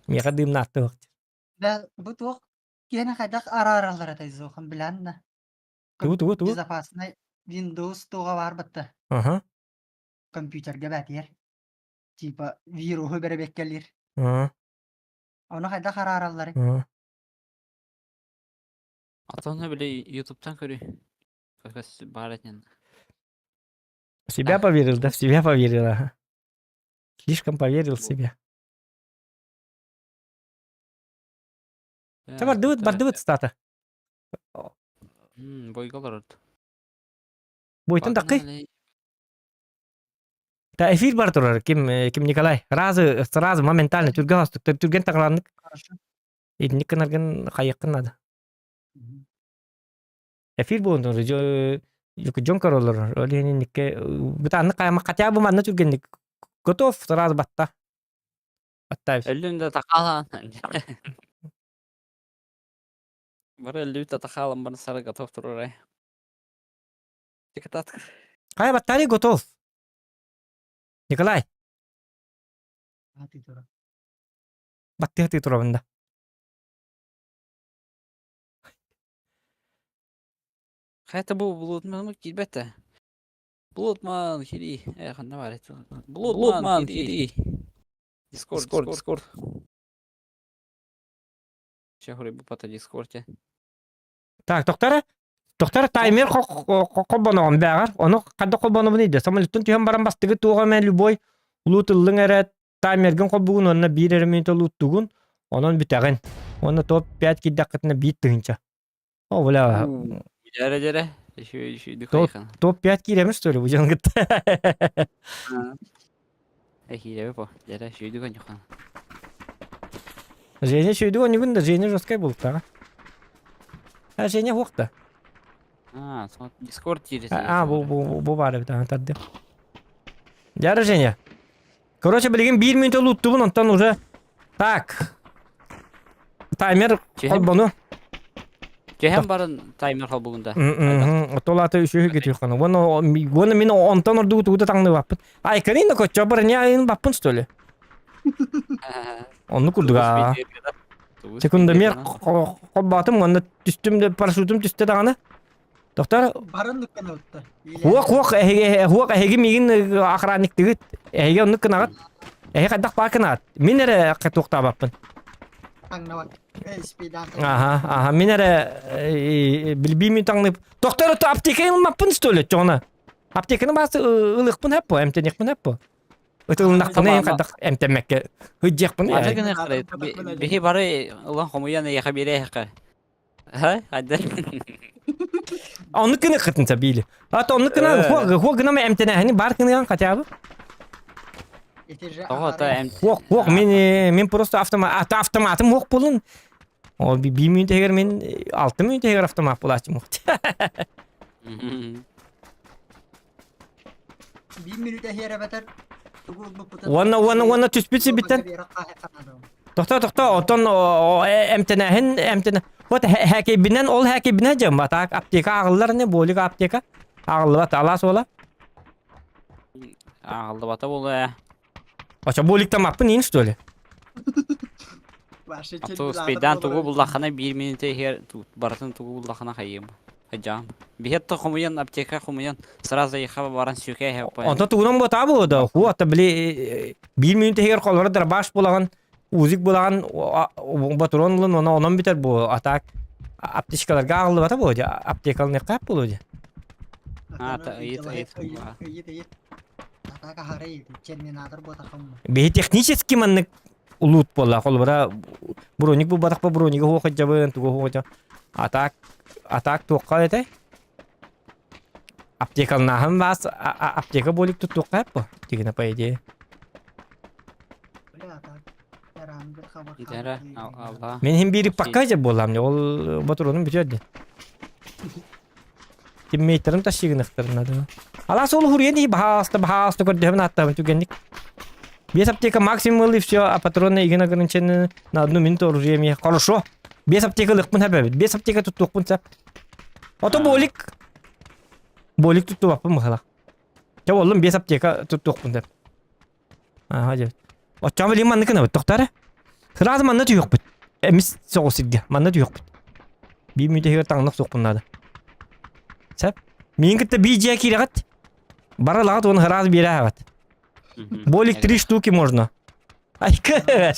Миэхэ дыымнааттыах. Бэл бу туох киһини хайдах араараллар этэй Зохан билэн да. Тугу тугу тугу? Безопасный Windows туоҕа баар батта. Аха. Компьютерга бээтиэр. Типа вируһу бэрэбиэккэлиир. Аа. Ону хайдах арааралларый? Аа. Атоны били ютубтан көрүй. Баар этин. В себя поверил, да, в себя поверил, ага. Слишком поверил в себя. Чэ бардыбыт, бардыбыт стата. Бойга олорорду. Бойтон такый. Та эфир бар турар, ким, ким Николай. Разы, сразу, моментально, түргэн хостук, түргэн таҥаланнык. Хорошо. Итинник гынаргын хайыаххын наада. Эфир буолан дьон көрөллөр. Ол иһин инникке бытааннык хайама хотя бы манна түргэнник готов сразу батта. Баттаабыс. Өллүм да тахалаан. Бары өллүбүт да тахаалан бары сары готов турар. Тикатат. Хайа баттари готов. Николай. Аты тура. Баттыа турабын да. Хайта бу Блудман киирбэт Блудман кири. Э, ханна бар Блудман кири. Дискорд, Дискорд, Дискорд. Сейчас говорю, бу пата Дискорде. Так, доктора, доктора таймер холбоноҕун бээҕэр. Ону хадда холбонобун ыйда. Самолеттан түһэн баран бастыгы туоҕа эмэ любой улуу тыллыҥ эрэ таймергин холбугун уонна биир эрэ мүнүүтэ лууттугун, онон бүтэҕин. Уонна топ-5 киирдэххитинэ биир тыһыынча. О, бля. Дьэрэ дьэрэ. Еще еще иди Топ хайхан. топ-5 киирэбин что ли бу дьон кытта? Эхирэбэ по. Дьэрэ шүйдү конюхан. Женя шүйдү конюгун да Женя жесткай булуктаҕа. А Женя хуохта. А, Дискорд тире. А, бу бу бу баар эбит аһан тардым. Дьара Женя. Короче, билигин биир мүнүүтэ лууттубун, онтон уже так. Таймер холбону. Түһэн баран таймер холбугунда. Отолата үсүһү кетүөххана. Уонна уонна мин онтон ордугу тугу да таҥныбаппын. Ай, Карина коччо бар не айын баппын что ли? Онну курдуга. Секундомер холбоотум уонна түстүм да парашютум түстэ даҕаны. Доктор Барын нуккан отта. Хуох хуох эһиги хуох эһиги миигин охранниктыгыт. Эһиги оннук гынаҕыт. Эһи хайдах баар гынаҕыт. Мин эрэ туохтаабаппын. Таҥнабат. Спидан. Аха, аха, мин эрэ билбиим таҥнып. Доктор это аптека ылмаппын что ли, чоҕуна? Аптеканы баас ылыахпын хэппо, эмтэниэхпин хэппо. Ытылыннахпына эн хайдах эмтэммэккэ сылдьыахпын Аны гына биһи бары ылан хомуйан эйиэхэ биэриэххэ. Хайда. Оннук гына кытынса биили. А то оннук гына хуох гына эмтэнээһини бар гыныган хотя бы. Тоҕо то эм Хуох хуох мин мин просто автомат автоматым хуох булун. Ол би мүнтегер мин алты мүнтегер автомат булаачым. Биир мүнүүтэ иһиэрэбэтэр тугу ылбыппытын Уонна уонна уонна түспүт сирбиттэн Тохтоо тохтоо оттон эмтэнээһин эмтэнэ вот хээкэйбинэн ол хээкэйбинэн дьэ батаак аптека ааҕыллар ини буолик аптека ааҕыллыбат алаас уола Ааҕыллыбата буолуо ээ. Очо буоликтаммаппын иин что ли? Ату спейдаан тугу буллаххына биир минутэ иһигэр барытын тугу буллаххына хайыым. Хайдьаам. Биһиэт то хомуйан аптека хомуйан сразу ехава баран сүкэ иһэ Онто тугунан буотаа буо да ху ата били биир минут иһигэр холоро дробаш булаган узик булаган батурон ылын она онон бүтэр бу а так аптечкаларга ааҕыллыбата буо дьэ аптекалыныахха буолуо дьэ А, та ыйыт ыйыт. Ыйыт ыйыт. Атака харай терминатор буотахым. Биһи технически маннык улуут буолла. Холобура броник булбатахпа бронига хуохадьабын, тугу хуохадьа. А так, а так туохха этэй? Аптекалнааһын баас, аптека буолик туттуохха эппо, дигинэ по идее. Бля, так. Дәрә, алла. Мен хим бири пока же буолам, ол ботуруну бүтүөр дии. Тиммейтерим тащигыныхтарына Алас ол хуруйан дии баһааста баһааста көрдөһөбүн ааттаабын түгэнник. Без аптека максимум и все, а патроны игин ограничены на одну минуту оружие мне. Хорошо. Без аптека лыкпын хэбэбит. Без аптека туттуохпун сап. Ото болик. Болик туттубаппын быһалах. Чэ боллум без аптека туттуохпун деп. Ага дебит. Оччоҕо билигин маннык гынабыт тохтоо Сразу манна түһүөхпүт. Эмис соҕус сиргэ манна түһүөхпүт. Биир мүнүүтэ таҥнах суохпун наада. Сөп. Миин кытта биир дьиэ киирэҕит. Бара ылаҕыт уонна сразу биэрэ Болик три штуки можно. Айка,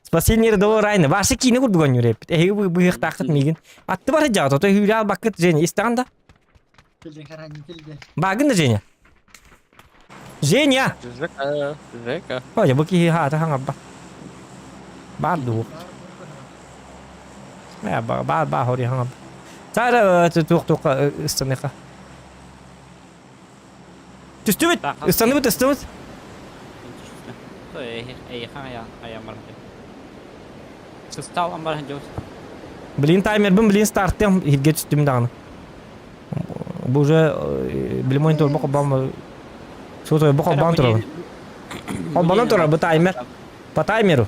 спасение рядового Райна. Ваша киинэ курдук оонньуур эппит. Эһиги быһыахтааххыт миигин. Атты бар дьаҕыт, ото хүүрэ албаккыт Женя. Истэҕин да? Баагын Баагын да Женя? Женя! Жека, Жека. Ой, бу киһи хаата хаҥарба. Баар дуу. Э, баар баар хори хаҥарба. Сара туох туохха ыстаныха. Түстүбүт! Ыстаныбыт, ыстыбыт. Блин, таймербын, блин, старттыам, иһиргэ түстүм даҕаны. Бу уже блин, турбо холбоон Суотой бу холбоон турабын. Холбонон турар бу таймер. По таймеру.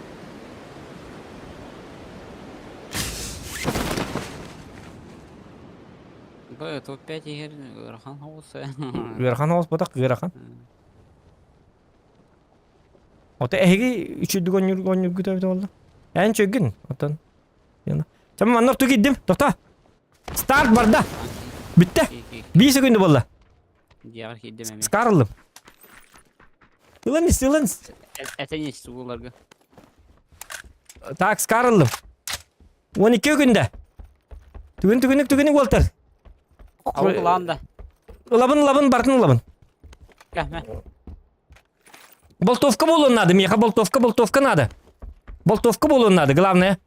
Б, топ-5 иһэр ыарахан оҕус. Ыарахан оҕус ботах ыарахан. Ото эһиги үчүйдүк онньур онньургут эбит буолла. Эн чөйгүн оттон. Чам манна орту киирдим. Тохто. Старт барда. Бүттэ. Биир секунда буолла. Дьиэҕэр киирдим эмиэ. Скар ыллым. Ылан ис, ылан ис. Этэн ис сууларга. Так, скар ыллым. 12 күндэ. Түгүн түгүнүк түгүнүк уолтар. Ауыл ылаан да. Ылабын ылабын бартын ылабын. Кәһмә. Болтовка буолуон надо, миэхэ болтовка, болтовка надо. Болтовка буолуон надо, главное.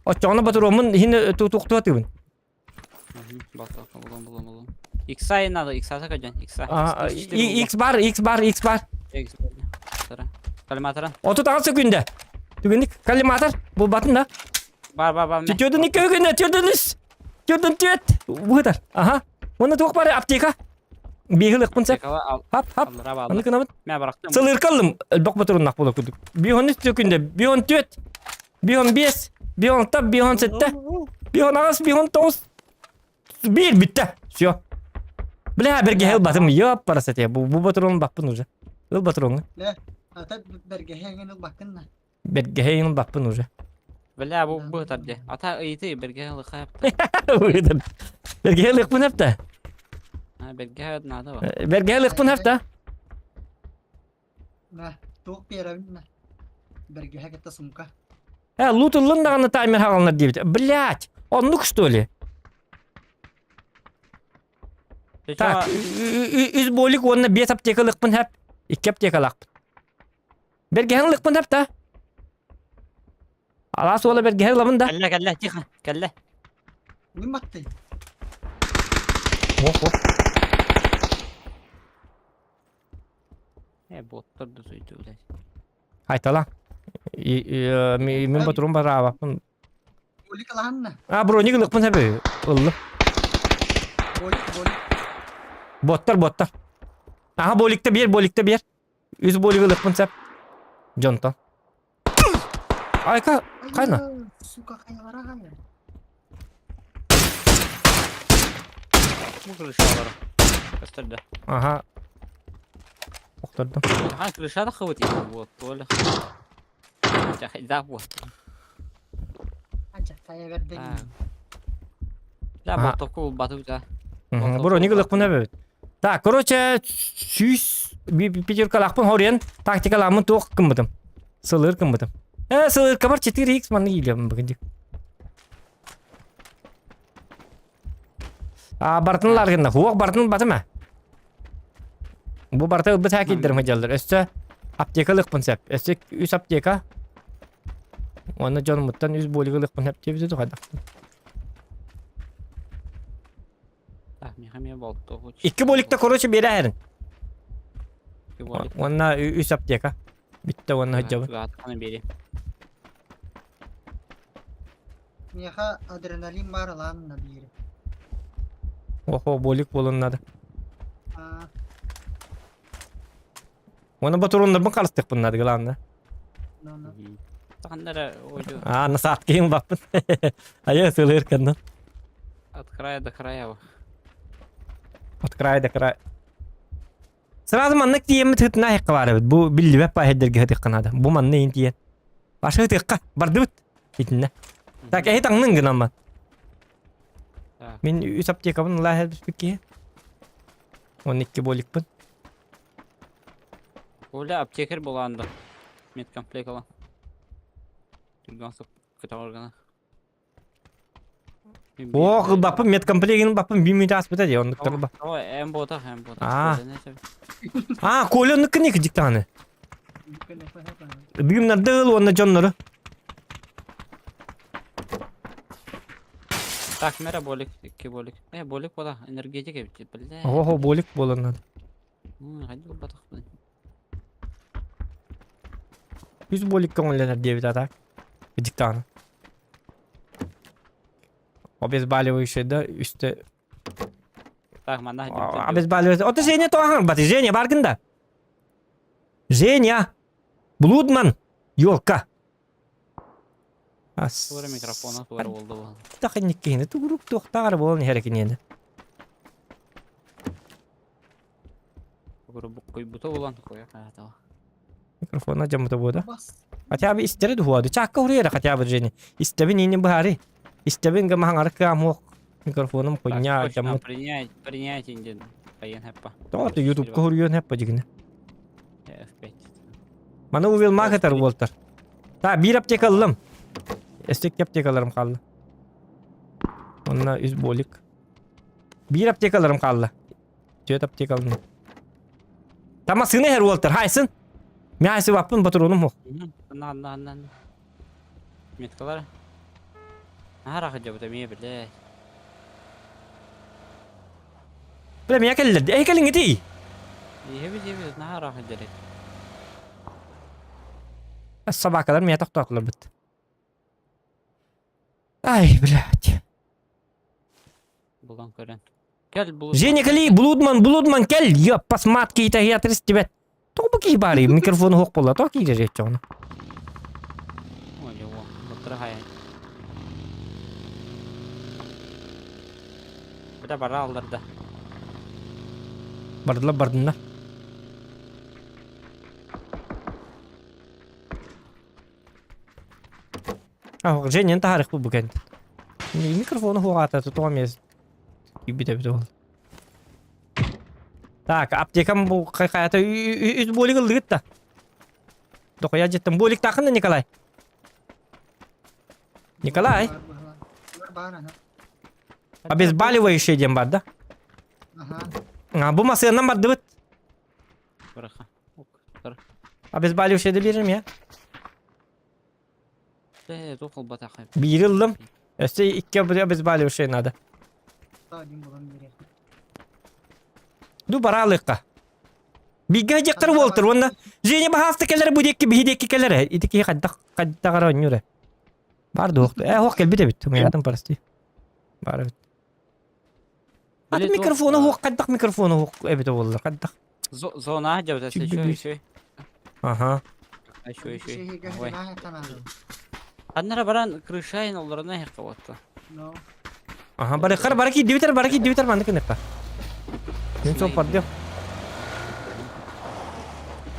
Оччоҕуна ботуруоммун иһин туохтуа тыыбын. Болтовка булан булан булан. Икса надо, икса сакадьан, икса. X бар, X бар, X бар. X бар. Коллиматора. 38 секунда. Түгенник коллиматор булбатын да. Бар, бар, бар. Төрдүн икки күнэ, төрдүн үс. Төрдүн түөт. Быытар. Аха. Уонна туох бары аптека. Биһи ылыахпын сөп. Хап, хап. Аны кынабыт. Мэ барахтым. Сылырка ыллым. Элбэх ботуруннах буола курдук. Биһон үс күндэ, биһон түөт, биһон биэс, биһон тап, биһон сэттэ, биһон аҕыс, биһон тоҕус. Биир бүттэ. Все. Бля, бэргэһэ ылбатым. Ёп, парасате. Бу, бу ботурун баппын уже. Ыл ботуруҥҥа. Ле, ата бэргэһэ эҥин ылбаккын да. Бэргэһэ ылбаппын уже. Бля, бу быһытар дии. Ата ыйытыы бэргэһэ ылыха эптэ. Бэргэһэ ылыахпын эптэ. Бэргэһэ наада ба. Бэргэһэ ылыахпын эптэ. На, туох биэрэбин на. Бэргэһэ кытта сумка. Э, лут ыллын даҕаны таймер хааланар диэбит. Блять, оннук что ли? Так, үс болик уонна биэс аптека ылыахпын хэп. Икки аптекалаахпын. Бэргэһэн ылыахпын сөп да. Алаас уола бэргэһэ ылабын да. Кэллэ, кэллэ, тихо, кэллэ. Мин баттый. Ох, ох. Э, боттар да суйду, блядь. Айтала. Мин ботурум бараабаппын. Болик алаһанна. А, броник ылыахпын сөп ыллым. Болик, болик. Боттар, боттар. Аха, боликта биэр, боликта биэр. Үс болик ылыахпын сөп. Дьонтон. Айка, хайна? Сука, хайалара хайа. Бу крышалары. Көстөрдө. Ага. Охтордум. Ха, крыша да хыбыт вот, толя. Да, вот. Анча, хайа берден. Да, болтоку батып да. Броник ылыахпын эбит. Так, короче, сүүс пятеркалаахпын хоруйан тактикалааммын туох гыммытым. Сылыр гыммытым. Э, сылыркабар 4x манны иилиэм бүгүн А бартын ларгынна. Хуох бартын батыма. Бу барта ылбыт хакиддерим хадьаллар. Өссө аптека ылыахпын сөп. Өссө үс аптека. Уонна дьонумуттан үс болик ылыахпын сөп диэбитэ тухайдахпын. Так, миэхэ эмиэ болтуоху. Икки боликта, короче, биэрэ Икки болик. Уонна үс аптека. Бүттэ уонна сылдьабын. Тугаатханы биэри. Миэхэ адреналин баар ылаанна биир. Охо, болик буолан надо. А, Уонна ботурууннарбын харыстыахпын надо, главное. ну, ну. Таханнара ойду Аа, насадкиһин баппын. Айа сылыр каннан. от края до края. От края до края. Сразу маннык тиийэммит һытына айыкка баар эбит. Бу биллибэт пааһырдэргэ һытыахха наада. Бу манна иин тиийэн. Башы һытыахха бардыбыт. Итиннэ. Так, эһи таҥнын гынан Так. Мин үс аптекабын ылаа түспүт киһи. 12 боликпын. Оля аптекарь буолаан да. Медкомплект ылан. Түргэн соп көтөҕөр О, ылбаппын медкомплегин ылбаппын биир мүнүүтэ ааспыта дии, оннуктар ылба. Ой, эм ботах, эм ботах. Аа. А, Коля оннуккун кыдьыктаҕаны. Бүгүн ыл уонна дьоннору. Так, мера болик, икки болик. Э, болик буола, энергетик эбит, бля. Ого, болик буолан. Хайда булбатахпын. Үс болик көҥүллэнэр диэбит а так. Кыдьыктаҕаны. Обезболивающий да үстэ Так, манна Обезболивающий. Ото Женя тоҕаһаҥ баты. Женя баргын да. Женя! Блудман! Ёлка! Туора микрофона туора буолла буолла. Тахынник киһини тугурук туохтааҕар буолан иһэр киниэнэ. Тугурук буккуйбута буолан куйа хаатала. Микрофона дьаммыта буода. Хотя бы истери дуһуоду. Чаакка уруйара хотя бы Женя. Истэбин иини быһаары. Истэбин гамаһаҥары кыамуох. Микрофоном хуйня дьаммыт. Принять, принять индин. Пайын хэппа. Тоҕо ютубка хуруйуон хэппа дигини. F5. Маны увел кытар уолтар. Та биир аптека ыллым. Эстик аптекаларым хаалла. Онно үс болик. Биир аптекаларым хаалла. Түөрт аптека ыллым. Тама сыны иһэр уолтар. Хайсын. Мен хайсы баппын патроным хуох. На, на, на. Меткалар. Наһаа дьабыта мие билээ. Бля, меня кэллэр. Эй, кэлиҥҥитий! Иһэбит, иһэбит, наһаа ыраах дьэрик. Собакалар меня тохтоотулар бит. Ай, блядь. Булан көрөн. Кэл булут. Женя, кэли, Блудман, Блудман, кэл! Ёппас мат киитэ хиатрис тибет. Тоҕо бу киһи баарый? Микрофону суох буолла, тоҕо киирэр оччоҕуна? Ой, его, батырахай. Бля, бара алларда. Бардылар, бардыннар. А, Женя таһаарыахпыт бу кэннэ. Микрофону хуоҕаата, тоҕо эмиэ киирбит эбит ол. Так, аптекам бу хайата үс болик ыллыгыт да. Дохуя дьиттэн боликтаахын да Николай? Николай? Обезболивающий диэн бар да? А, бу масыаннан бардыбыт. Обезболивающий да биэрим я. Биири ыллым. Өссө икки обезболивающий надо. Ду бараалыахха. Бииргэ дьахтар уолтар уонна Женя баһааста кэлэр бу диэки биһи диэки кэлэр. Ити киһи хайдах хайдах эрэ оонньуур ээ. Бар дуох. Э ох кэлбит эбит. Умайаатым прости. Бар эбит. Аты микрофона хуох хайдах микрофона хуох эбит буолла хайдах. Зона дьабыта еще еще. Аха. Еще еще. Ой. Аннара баран крышайн олорона херка Аха, барыхар бараки дибитер бараки дибитер маннык гыныппа. Мен сол пардем.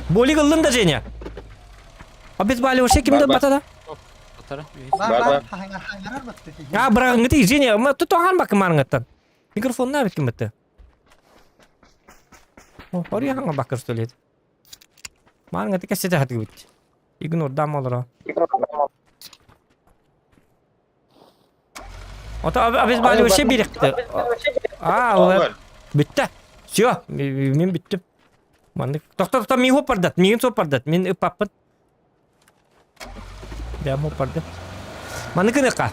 Болик ыллым да Женя. Обезболивающий кимде бата да? Бар бар. А, бырагыңыты Женя, ма тутухан бакы марыңыттан. Микрофонна бит кимбитти. О, ория бакыр сөйледі. Марыңыты кәсете хатгыбыт. Игнордам олоро. Ото обезболивающий бириктэ. А, ол бүттэ. Все, мен бүттүм. Маннык тохто тохто миин хоппардат, миин соппардат, мин ыппаппын. Бэм хоппардым. Маннык гыныахха.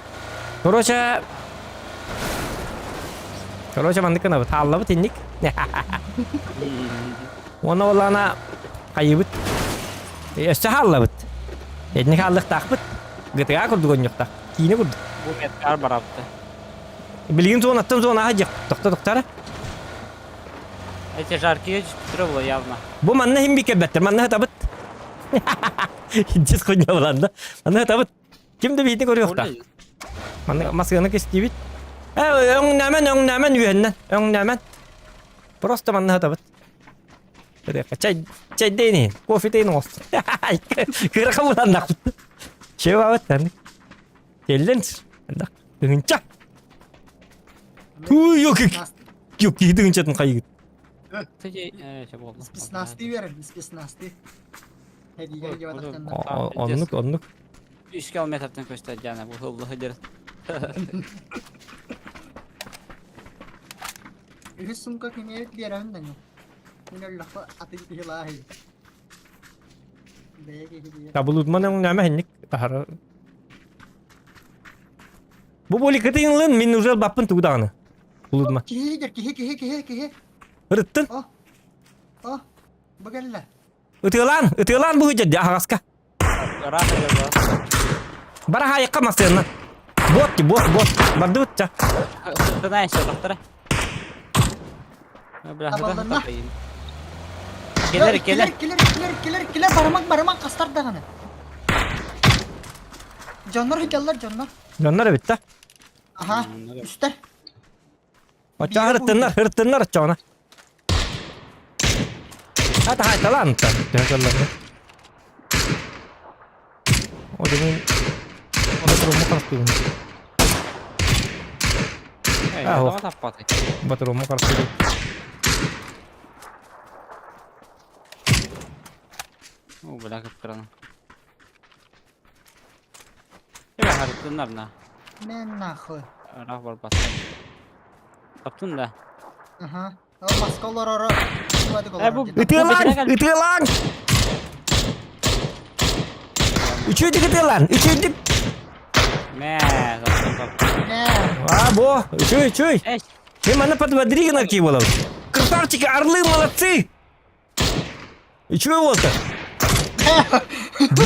Короче, Короче, маннык гынабыт. Хааллабыт инник. Уонна буоллаҕына хайыыбыт. Өссө хааллабыт. Этини хааллыахтаахпыт. ГТА курдук оонньуохтаах. Киинэ курдук. Бу меткар барабыта. Билигин зонаттан зонаҕа дьиэх. Тохто тохтара. Эти жаркие было явно. Бу манна иһин бикэрбэттэр. Манна сытабыт. Дьис хуйня булан да. Манна сытабыт. Ким да биһитин көрүөхтаах. Манна масканы кистиибит. Э, өҥнөмөн, өҥнөмөн үһэннэн, өҥнөмөн. Просто манна сытабыт. Чай, чайдейн иһин, кофетейн оҥостун. Кыраха буланнахпыт. Чебабыт таны. Келлен Тыһынча. Туй, yok, yok, киһи тыһынчатын хайыгыт. Спецназты берем, спецназты. Оннук, оннук. 3 километртан көстө Диана бу хыллы хыдыр. Үһүс сумка кимиэбит биэрэбин да ньу. Мин өллөххө атын киһи лааһый. Бэйэ киһи диye. Табылытман өҥнөмө хинник таһара. Бу боликаты ылын мин уже баппын тугу даҕаны. Булудма. Киһи дер киһи киһи киһи киһи. Ырыттын. О. О. Бу кэллэ. Ытыалаан, ытыалаан бу дьэ аһаҕаска. Бара хаайыкка массыына. Бот ди, бот, бот. Бардыбыт ча. Табылынна. Келер, келер. Келер, келер, келер, келер, барымак, барымак, хастар даҕаны. Дьоннор хикеллер, дьоннор. Дьоннор эбит да. Аха, үстэр. Оччоҕо ырыттыннар, ырыттыннар оччоҕуна. Ата хайталаан та. Төһө кэллэргэ. О дэмин батырумму харыстыыбын. Аа, Батырумму харыстыыбын. О, бля, как крана. Эбэ харыттыннар на. Мен нахуй. Ыраах барбат. Таптын да. Аха. Ол маска олороро. Э, бу Ытыалаан! Ытыалаан! Үчүгүйдүк ытыалаан! Үчүгүйдүк! Мэ, таптым таптым. Мэ. А, бо! Үчүгүй, үчүгүй! Эй, Мен манна подводри гынар кии буолабын. Красавчики, орлы, молодцы! Үчүгэй уолта.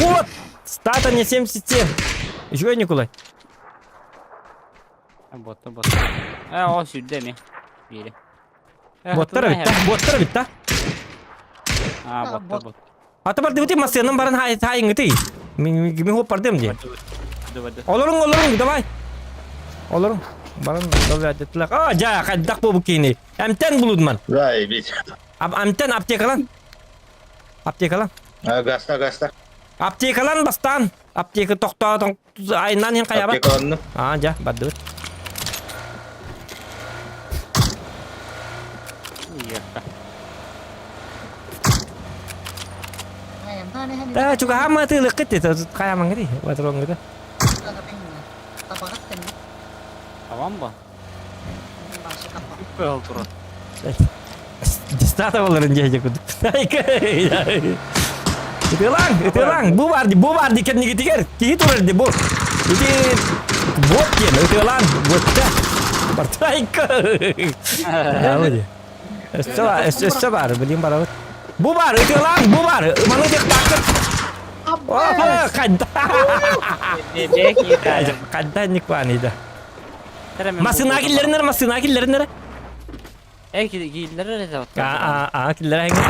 Вот! Стата не 77. Үчүгэй Николай. Ботта, ботта. Э, о, сүүрдэ эмиэ. Биири. Боттар эбит да, боттар эбит да. А, ботта, бот. Ата бардыбыт массыанан баран хаайыҥҥытый. Мин хоп бардым дии. Олоруҥ, олоруҥ, давай. Олоруҥ. Баран давай А, жа, хайдах буолбут киһини. Эмтэн булудман. Да, бить. Амтан аптекалан. Аптекалан. Гаста, гаста. Аптекалан бастаан. Аптека тохтоотон айынан иһин хайаба. Аптекаланным. Аа, дьэ, бардыбыт. Та чугаһаама тыылыккыт хайаамаҥҥыт батроҥҥыт. Табан ба? Үп турар. Дистата боларын дьэ курдук. Ытыалаҥ, ытыалаҥ, бу бар ди, бу бар ди кэннигитигэр киһи турар ди бу. Ити бот диэн ытыалаҥ, ботта. Бартайка. Ау ди. Өссө бар, өссө бар, билим барабыт. Бу бар, ытыалаҥ, бу бар. Маны диэх тааккыт. О, ханта. Ханта никванида. Массына киллеринер, массына киллеринер. Э, кииллер эрэ А, а, киллер эҥин.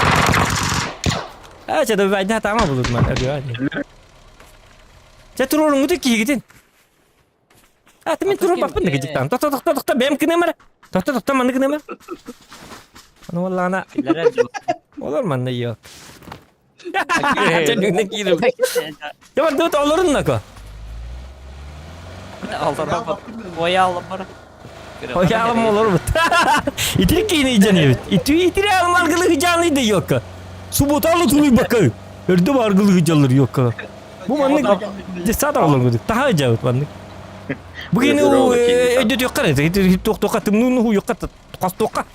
А, чэ, добивайда таама булудман, добивайда. Чэ, туруоруҥҥуту киһигитин. А, ты мен туруорбаппын да кидьиктаан. Тохто, тохто, тохто, бэйэм кыныам эрэ. Тохто, тохто, манны кыныам эрэ. Аны уоллаана олор манна йо. Чэ, киирим. Дьэ, бардыбыт олорун нако. Ойаалым олорбут. Итир киини дьаныйбыт. Ити итири аргылы хыдьааны да йокка. Субуталы тулуйбакка. Өрдөм аргылы хыдьаллар йокка. Бу маннык десата олорбут. Таха дьабыт маннык. Бу кини өйдөт йокка это туох-туохха тымнууну ху йокка хостуохха.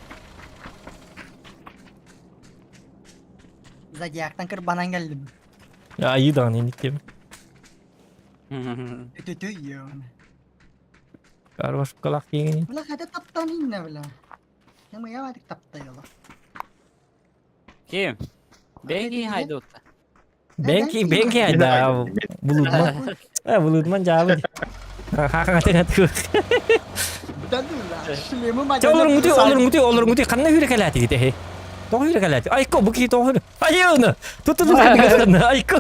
Зодиактан кырбанан кэллим. Айыы даҕаны инник диэм. Үтүтү йон. Карвашкалах киҥини. Бла хата таптан инне бла. Нымыя бадык таптайылы. Ким? Бенки хайдутта. Бенки, бенки хайда булудман. Э, булудман жаабы. Хахаңатын атку. Чэ олоруҥҥутуй, олоруҥҥутуй, олоруҥҥутуй ханна үүрэ кэлээтигит эһи? Тоҕо үүрэ кэлээти? Айко, бу киһи тоҕо үүрэ? Айыына! Туту туту Айко!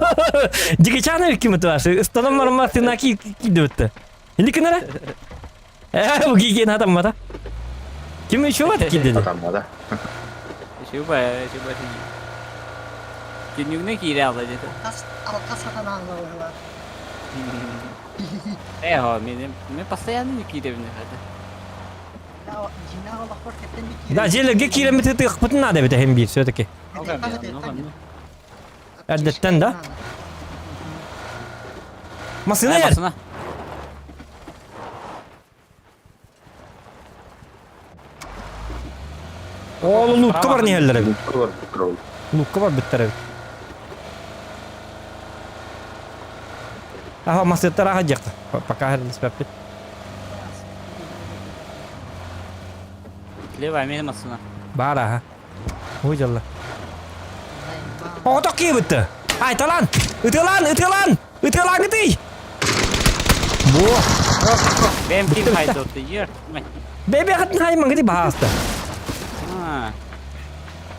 Дикичана ким туасы? Ыстанан барма тына ки кидебитте. Или кинere? Э, бу киген атаммата. Ким еще бар кидеди? Атаммата. Шуба, шуба Күнүгүнэ киирэ алла деді. Алка сатан алла Э, мен мен постоянно киирэбин хата. Да, дьиэлэргэ киирэммит ытыахпытын наада эбит эһим биир все-таки. Эрдэттэн да? Массыына иһэр! Массыына. Ол луукка баран иһэллэр эбит. Луукка барбыттар эбит. Аха масыттар аха диэхтэ. Пока херлиспэппит. Слева эмиэ массыына. Баар аха. Ой дьалла. Оҕотох киирбитти. Айталан! Ытылан! Ытылан! Ытылаҥытый! Бу. Бэм ким хайдоты ер. Бэбэхэтин хаймаҥыты баһааста.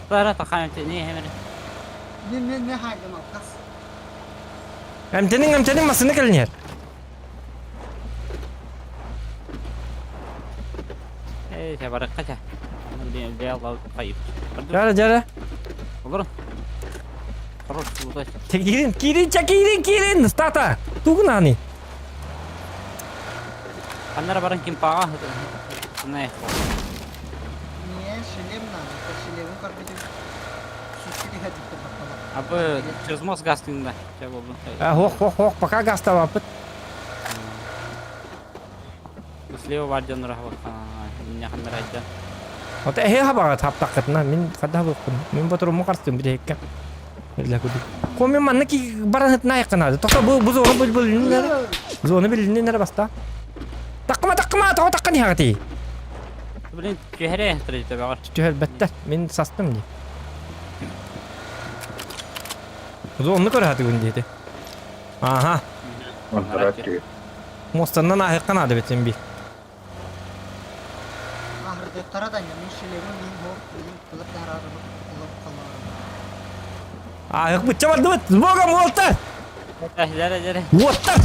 Бара тахаанты не хемер. Не не не хайдым алкас. Эмтэнин эмтэнин массыына кэлинэр. Эй, барыкка ча. Жара, жара. Олорун. Хорош, лутай. Киирин, киирин, ча киирин, киирин, стата. Тугунани. Ханнара баран ким паға. Не. Не, шлем надо. Шлемин көрбүтүм. Сүскү түһэрбиттэр баттала. Абы через мост газ тыында. Ча болду. А, хох, хох, хох, пока газ табаппыт. Слева варден рахва. Меня ханнара айда. Ота эһэ хабаҕа таптаххытына мин хадда хабыппын. Мин ботурумму харстым битэһиккэ. Биллэ кудук. Ко мен манна ки баран хытна айканады. Тоқта бу бу зона бу билиннер. Зона билиннер баста. Таккыма таккыма тоҕо таккан иһаҕати. Блин, түһэрэ трейте баҕар. Түһэрбэттэр. Мин састым дии. Зонны көрө диэти. Аха. Муостаннан ааһыахха наада эбит син биир. Аһырдыктара да мин шлемим мин хоп мин кылып дарарыбыт кылып кыларым. Ааһыахпытча бардыбыт! С Богом, уолтар! Дьэрэ дьэрэ. Уоттар!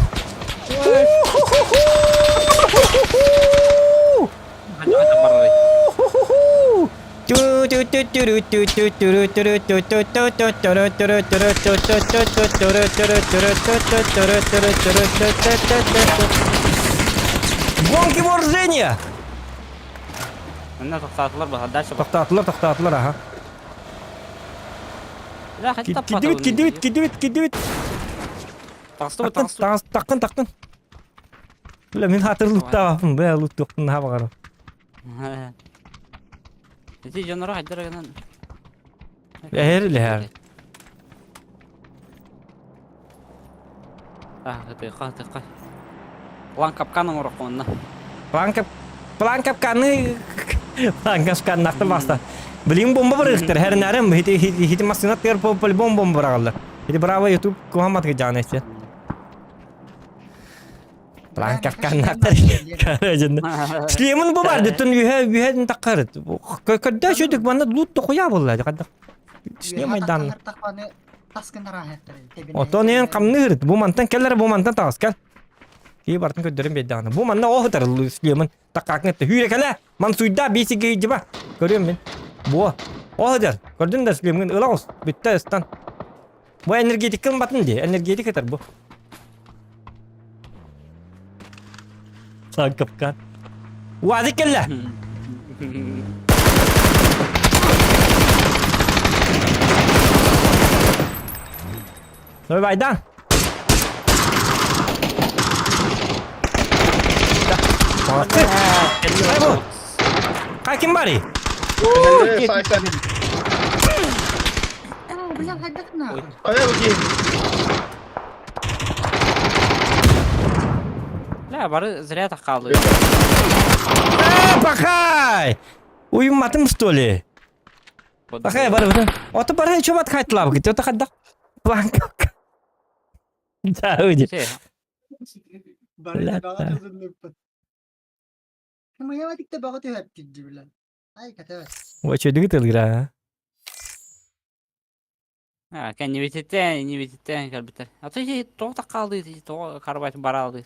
Гонки вооружения! Манна тохтоотулар баһа дальше. Тохтоотулар, тохтоотулар, аха. Кидибит, кидибит, кидибит, кидибит. Таҕыстыбыт, Таххын, таххын. Бля, мин хатыр луттаабаппын, бля, луттуохпун наһаа баҕарабын. Ити дьонноро хайдара гынан. Эһэр илэһэр. А, тыха, тыха. План капкан оҥороххунна. План кап план капканы план капканнахтан баста. Билин бомба барыахтар, хэрнәрем хити хити массына тер по-любому бомба барагаллар. Хити браво YouTube кухамат гыжаан эсте. План капканнахтар. Шлемин бу бар, бүтүн үһэ үһэ таққар. Көрдө шөдүк манна лут тохуя болла. Кадда. Шлем айдан. Отон эн камныыр. Бу мантан келлер, бу мантан тағыс кел. Кии бартын көрдөрүн беддаҕына. Бу манна оһутар шлемин таккакны хүүрэ кэлэ. Мансуйда бисиги дьиба. Көрүөм мин. Бу. Оһутар. Көрдүн да шлемин ыла Бүтте ыстан. Бу энергетикын батын ди. Энергетик этер бу. Капкан. Уазик кэллэ. Rồi bài đăng. Айбо. Кай ким барый? Бля, хайдах нахуй. Бля, бары зря так хаалды. Э, пахай! Уйумматым что ли? Пахай бары бары. Ото бары чобат хайтлап гит. Ото хадда. Планка. Да, уйди. Бары баҕа түзүннүкпүт. Мыяма тикте баҕа түһэртик дибилен. Ай катабас. Ой, что дигит ылгыра. А, кэннибититтэн, иннибититтэн кэлбиттэр. А то тоҕо таккаалдыы, тоҕо карбайт бараалдыы.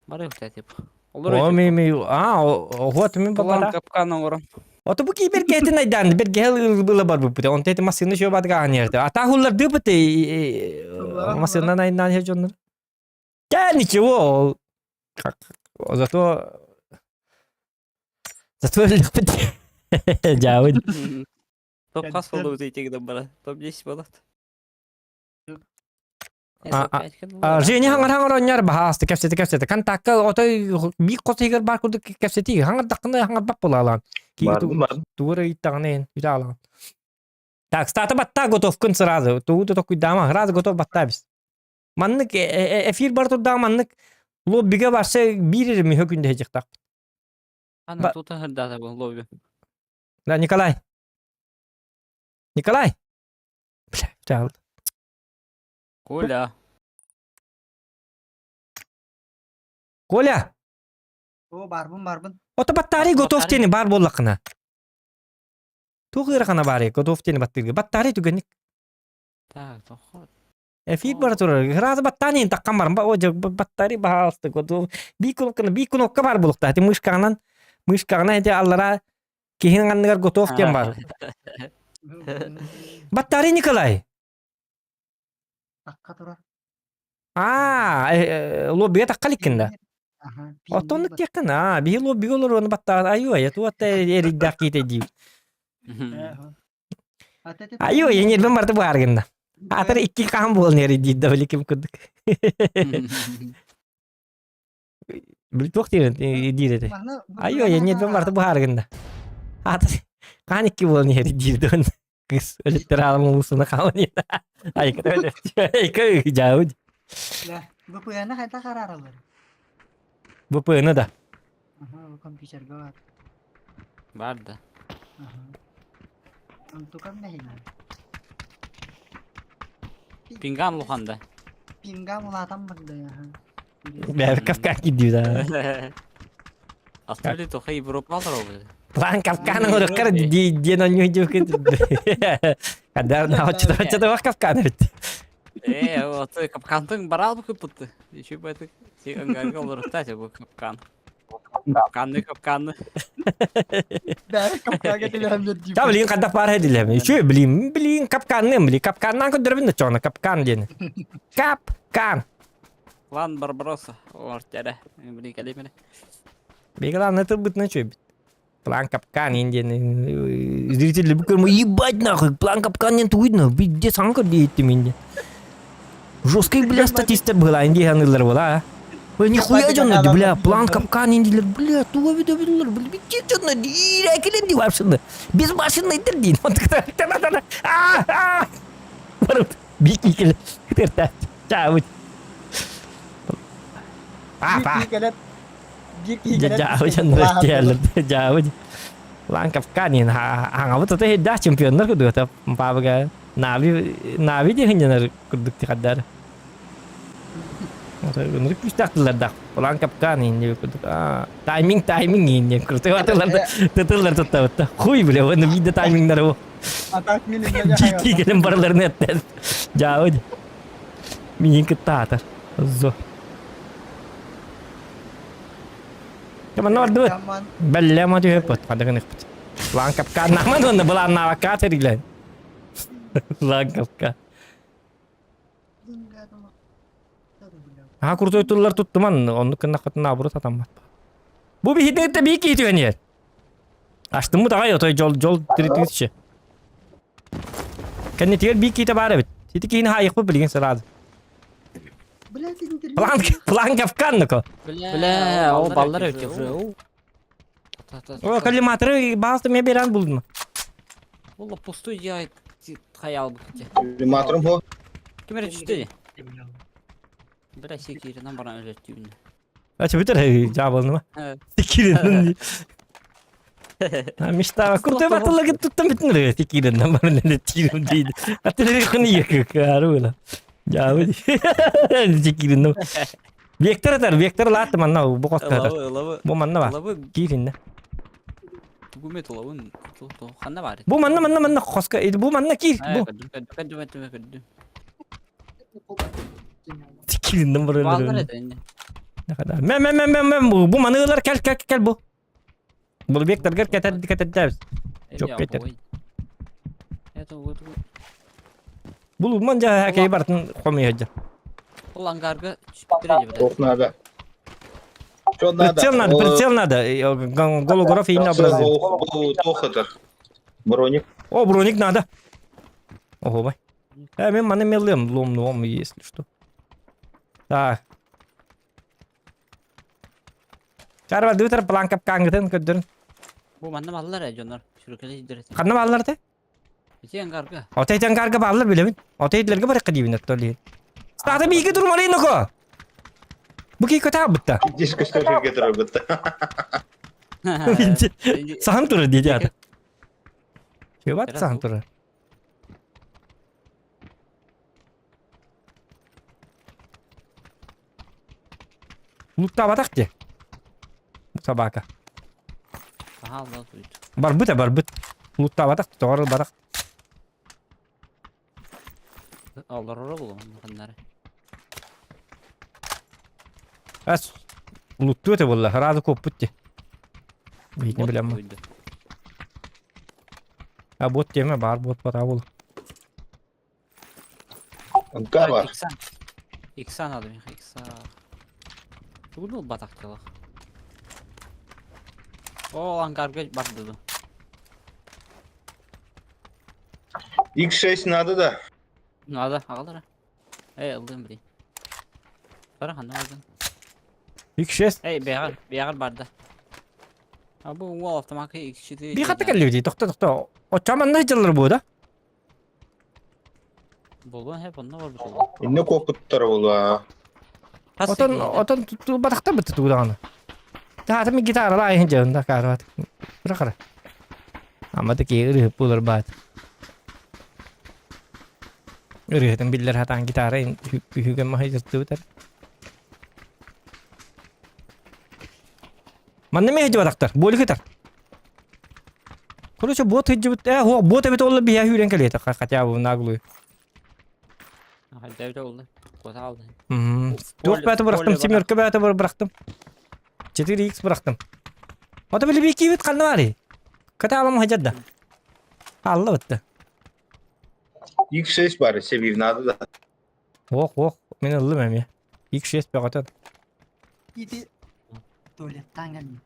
Бары тип. О, ми ми а, вот ми План бабара. капкан оҥорон. Ото бу ки бергетин айдан, бергел было бар бу. Он тете машина шо бадга анерде. А та хуллар дыбыты машина найдан хежоннор. Да ничего. Как зато зато легко. Жабын. Топ хас болду итигиден бара. Топ 10 болот. Женя хаҥар-хаҥар оонньоор баһаалыста кэпсэтэ кэпсэтэ контакка отой биир хос иһигэр баар курдук кэпсэтии хаҥардаххына хаҥарбат буолаалаан тугу эрэ ыйыттаҕына иһин бүтэ аалаҕын так стата баттаа готовкун сразу тугу да токуйдаама сразу готов баттаа бис маннык эфир бар турдаҕа маннык лоббига барса биир эрэ мүһө күндэ сылдьыахтаахпыт Аны тута хырдаата бу лобби. Да, Николай. Николай. Бля, Коля. Коля! О, барбын, барбын. Ото баттаарый готов тени бар буоллаххына. Туох ыарахана баарый готов тени баттыырга. Баттаарый түгэнник. Так, тохо. Эфир бара турар. Сразу баттаан иһин таххан баран. О, баттаарый баһаалыста готов. Биир кнопканы, биир кнопка бар буолуохтаах. Ити мышкаҕынан, мышкаҕынан ити аллара киһин анныгар готов диэн бар. Баттаарый Николай. Такка турар. Аа, лоббига тахха иликкин да? Оттон диэххин, аа, биһи лоббига олоруону баттаҕын айуу, туох да эрийдээх киитэ диир. Айуу, ньиэрбэм барыта быһааргынна. Аатар икки хаһан буолан эрийдиир да били ким курдук. Били туох диир диир этэ. Айуу, ньиэрбэм барыта быһааргынна. Аатар хаан икки буолан эрийдиир да Кыс өлүттэр улуусуна хаалан иһэр. Айка айка дьаабыт. ВПН хайдах араараллар? ВПН да. Аха, компьютерга бар. Бар да. Аха. Онтукам нэһилэ. Пингам улахан да. Пингам улаатан барда аха. Бэб Кавказ кирдүү да. Австралия тоха Европа олорор План Кавканы оҥоруоххар диэн онньуу дьүкүт. Кадар наоччото Кавкан эбит. Э, вот капкантын барал бу кыппытты. Еще бы это ангарга олорукта бу капкан. Капканны капканны. Бәрі капканга түбэһэмнэр дии. Та блин хадда паар хэдилэм. Үчү блин блин капканным блин капканнан көрдөрбүн да чоҕуна капкан диэн. Капкан. План Барбаросса. Ортера. Блин, кэлимene. Бегланы тылбытына үчүгэй План капкан диэн зрители бу көрмө ебать нахуй план капкан диэн тугуй нахуй бизде саҥа көрдүү иһиттим инде жесткий бля статистер была инди ханыылар була а Ой, нихуя дьонно бля план капкан индилер бля туга вида видулар бля битти дьонно иирээкилер дии вообще без машины дии а барып бики кытырта чаабыт папа Дьаабы дьоннор тиэллэр дьаабы Лан Кавканин хаҥабыт ата хейдаах чемпионнар курдук паабыга Нави Нави диэхиннэнэр курдук тихаддар Ынырык күүстээх тыллардаах План Капкан инни курдук тайминг тайминг инни курдук атылар тытыллар туттабытта хуй бля оны виде таймингнары бу Дикий келен барыларын эттер дьаабы Миин кытта аатар Зо Манна бардыбыт. Бэллэ ма түһэппит. Хадыгын ыхпыт. План капка наман уонна былааннаабакка тэриглэн. План капка. Аха крутой тыллар туттуман, оннук гыннаххытына наоборот атаммат. Бу биһиги бии киһи түһэн иһэр. Астыммыт аҕай отой дьол дьол тиритиитчи. Кэннитигэр бии киитэ баар эбит. Ити киһини хаайыахпыт билигин сразу. План план капкан Бля, ол баллар өтө уже. О, коллиматоры баалты мен беран булдум. Ол пустой я хаял бу. Коллиматорым хо. Ким эрэ түстэ? Бля, секиринен баран өлөттүүнү. Ачы бүтэр жабылны ма? Секиринен. Мечта крутой батылла туттан бүтүн эрэ секиринен баран тирим дейди. Аттылы кыны екі карула. Жабы. Секиринен. Вектор атар, вектор лааты манна бу костар. Бу манна бар. Кииринне. Тугумет лавын. Ханна бар. Бу манна манна манна хоска. Бу манна киир. Бу. Киириннен бар. Мэ мэ мэ мэ мэ бу маны ылар кел кел кел бу. Бу векторгар кетер кетердебиз. Жок кетер. Это вот Бул ман жа хакей бартын хомуйа Ол ангарга түшүп Ох надо. Что надо? Прицел надо, прицел надо. Голограф и не образы. Ох это. Броник. О, броник надо. Ого, бай. Э, мен маны мелем, лом, лом, если что. Так. Чарба дыбытар план капкаҥҥытын көрдөрүн. Бу манна баллар э дьоннор. Сүрүкэлэ сирдэр этэ. Ханна бааллар этэ? Ити ангарга. Отой ити ангарга бааллар билэбин. Отой итилэргэ барыахха диибин оттон лиһин. Стата бииги турмалыйын око. Бу кий көтө бытта. Диск көстөр турар бытта. Сахан турар диэти ата. Чебат сахан турар. Луктаабатах дии. Собака. Барбыт барбыт. Луктаабатах тоҕор ылбатах. Олорор булуон ханнары. Ас луттуо этэ буолла. Сразу куоппут дии. Биһитини билэммин. А бот тема баар бот бата буолу. Онка бар. Иксан. Иксан надо миха, икса. Тугун батахтылах. О, ангарга барды. X6 надо да. Надо, агалара. Эй, ылдым блин. Бара ханна бардын? X6. Эй, бэҕэр, бэҕэр барда. А бу уол автомакка X4. Би хатта кэллибит, тохто тохто. Оччо манна дьыллар бу да? Болуон хэп онно барбыт буолуо. Инне куоппуттар буолуо. Отон отон тутулбатахтар бытты тугудаҕаны. Таата ми гитаралаа иһин дьаһында каарабат. Бырахара. Ама да киһи ырыһып буолар баат. Ырыһытын биллэр хатаан гитара үһүгэн маһы дьыртыбытар. Манна ми хыдьыбатахтар, буоликытар. Короче, бот хыдьыбыт, э, хуох, бот эбит олла биһэ хүүрэн кэлиэтэ, хотя бы наглую. Хайда эбит олла. Куота алды. Туох бээтэ бырахтым, семерка бээтэ бырахтым. 4x бырахтым. Ото били бикибит ханна барый? Ката алам хадьар да. Алла бытты. X6 бар, себир надо да. Ох, ох, мен ыллым эмиэ. X6 бөҕөтөн. Ити туалеттан кэллим.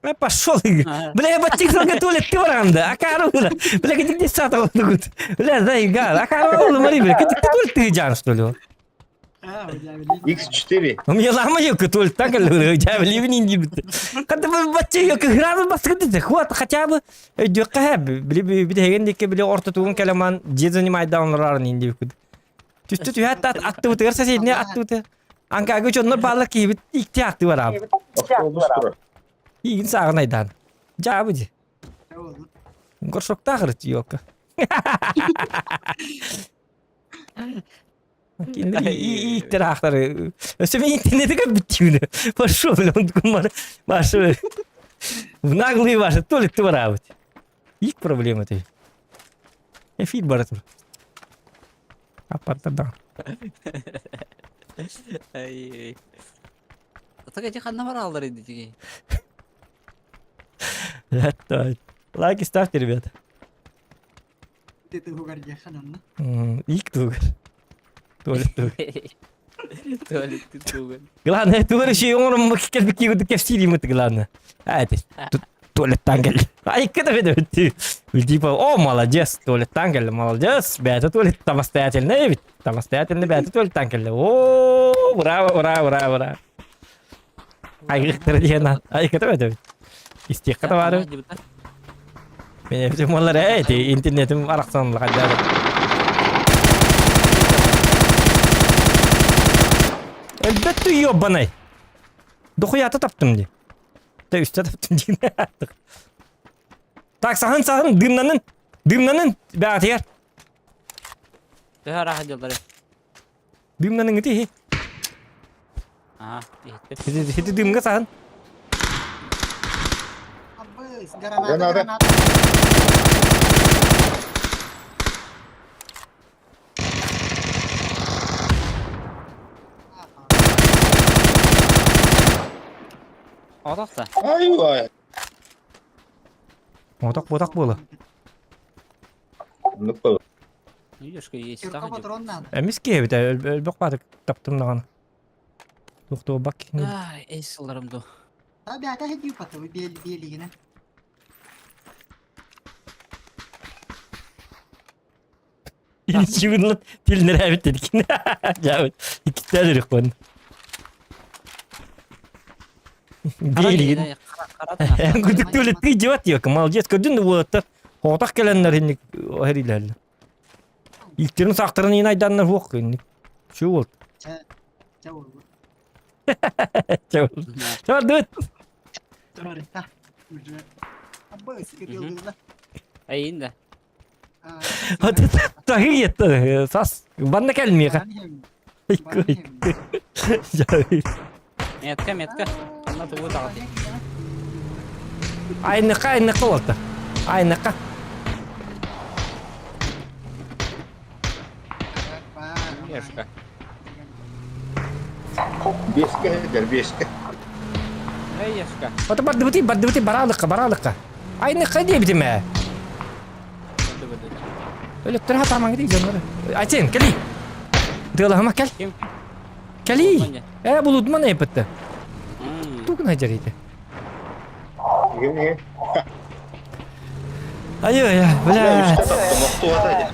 Э, пошел! Бля, я баттик туалетте барам да. Акары бля. Бля, кедик сата олдугут. Бля, да, ига. Акары олду мари, бля. Кедик туалетте жан, что ли? А, бля, X4. У меня лама ёка туалеттан кэллэ. Я ливни не бит. Когда баттик ёка градус баскыды. Хват хотя бы өйдүөххэ били били дике били ортотугун кэлэман дьиэ занимайдаунларарын инди күд. Түстү түһээт аттыбытыгар соседне аттыбыты. Анкага дьоннор баалар киһибит икти атты барааб. Автобус турар. Иигин сааҕын айдаан. Дьаабы дии. Горшоктаах ырыт ёлка. Кинилэр ииктэр аахтары. Өссө мен интернети көрбүттүүнү. Пошел, он кумар. Ваши в наглые ваши туалетты бараабыт. Их проблема ты. Эфир бара тур. Аппарта Ай. Так эти ханна бараллар иди тиги. Лайки ставьте, ребята. Ты тугар дьахананна. Ик тугар. Туалет тугар. Туалет тугар. Главное, тугар еще оҥорон кэлбит киһи кэпсиир главное. А, это туалеттан кэлли. Ай, кыта ведэ Типа, о, молодец, туалеттан кэлли, молодец, бэйэтэ туалет самостоятельный эбит. Самостоятельный бэйэтэ туалеттан кэлли. О, ура, ура, ура, ура. Айгыктыр диэн, айгыта ведэ. Истиэххэ табаары. Мен эбитим олар ээ, ити интернетим арахсан лахадьаары. Элбэт ёбаный. Дохуята таптым ди. Тэ үстэ таптым диин. Так, саһын саһын дымнанын. Дымнанын бэҕэтигэр. Төһө араха дьыллары? Дымнанын ити. Аа, иһиттим. Хити хити дымга саһын. Абыс, граната, Граната. граната. Отохта. Ай-вай. Отак ботак буола. Оннук буолар. Видишь, есть Кирка патрон надо. Эмис киһи эбит өлбөх баатык таптым даҕаны. Туохтуобак киһини. Ай, эй сылларым ду. А бята хедью потом бел белигина. Илчибин тилнерээбит дедик. Жаабыт. Иккиттээн үрүк буон. Бииригин. Кудук туалетты идиот ёка, молодец, көрдүн уолаттар. Оҕотох кэлэннэр инник хэрилэллэр. Илтерин саахтарын иин айданнар хуох инник. Şu болт. Чэ, чэ буолбут. Чэ Чэ Та, уже. Абы, скидывал. Эйин да. Таһы етті. Сас. Банна кәлмеға. Метка, метка. Анна тугу таҕати. Айнықа, айнықа болты. Айнықа. Ешка. Биэскэ сылдьар, биэскэ. Эй, Ешка. Ото бардыбыты, бардыбыты, баралыққа, баралыққа. Айнықа диэбитим ээ. Өлөттөр хатамаҥ дии дьоннору. Айтен, кэли. Дыалаһыма кэл. Ким? Кэли. Ээ, булудман эппитте. Тугун айдьарыйды. Ким Айы, бля. Мохтуата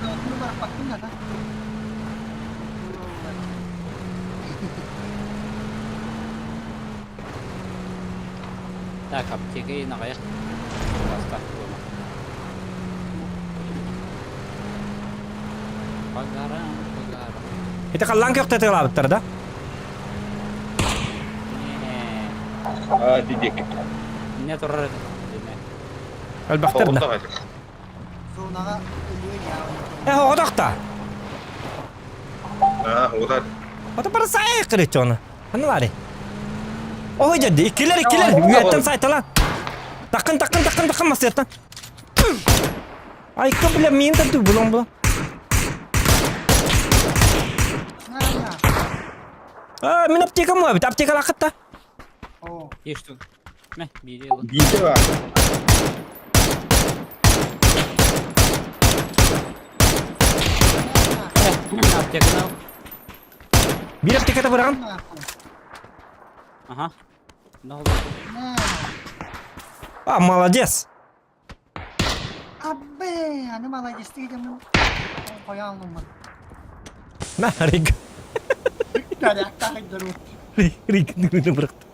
Так, аптека и наҕайах. По горам, по горам. Ити халлаан көхтө тыалаабыттар да? Аа, дидик. Не турар Элбэхтэр да. Зонаҕа өлүөн Э, оҕотохта. Аа, оҕотар. Ото бары сайы кырыччы оны. Ханна бары? Ой, дьэ, иккилэр, иккилэр. Үйэттэн сайталан. Такын, такын, такын, такын масыаттан. Айка, бля, миин тарту булан була. А, мин аптекам бар, аптекалаах кытта. Оо. Есть Мэ, биири ылын. Биирдэ баар. Аптеканы ал. Биир аптеката быраҕан. Ага. А, молодец. Абbe, аны молодец дегенмин. Қоя алмамын. На, Рик. Рик, бырахты.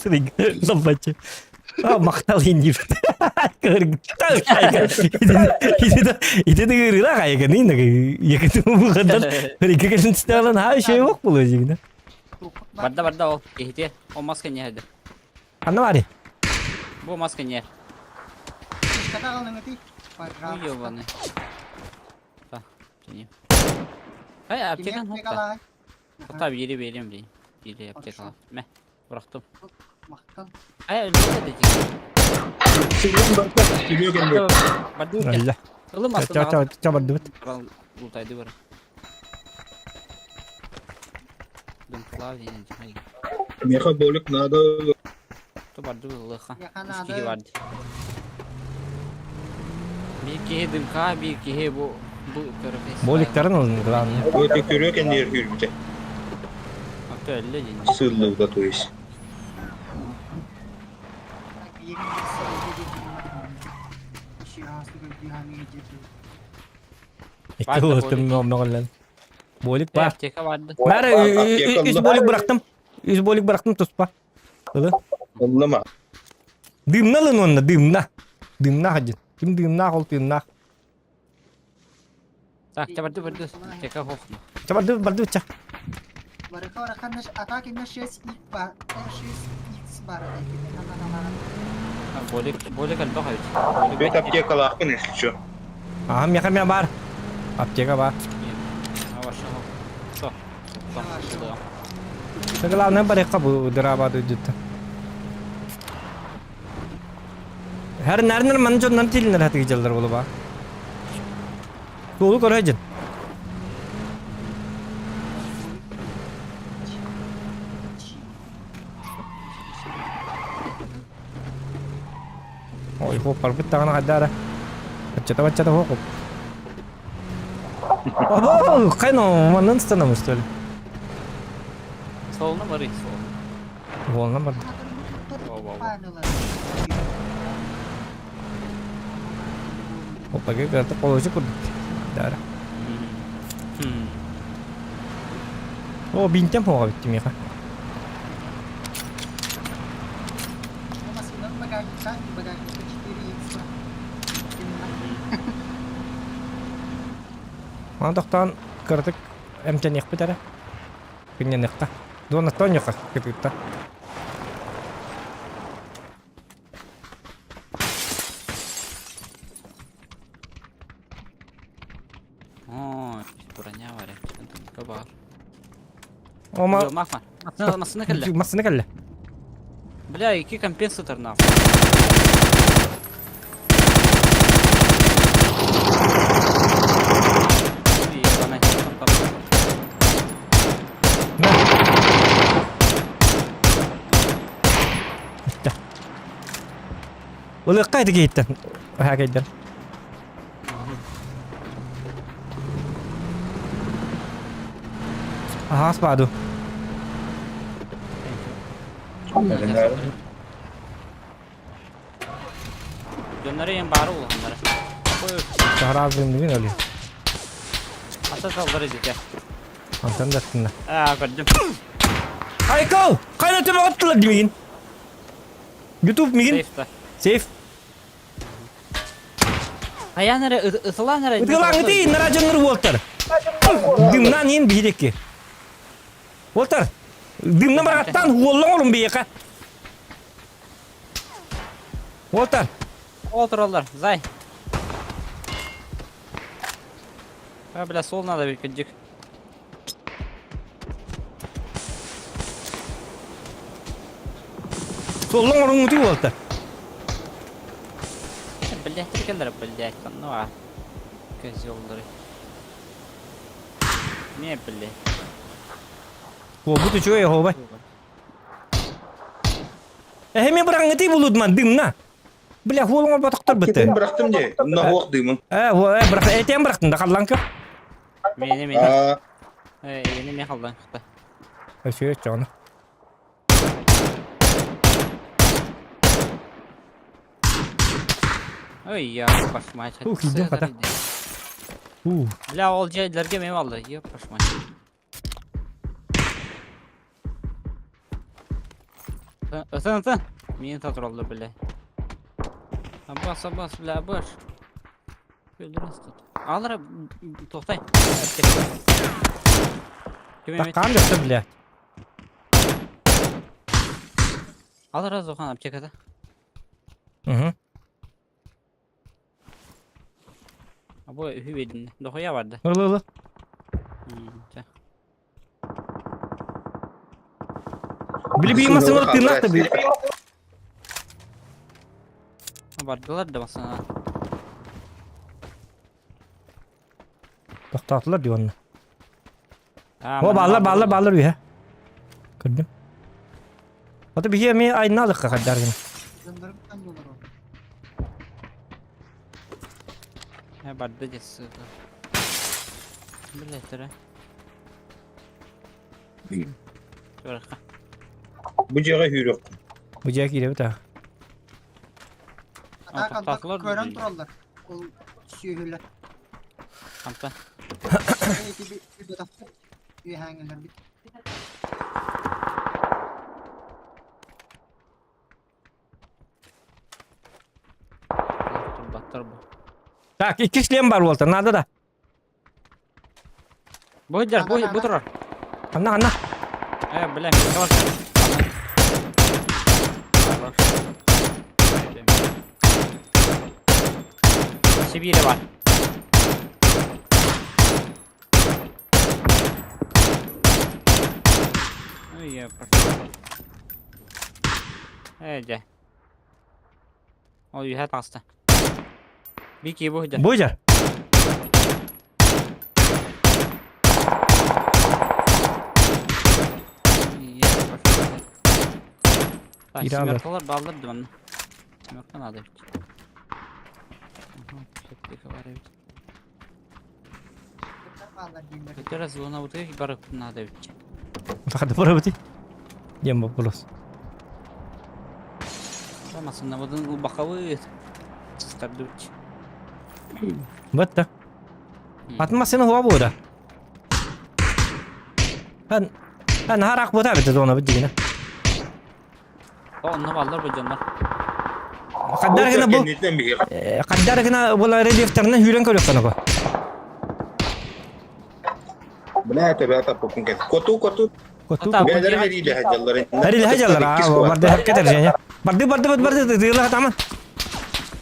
Рик, лаппачы. А, махтал индир. Итини ырыла кайыгын, екити бухадан Рик келин түстәлен ха şey yok булу жигне. Барда барда ол. Кихите. О маска не хәдер. Анна бари. Бу маска не. Ебаный. Так, тени. Ай, аптекан хопта. Хопта бири берем блин. Бири аптека. Мә, бырахтым. Ай, өлбөтө дии. Сигин барда, сигин кэлбит. Барды. Алла. Ылым Ча ча ча барды бит. Лутайды бар. Дымклав ден. Меха болик надо. То барды лыха. Меха Үс надо. киһи барды. Биир киһи дымка, биир киһи бу бу көрөпес. Боликтарын ылын главное. Өтө көрүө кэнниэр күүрбүтэ. Аты өллө ден. Сыллыбыта то есть. Икки улыстым мөҕүллэн. Болик бар. Аптека барды. Бары үс болик бырахтым. Үс болик бырахтым туспа. Ылы. Ыллыма. Дымна ылын онно, дымна. Дымна хадьын. Ким дымнаах ол тыыннаах. Так, барды барды. Аптека хохна. Ча барды барды ча. Болик болик элбэх эбит. Бет аптекалаахпын если чё. Аха, меха мя бар. Аптека бар. Все. Главное барыхха бу дырабады үдүттэ. Her nerden manjondan tilinler hati gideceler bulu ba. Tuğlu koraycın. Ой, хоп, барбыт тағана қадара. Бачата бачата хоп. Ого, кайно, маннан станамыз, что ли? Солуна барый, солуна. Волна бар. Опа, как это получи курдук. Дара. О, бинтем хоға бітті меха. Багажникка 4 х Аны тохтоон кыратык эмтэниэхпит эрэ. Күннэниэххэ. Дуонаттан ньоха кытыытта. Оо, броня бар эбит. Баар. Ома Махма. Массына кэллэ. Массына кэллэ. Бля, ики компенсатор нахуй. Ылыахха ити киһиттэн. Хаакайдан. Аһаас баду. Дьоннору ең баары улаханнара. Саһарааз дымныгын өлү. Ата саллар идите. Антан да аттына. Аа, көрдүм. Айкол! Кайда төбө оттулар димигин? Ютуб мигин? Сейфта. Сейф. Хайаан эрэ ытылаан эрэ Ытылаан ытыы нара дьоннор уолтар. Дымнан иин биһирэкки. Уолтар, дымна бараттан уоллаң олун биһиэхэ. Уолтар. Олтураллар, зай. А, бля, сол надо бить, кадик. Соллоҥ ороҥҥутуй буолта. Блять, кэллэр, блять, ну а. Козеллары. Не, блять. Буолбут үчүгэй оһуобай. Эһэми быраҥҥытый булудман дымна. Бля, хуолуҥ орботохтор бытты. Бырахтым дии. Онно хуох дыымын. Э, бырах, этиэн бырахтын да халлан көр. Мени, мени. Э, мени мен халлан кытта. Өсүө чоҕуна. Ой, я пошмать. Ух, идем хата. У. Бля, ол жайлерге мен алды. Ёп, пошмать. Ытын, ытын. Мени татыралды, бля. Абас, абас, бля, абаш. Öldürmez тут. Алра, тоқтай. Таккан жокто, бля. Алра зохан аптекада. Угу. Або үһү бердин. Дохуя барды. Ылы ылы. Били биймасын ылып тыыннаах да били. Бардылар да басына. Тохтоотулар дии уонна. О, бааллар, бааллар, бааллар үһэ. Көрдүм. Ото биһи эмиэ айнаалыкка хайдар гына. Дьоннорум буолар ол. Э, барды дес сука. Блять, Тураха. Бу дьиэҕэ үүрүөххүн. Бу дьиэ киирэбит аа. Атаак антак тоқтатылар көрөн дии. тураллар. Ол сүөһүлэр. Хампа. Ити битахтар. Үөһээҥилэр бит. Турбаттар бу. Так, икки шлем бар буолта, надо да. Бу дьар, бу бу турар. Анна, анна. Э, бля, мен бар. Сибири бар. Ой, я пошел. Э, дьэ. Ол үһэ таҕыста. Бики бу дьэ. Бу дьар. Так, Ирада. семеркалар баллар да манна. Семерка надо ведь. Ага, все-таки говорит. Бааллар дииллэр. Хотя раз зона вот их барып надо ведь. Хата барабыты. Диэн боппуруос. Тамасын водын бақауы стардуть. Бытта. Атын массыына хуа буода. Эн эн хараах буота эбит зона бит дигинэ. Онно баллар бу дьоннор. Хаддар гына бу Кэнниттэн биһиэхэ. хаддар гына була рельефтарынан үүрэн көрүөххэ нако. Бля, төбө таппыппын кэл. Коту, коту. Коту. Бээлэр эриилэһэ дьаллар. Эриилэһэ дьаллар. Аа, барды хакка Женя. Барды барды барды барды тыыла хатаман.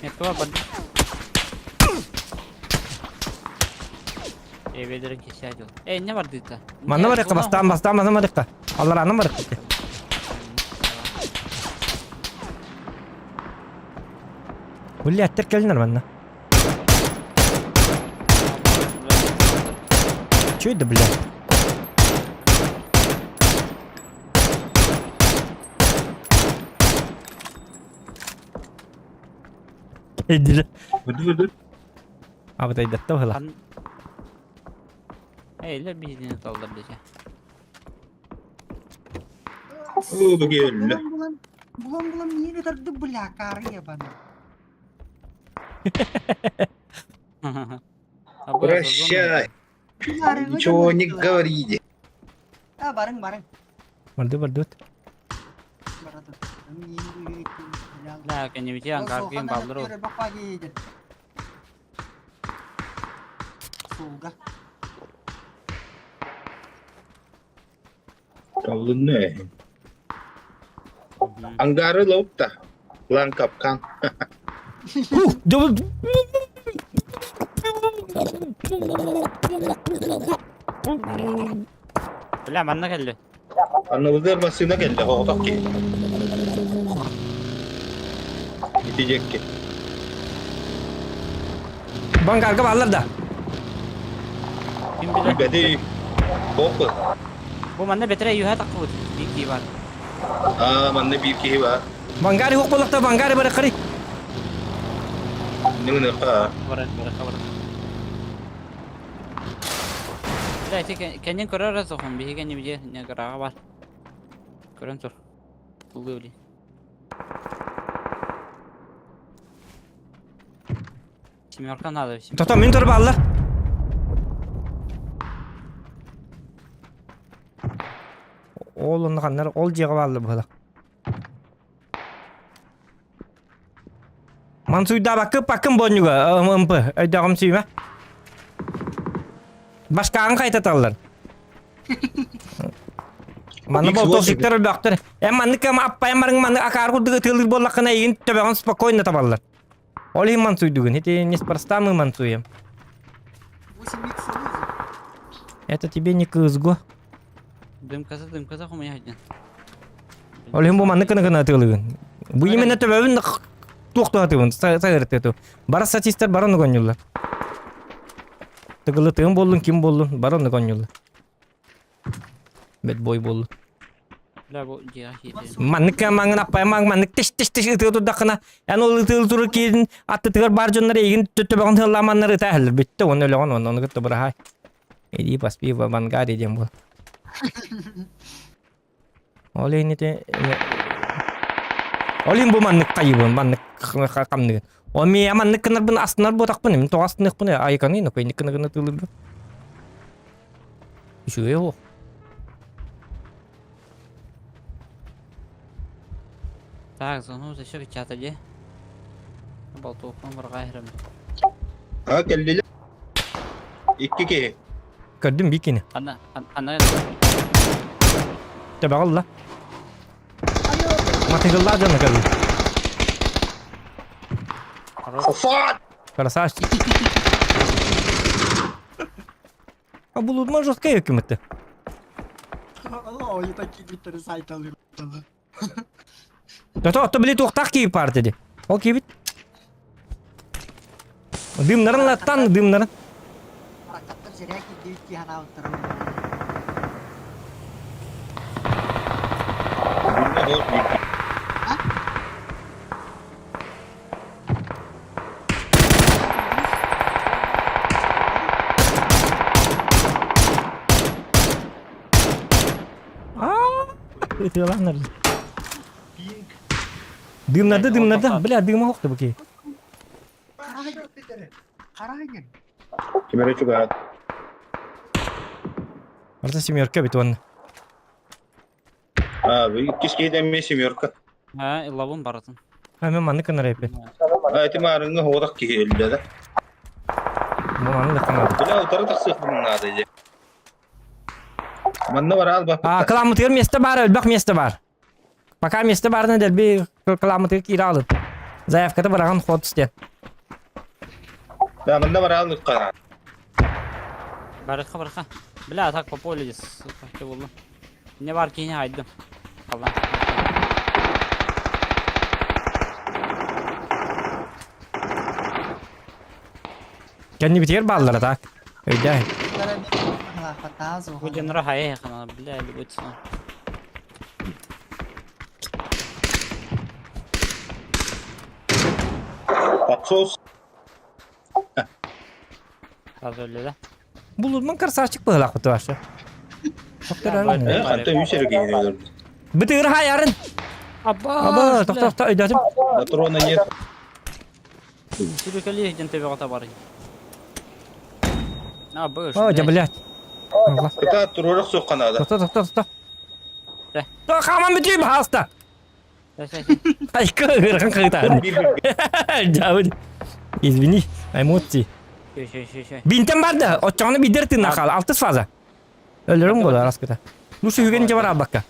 Этого барды. Эбелерин кесәдил. Э, не бардыта? Манна барыкка бастаан бастаан манна барыкка. Аллараанан барыкка. Булли аттер келдинер манна. Че это, блядь? Эдиле. Бүдү бүдү. Абытайдатта быһыла. Эйлер биһигини таллар десе. Оо, бу келле. Булан булан булан булан миин ытарды бля кары ебаный. Прощай. Ничего не говорите. А барың барың. Барды барды. Барады. Миин бля. Да, кенебити ангар баллыр ол. Сулга. Табылынны. Ангары лоупта. Лан капкан. Бля, манна келди. Анныбыздар массыына келді, оғытақ ки. Итижек ки. Бангарга баллар да. Ким билер? Бәди. Оқы. Бу манна бетре юха таккыбыт. Бики бар. Аа, манна биир киһи баар. Бангари хук боллахта бангари бары кыры. Ныңыныка. Барат, барат, барат. Бля, ти кенен көрөр сохон биһиги не бije не грага бар. Көрөн тур. Тулы били. Семерка надо. Тото мин тур баллар. Ол онны ханнар ол жега баллы була. Мансуйда бакы пакын бонюга МП. Өйдөгөм сүймө. Башкаан кайтаталлар. Манна болтовщиктар өлбөктөр. Эм маннык кам аппай марың манны акар курдугу тылыр боллакына эгин төбөгөн спокойно табаллар. Ол им мансуйдугун. Это неспроста мы мансуем. 8 икс лузу. Это тебе не кызго. Дымкасы, дымкасы хумая хадин. Ол им бу маннык кына кына тылыгын. Бу именно төбөгүн туохтуатыбын сагыртыту. Бара статисттер бара нугонюлlar. Тыгылы тыгын боллун ким боллун бара нугонюлlar. Бет бой боллун. Бля, бу жега хиди. Маннык маңын аппай маң маннык теш теш теш ытыы турдахына эн ол ытыы туру киин аттытыгар бар дьоннор эйигин төбөҕүн тылламаннар ытаһыллар бүттэ уонна өлөҕүн уонна ону кытта быраһай иди поспи в авангарде диэн буол ол иһин ол иһин бу маннык хайыбын маннык хамныгын ол миэ маннык гынарбын астынар буотахпын мин тоҕо астыныахпын айыканы нокойник гына гына тыылырбын үчүгэй оһох. Так, зону еще чата де. Болтовкан барга хирем. Аа, келдилер. Икки киһи. Көрдүм бикини. Ана, ана. Төбөҕө Матыгыллаа дьоно кэлли. Фат! Красавчик. А булудма жесткая өкүмөттө. Ой, такие гитары сайт алыр. Тото отто били туохтаах киип паар диди. Ол киибит. Дымнарын латтан дымнарын. Ракаттар зря кидают тихана Ытыаланнар. Дымнарды дымнарды. Бля, дыма охты бу киһи. Карагин. Кимере чугаат. Барта семерка бит уонна. Аа, иккис киһитэн эмиэ семерка. А, лабун баратын. А мен маннык гынар эппин. А ити маарыҥҥа хоҕотох киһи өллө да. Бу маннык гынар. Бля, утары тахсыахпын наада дии. Манна бараал А, баппыттар. кыламмытыгар место бар, элбэх место бар. Пока место барына дэлби кыламмытыгар киирэ алын. Заявката быраҕан ход истиэн. Да, манна бараал ыкка. Барыха барыха. Бля, так по полю сука, буллум. Не бар киһини хайдым. Халлан. Кэннибитигэр бааллара так. Өйдөй. Бу дьонноро хайа хана, бля, любой ценой. Подсос. Сразу өллө да. Булурман красавчик быһылаах бутуашы. Ханта үс эрэ киһини өлөрдө. Бытыгыр хайарын. Аба, Аба, тохто тохто өйдөтүм. Патрона нет. Сүрүкэлии дьэн төбөҕө табарый. А, быш. О, дьэ, блядь. Allah. Кыта туруорах суохха наада. Тохто тохто тохто. Э. То хаман бүтүү баһаалыста. Айка ыарахан кыытаан. Биир Дьабын. Извини, эмоции. Бинтен бар да, оччоҕуна биирдэр тыыннаах хаал, алтыс фаза. Өлөрүм буолар аскыта. Ну сүһүгэн дьэ бараабакка.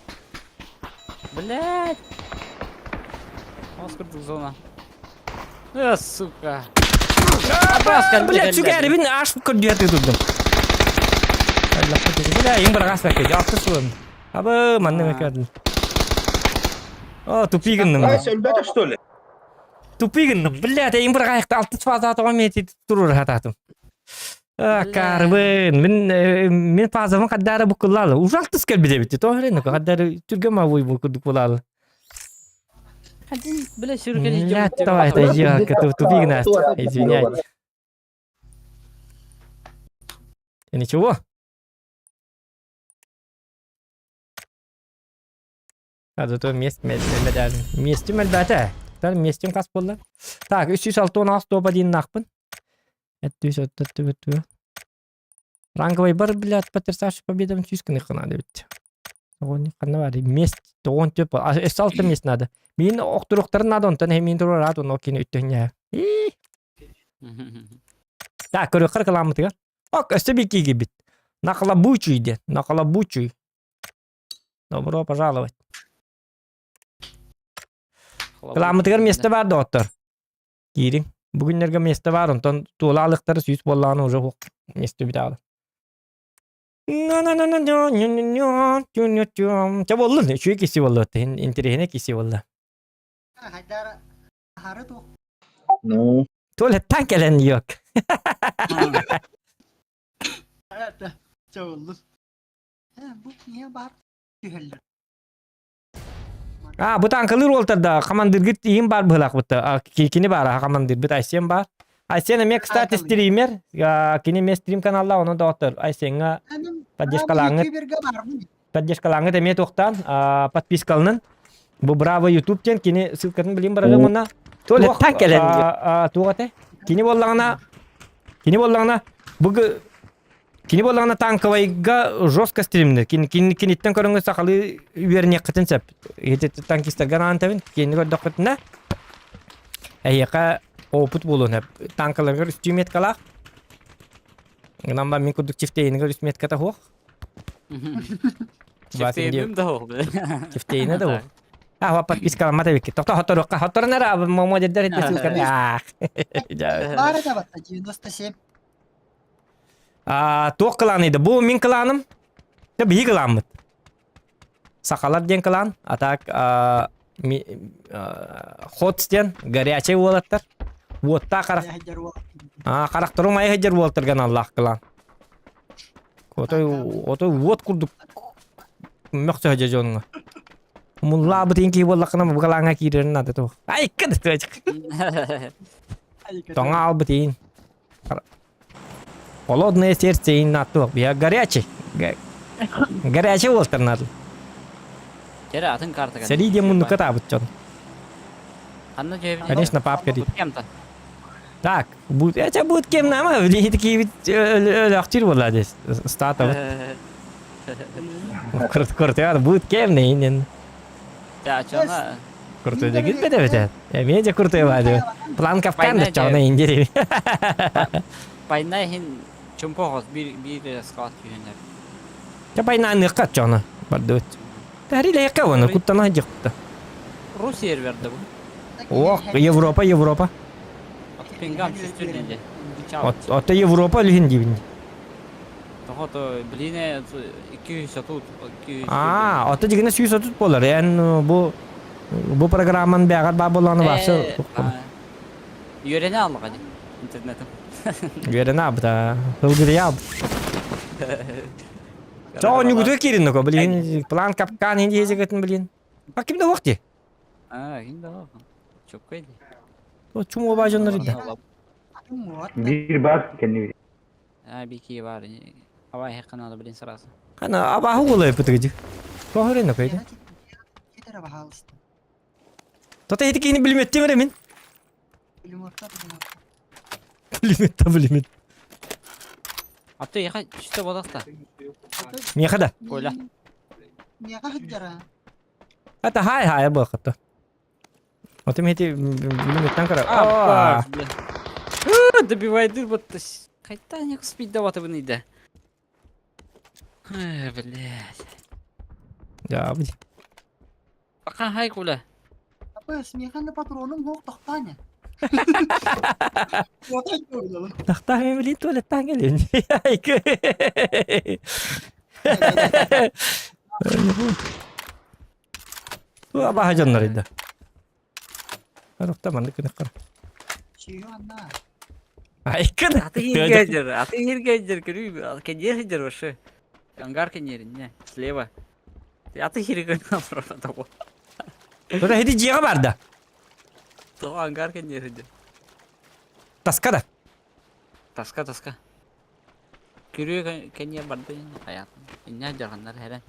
Блядь. Оскар зона. Э, сука. Блядь, сүгээрибин аш көрдүө турдум. Бля, им барагас бәкке, алтыс суым. Абы, манны мекердим. О, тупи гынным. Ай, сөлбөтө что ли? Тупи гынным. Блядь, им барагайыкта алтыс фаза тоҕо мети турур хататым. Карбын, мин мин фазамын хаддары букуллалы. Уже алтыс кэлбит эбит. Тоҕо эрэ хаддары түргэн мабуй бу курдук булалы. Один, бля, сүрүкэлии Блядь, давай, это идиотка, тупи гына. Извиняйте. И ничего. А зато мест Местим элбәтә. Тар местим кас булды. Так, 306 16 топ 1 нақпын. Это Ранговый бар, блядь, потрясающая победа чисканы хана бит. Огонь хана бар. Мест, тоғон төп. А, алты мест надо. Мин оқтыруқтарын надо, онтан хемин турар ат, оны окин үттүнне. Так, көрөккөр кыламытыгар. Ок, өстө бики бит. Нахлобучуй де, нахлобучуй. Добро пожаловать. Кыламытыгар место бар доктор. Киириҥ. Бүгүннэргэ место бар, онтон туолаалыктары сүүс буоллаҕына уже место бүтэ Чэ буоллун, үчүгэй киси буолла, интэриэһинэй киси буолла. Хайдар хары туох Ну, Туалеттан кэлэн yok. чабыллы. Бу не бар түһэллэр. А, бу танкалыр уолтарда командиргит иин бар быһылаах бутта. Кини бар, командирбит Айсен бар. Айсен эмиэ, кстати, стример. Кини эмиэ стрим каналла, онон доҕоттор Айсеҥҥа поддержкалааҥҥыт поддержкалааҥҥыт эмиэ туохтаан подпискаланын. Бу Браво YouTube диэн кини ссылкатын билин барарым уонна Туалеттан кэлэн туох этэ? Кини буоллаҕына кини буоллаҕына бу кини буоллаҕына танковайга жестко стримнир. Киниттэн көрөҥҥө сахалыы үөрэниэххитин сөп. Танкистарга анаан тэбин. Кини көрдөххүтүнэ эһиэхэ опыт буолуон сөп. Танкаларгар үстүү меткалаах. Гынан мин курдук чифтейинигэр үс метката суох. Чифтейним да ол. Чифтейне да ол. А, подпискаламмат эбиккит. Тохто хоторуохха. Хоторун эрэ модердер итте ссылканы. Ах. Баар это батта 97. А, туох кылааныйда? Бу мин кылааным. Тэ биһи кылааммыт. Сахалар диэн кылаан. А так Хотс диэн горячий уолаттар. Уоттаа харах. А, харахтарым айы уолаттарга аналлаах кылаан. Отой, отой уот курдук мөхсө дьонҥо. Муллаабыт киһи буоллаххына бу кылааҥҥа киирэрин наада туох. Айка да Тоҥа албыт иин. Холодное сердце иин нааттуох. Бия горячий. Горячий уолтар наада. Кere атын карта. Сэрии диэн муннукка таабыт дьон. Ханна дьэбин. Конечно, папка дейт. Кем-то. Так, будет, это будет кем нам, билиһи такие өлөхтүр буолла здесь. Статов. Кырт кырт, будет кем нейнен. Да, чона. Крутой да килбет эбит. Эмиэ же крутой баады. План капкан да чоҕуна индири. Пайна иһин чумпоҕос биир биир склад күүһүнэр. Ча пайна аныахха чоҕуна бардыбыт. Тәрилэйэккэ уону куттана дьыхта. Рус серверде бу. Ох, Европа, Европа. Пингам сүстүр Ото Европа лиһин диибин. Тоҕо билине 230 Аа, ото дигине 130 болар. Эн бу бу программан бэҕэр баа боллоҕуна баасы Үөрэнэ аллаҕа дии интернетым. Үөрэнэ абыта. Ылгырыйа абыт. Чоо ньугутуга киирин блин, план капкан индиезигетін блин. А ким да уох дии? Аа, ким да уох. Чопкой дии. То чум оба дьоннор ида. Биир бар кэннибит. Аа, бики бар. Авай хекканада блин сразу. Ана абаху голой пытыгыжы. Кохорен окойды. Тота эти кини билметтим эрэ мин. Билмет та билмет. А ты яха чисто бодахта. Миэхэ да. Коля. Миэхэ сылдьара. Это хай хай буолхатта. Отым эти билметтен кара. А, добивайдыр вот Хайта не успеть давать вы иде. Эй, блядь. Я, блядь. Пока хай куля. Апа, смеханна патроным хоқ тоқтаня. Тахтаа блин туалеттаан кэлин. Абаха дьоннор ида. Арухта маннык гынах кара. Айкын. Аты хиргейдер, аты хиргейдер, көрүй, кенер хидер вообще. Ангар кенер, не, слева. Аты хиргейдер просто того. Тура хиди дьиэҕэ барда. Того ангар кенер хидер. Таска да. Таска, таска. Күрүө кэнниэ барда хайаатын. Иннэ дьаһаннар хэрэн.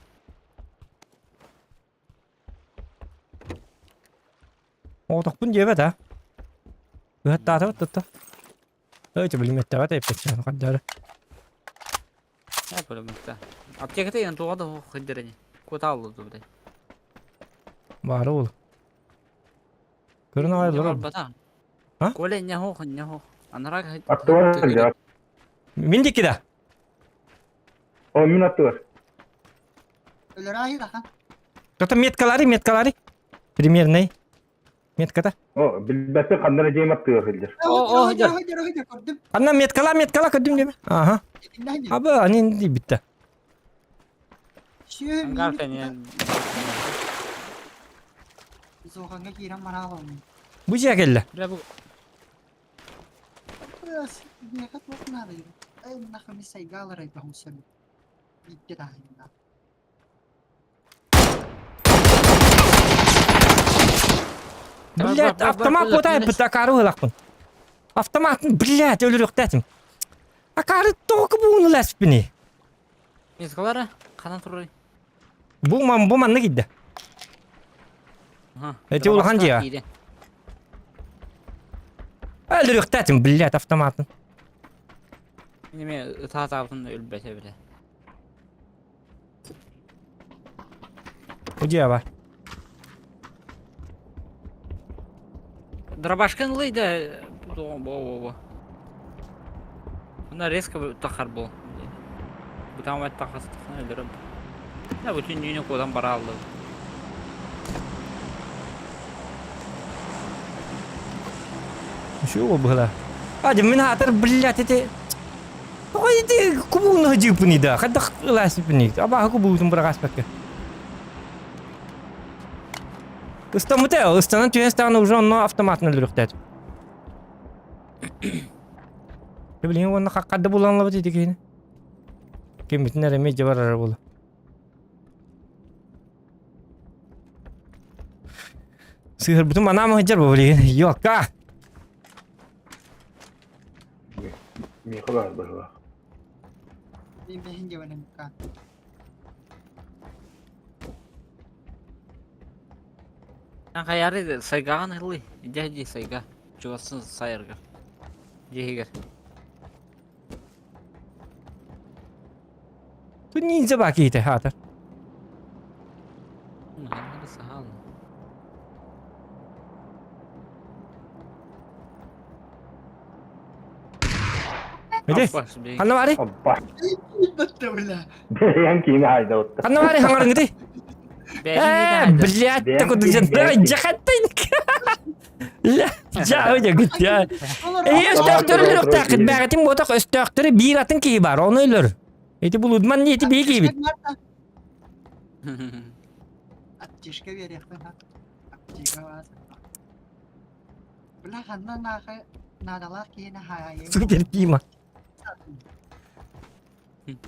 Оҕотохпун диэбэт а. Ыһаттаатыбыт тутта. Ой, билимэттэҕэ эппэччээн хардары. Я пулемётта. Аптеката иһэн туоҕа да суох сылдьар Куотааллы дуу блядь. Баара ол. Көрүн аҕай олорор. Барбата. А? Коля иннэ суох, иннэ суох. Анараа Аттыбар сылдьар. Мин диэки да. О, мин аттыбар. Өлөрөөһү ахан. Тота меткалары, меткалары. Примерный. Метката. О, билбэппин ханна эрэ дьиэм аттыгар сылдьар. О, о, Хыдьар, хыдьар, хыдьар, көрдүм. Анна меткала, меткала көрдүм деме. Аха. Абы, ани дии битте. Сүө Ангар миин кэнниэ. Зоҕаҥҥа киирэн мараалаҕын. Бу дьиэ кэллэ. Бля бу Миэхэ туох наадайый? Эй, нахуй сайгаалар айбаһын сөбү. Биирдэ таһынна. Блядь, автомат куотай акары ылахпын. Автоматын, блядь, өлөрүөхтээтим. Акары тоҕо бууну лэспини. Мискалара ханан турар. Бу ман бу манна киирдэ. Эти улахан дьиэ. Өлөрүөхтээтим, блядь, автоматын. Неме ытаатаабытын өлбөтө биле. Бу дьиэ бар. Дробашкан ылый да бо бо бо. Она резко тахар был. Бутан ват тахас тахна өлөрөм. Да бүтүн дүйнө куодан бара алды. Şu быһыла. А, мин хаатар, блядь, эти Тоҕо ити кубууну дьыыппыный да, хайдах ылаасыппыный? Абааһы кубуутун быраҕаспакка. Ыстаммыта, ыстанан түһэн стаҕына уже онно автоматынан өлөрүөхтээт. Билигин уонна хаккарда булан ылабыт ити киһини. Киммитин эрэ эмиэ дьэ барара буолуо. Сыһырбытым анаам сылдьар бу билигин. Йокка! Миэхэ баар быһыылаах. Мин бэһин дьэбэнэмка. Хайары сайгаҕын ылый. Дьэ дии сайга. Чугасын сайыргар. Дьиһигэр. Тут ниндзя баа киһитэ хаатар. Ити, ханна баарый? Оппа. Бэтте бля. Бэйэҥ киинэ хайда отта. Ханна баарый хаҥарыҥ ити? Э, блядь, Бэйэҥ такой киинэ, бэйэҥ киинэ. жахаттын. Ля, жа, гүття. Эһи өстөөхтөрү өлөрүөхтээххит, бэҕэтин буотах өстөөхтөрү биир атын киһи бар, ону өлөр. Ити булудман не ити биһи киһибит. Аптечка бериэхпин Аптека баар. Бля, ханна нахай наадалаах киһини хаайыы. Супер Тима.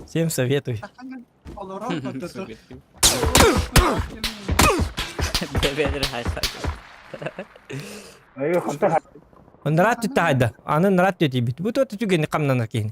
Всем советую. Олорор котото. Ай, ханта Нрат түттэ хайда. Аны нрат түтибит. Бу туот түгени камнанар киһини.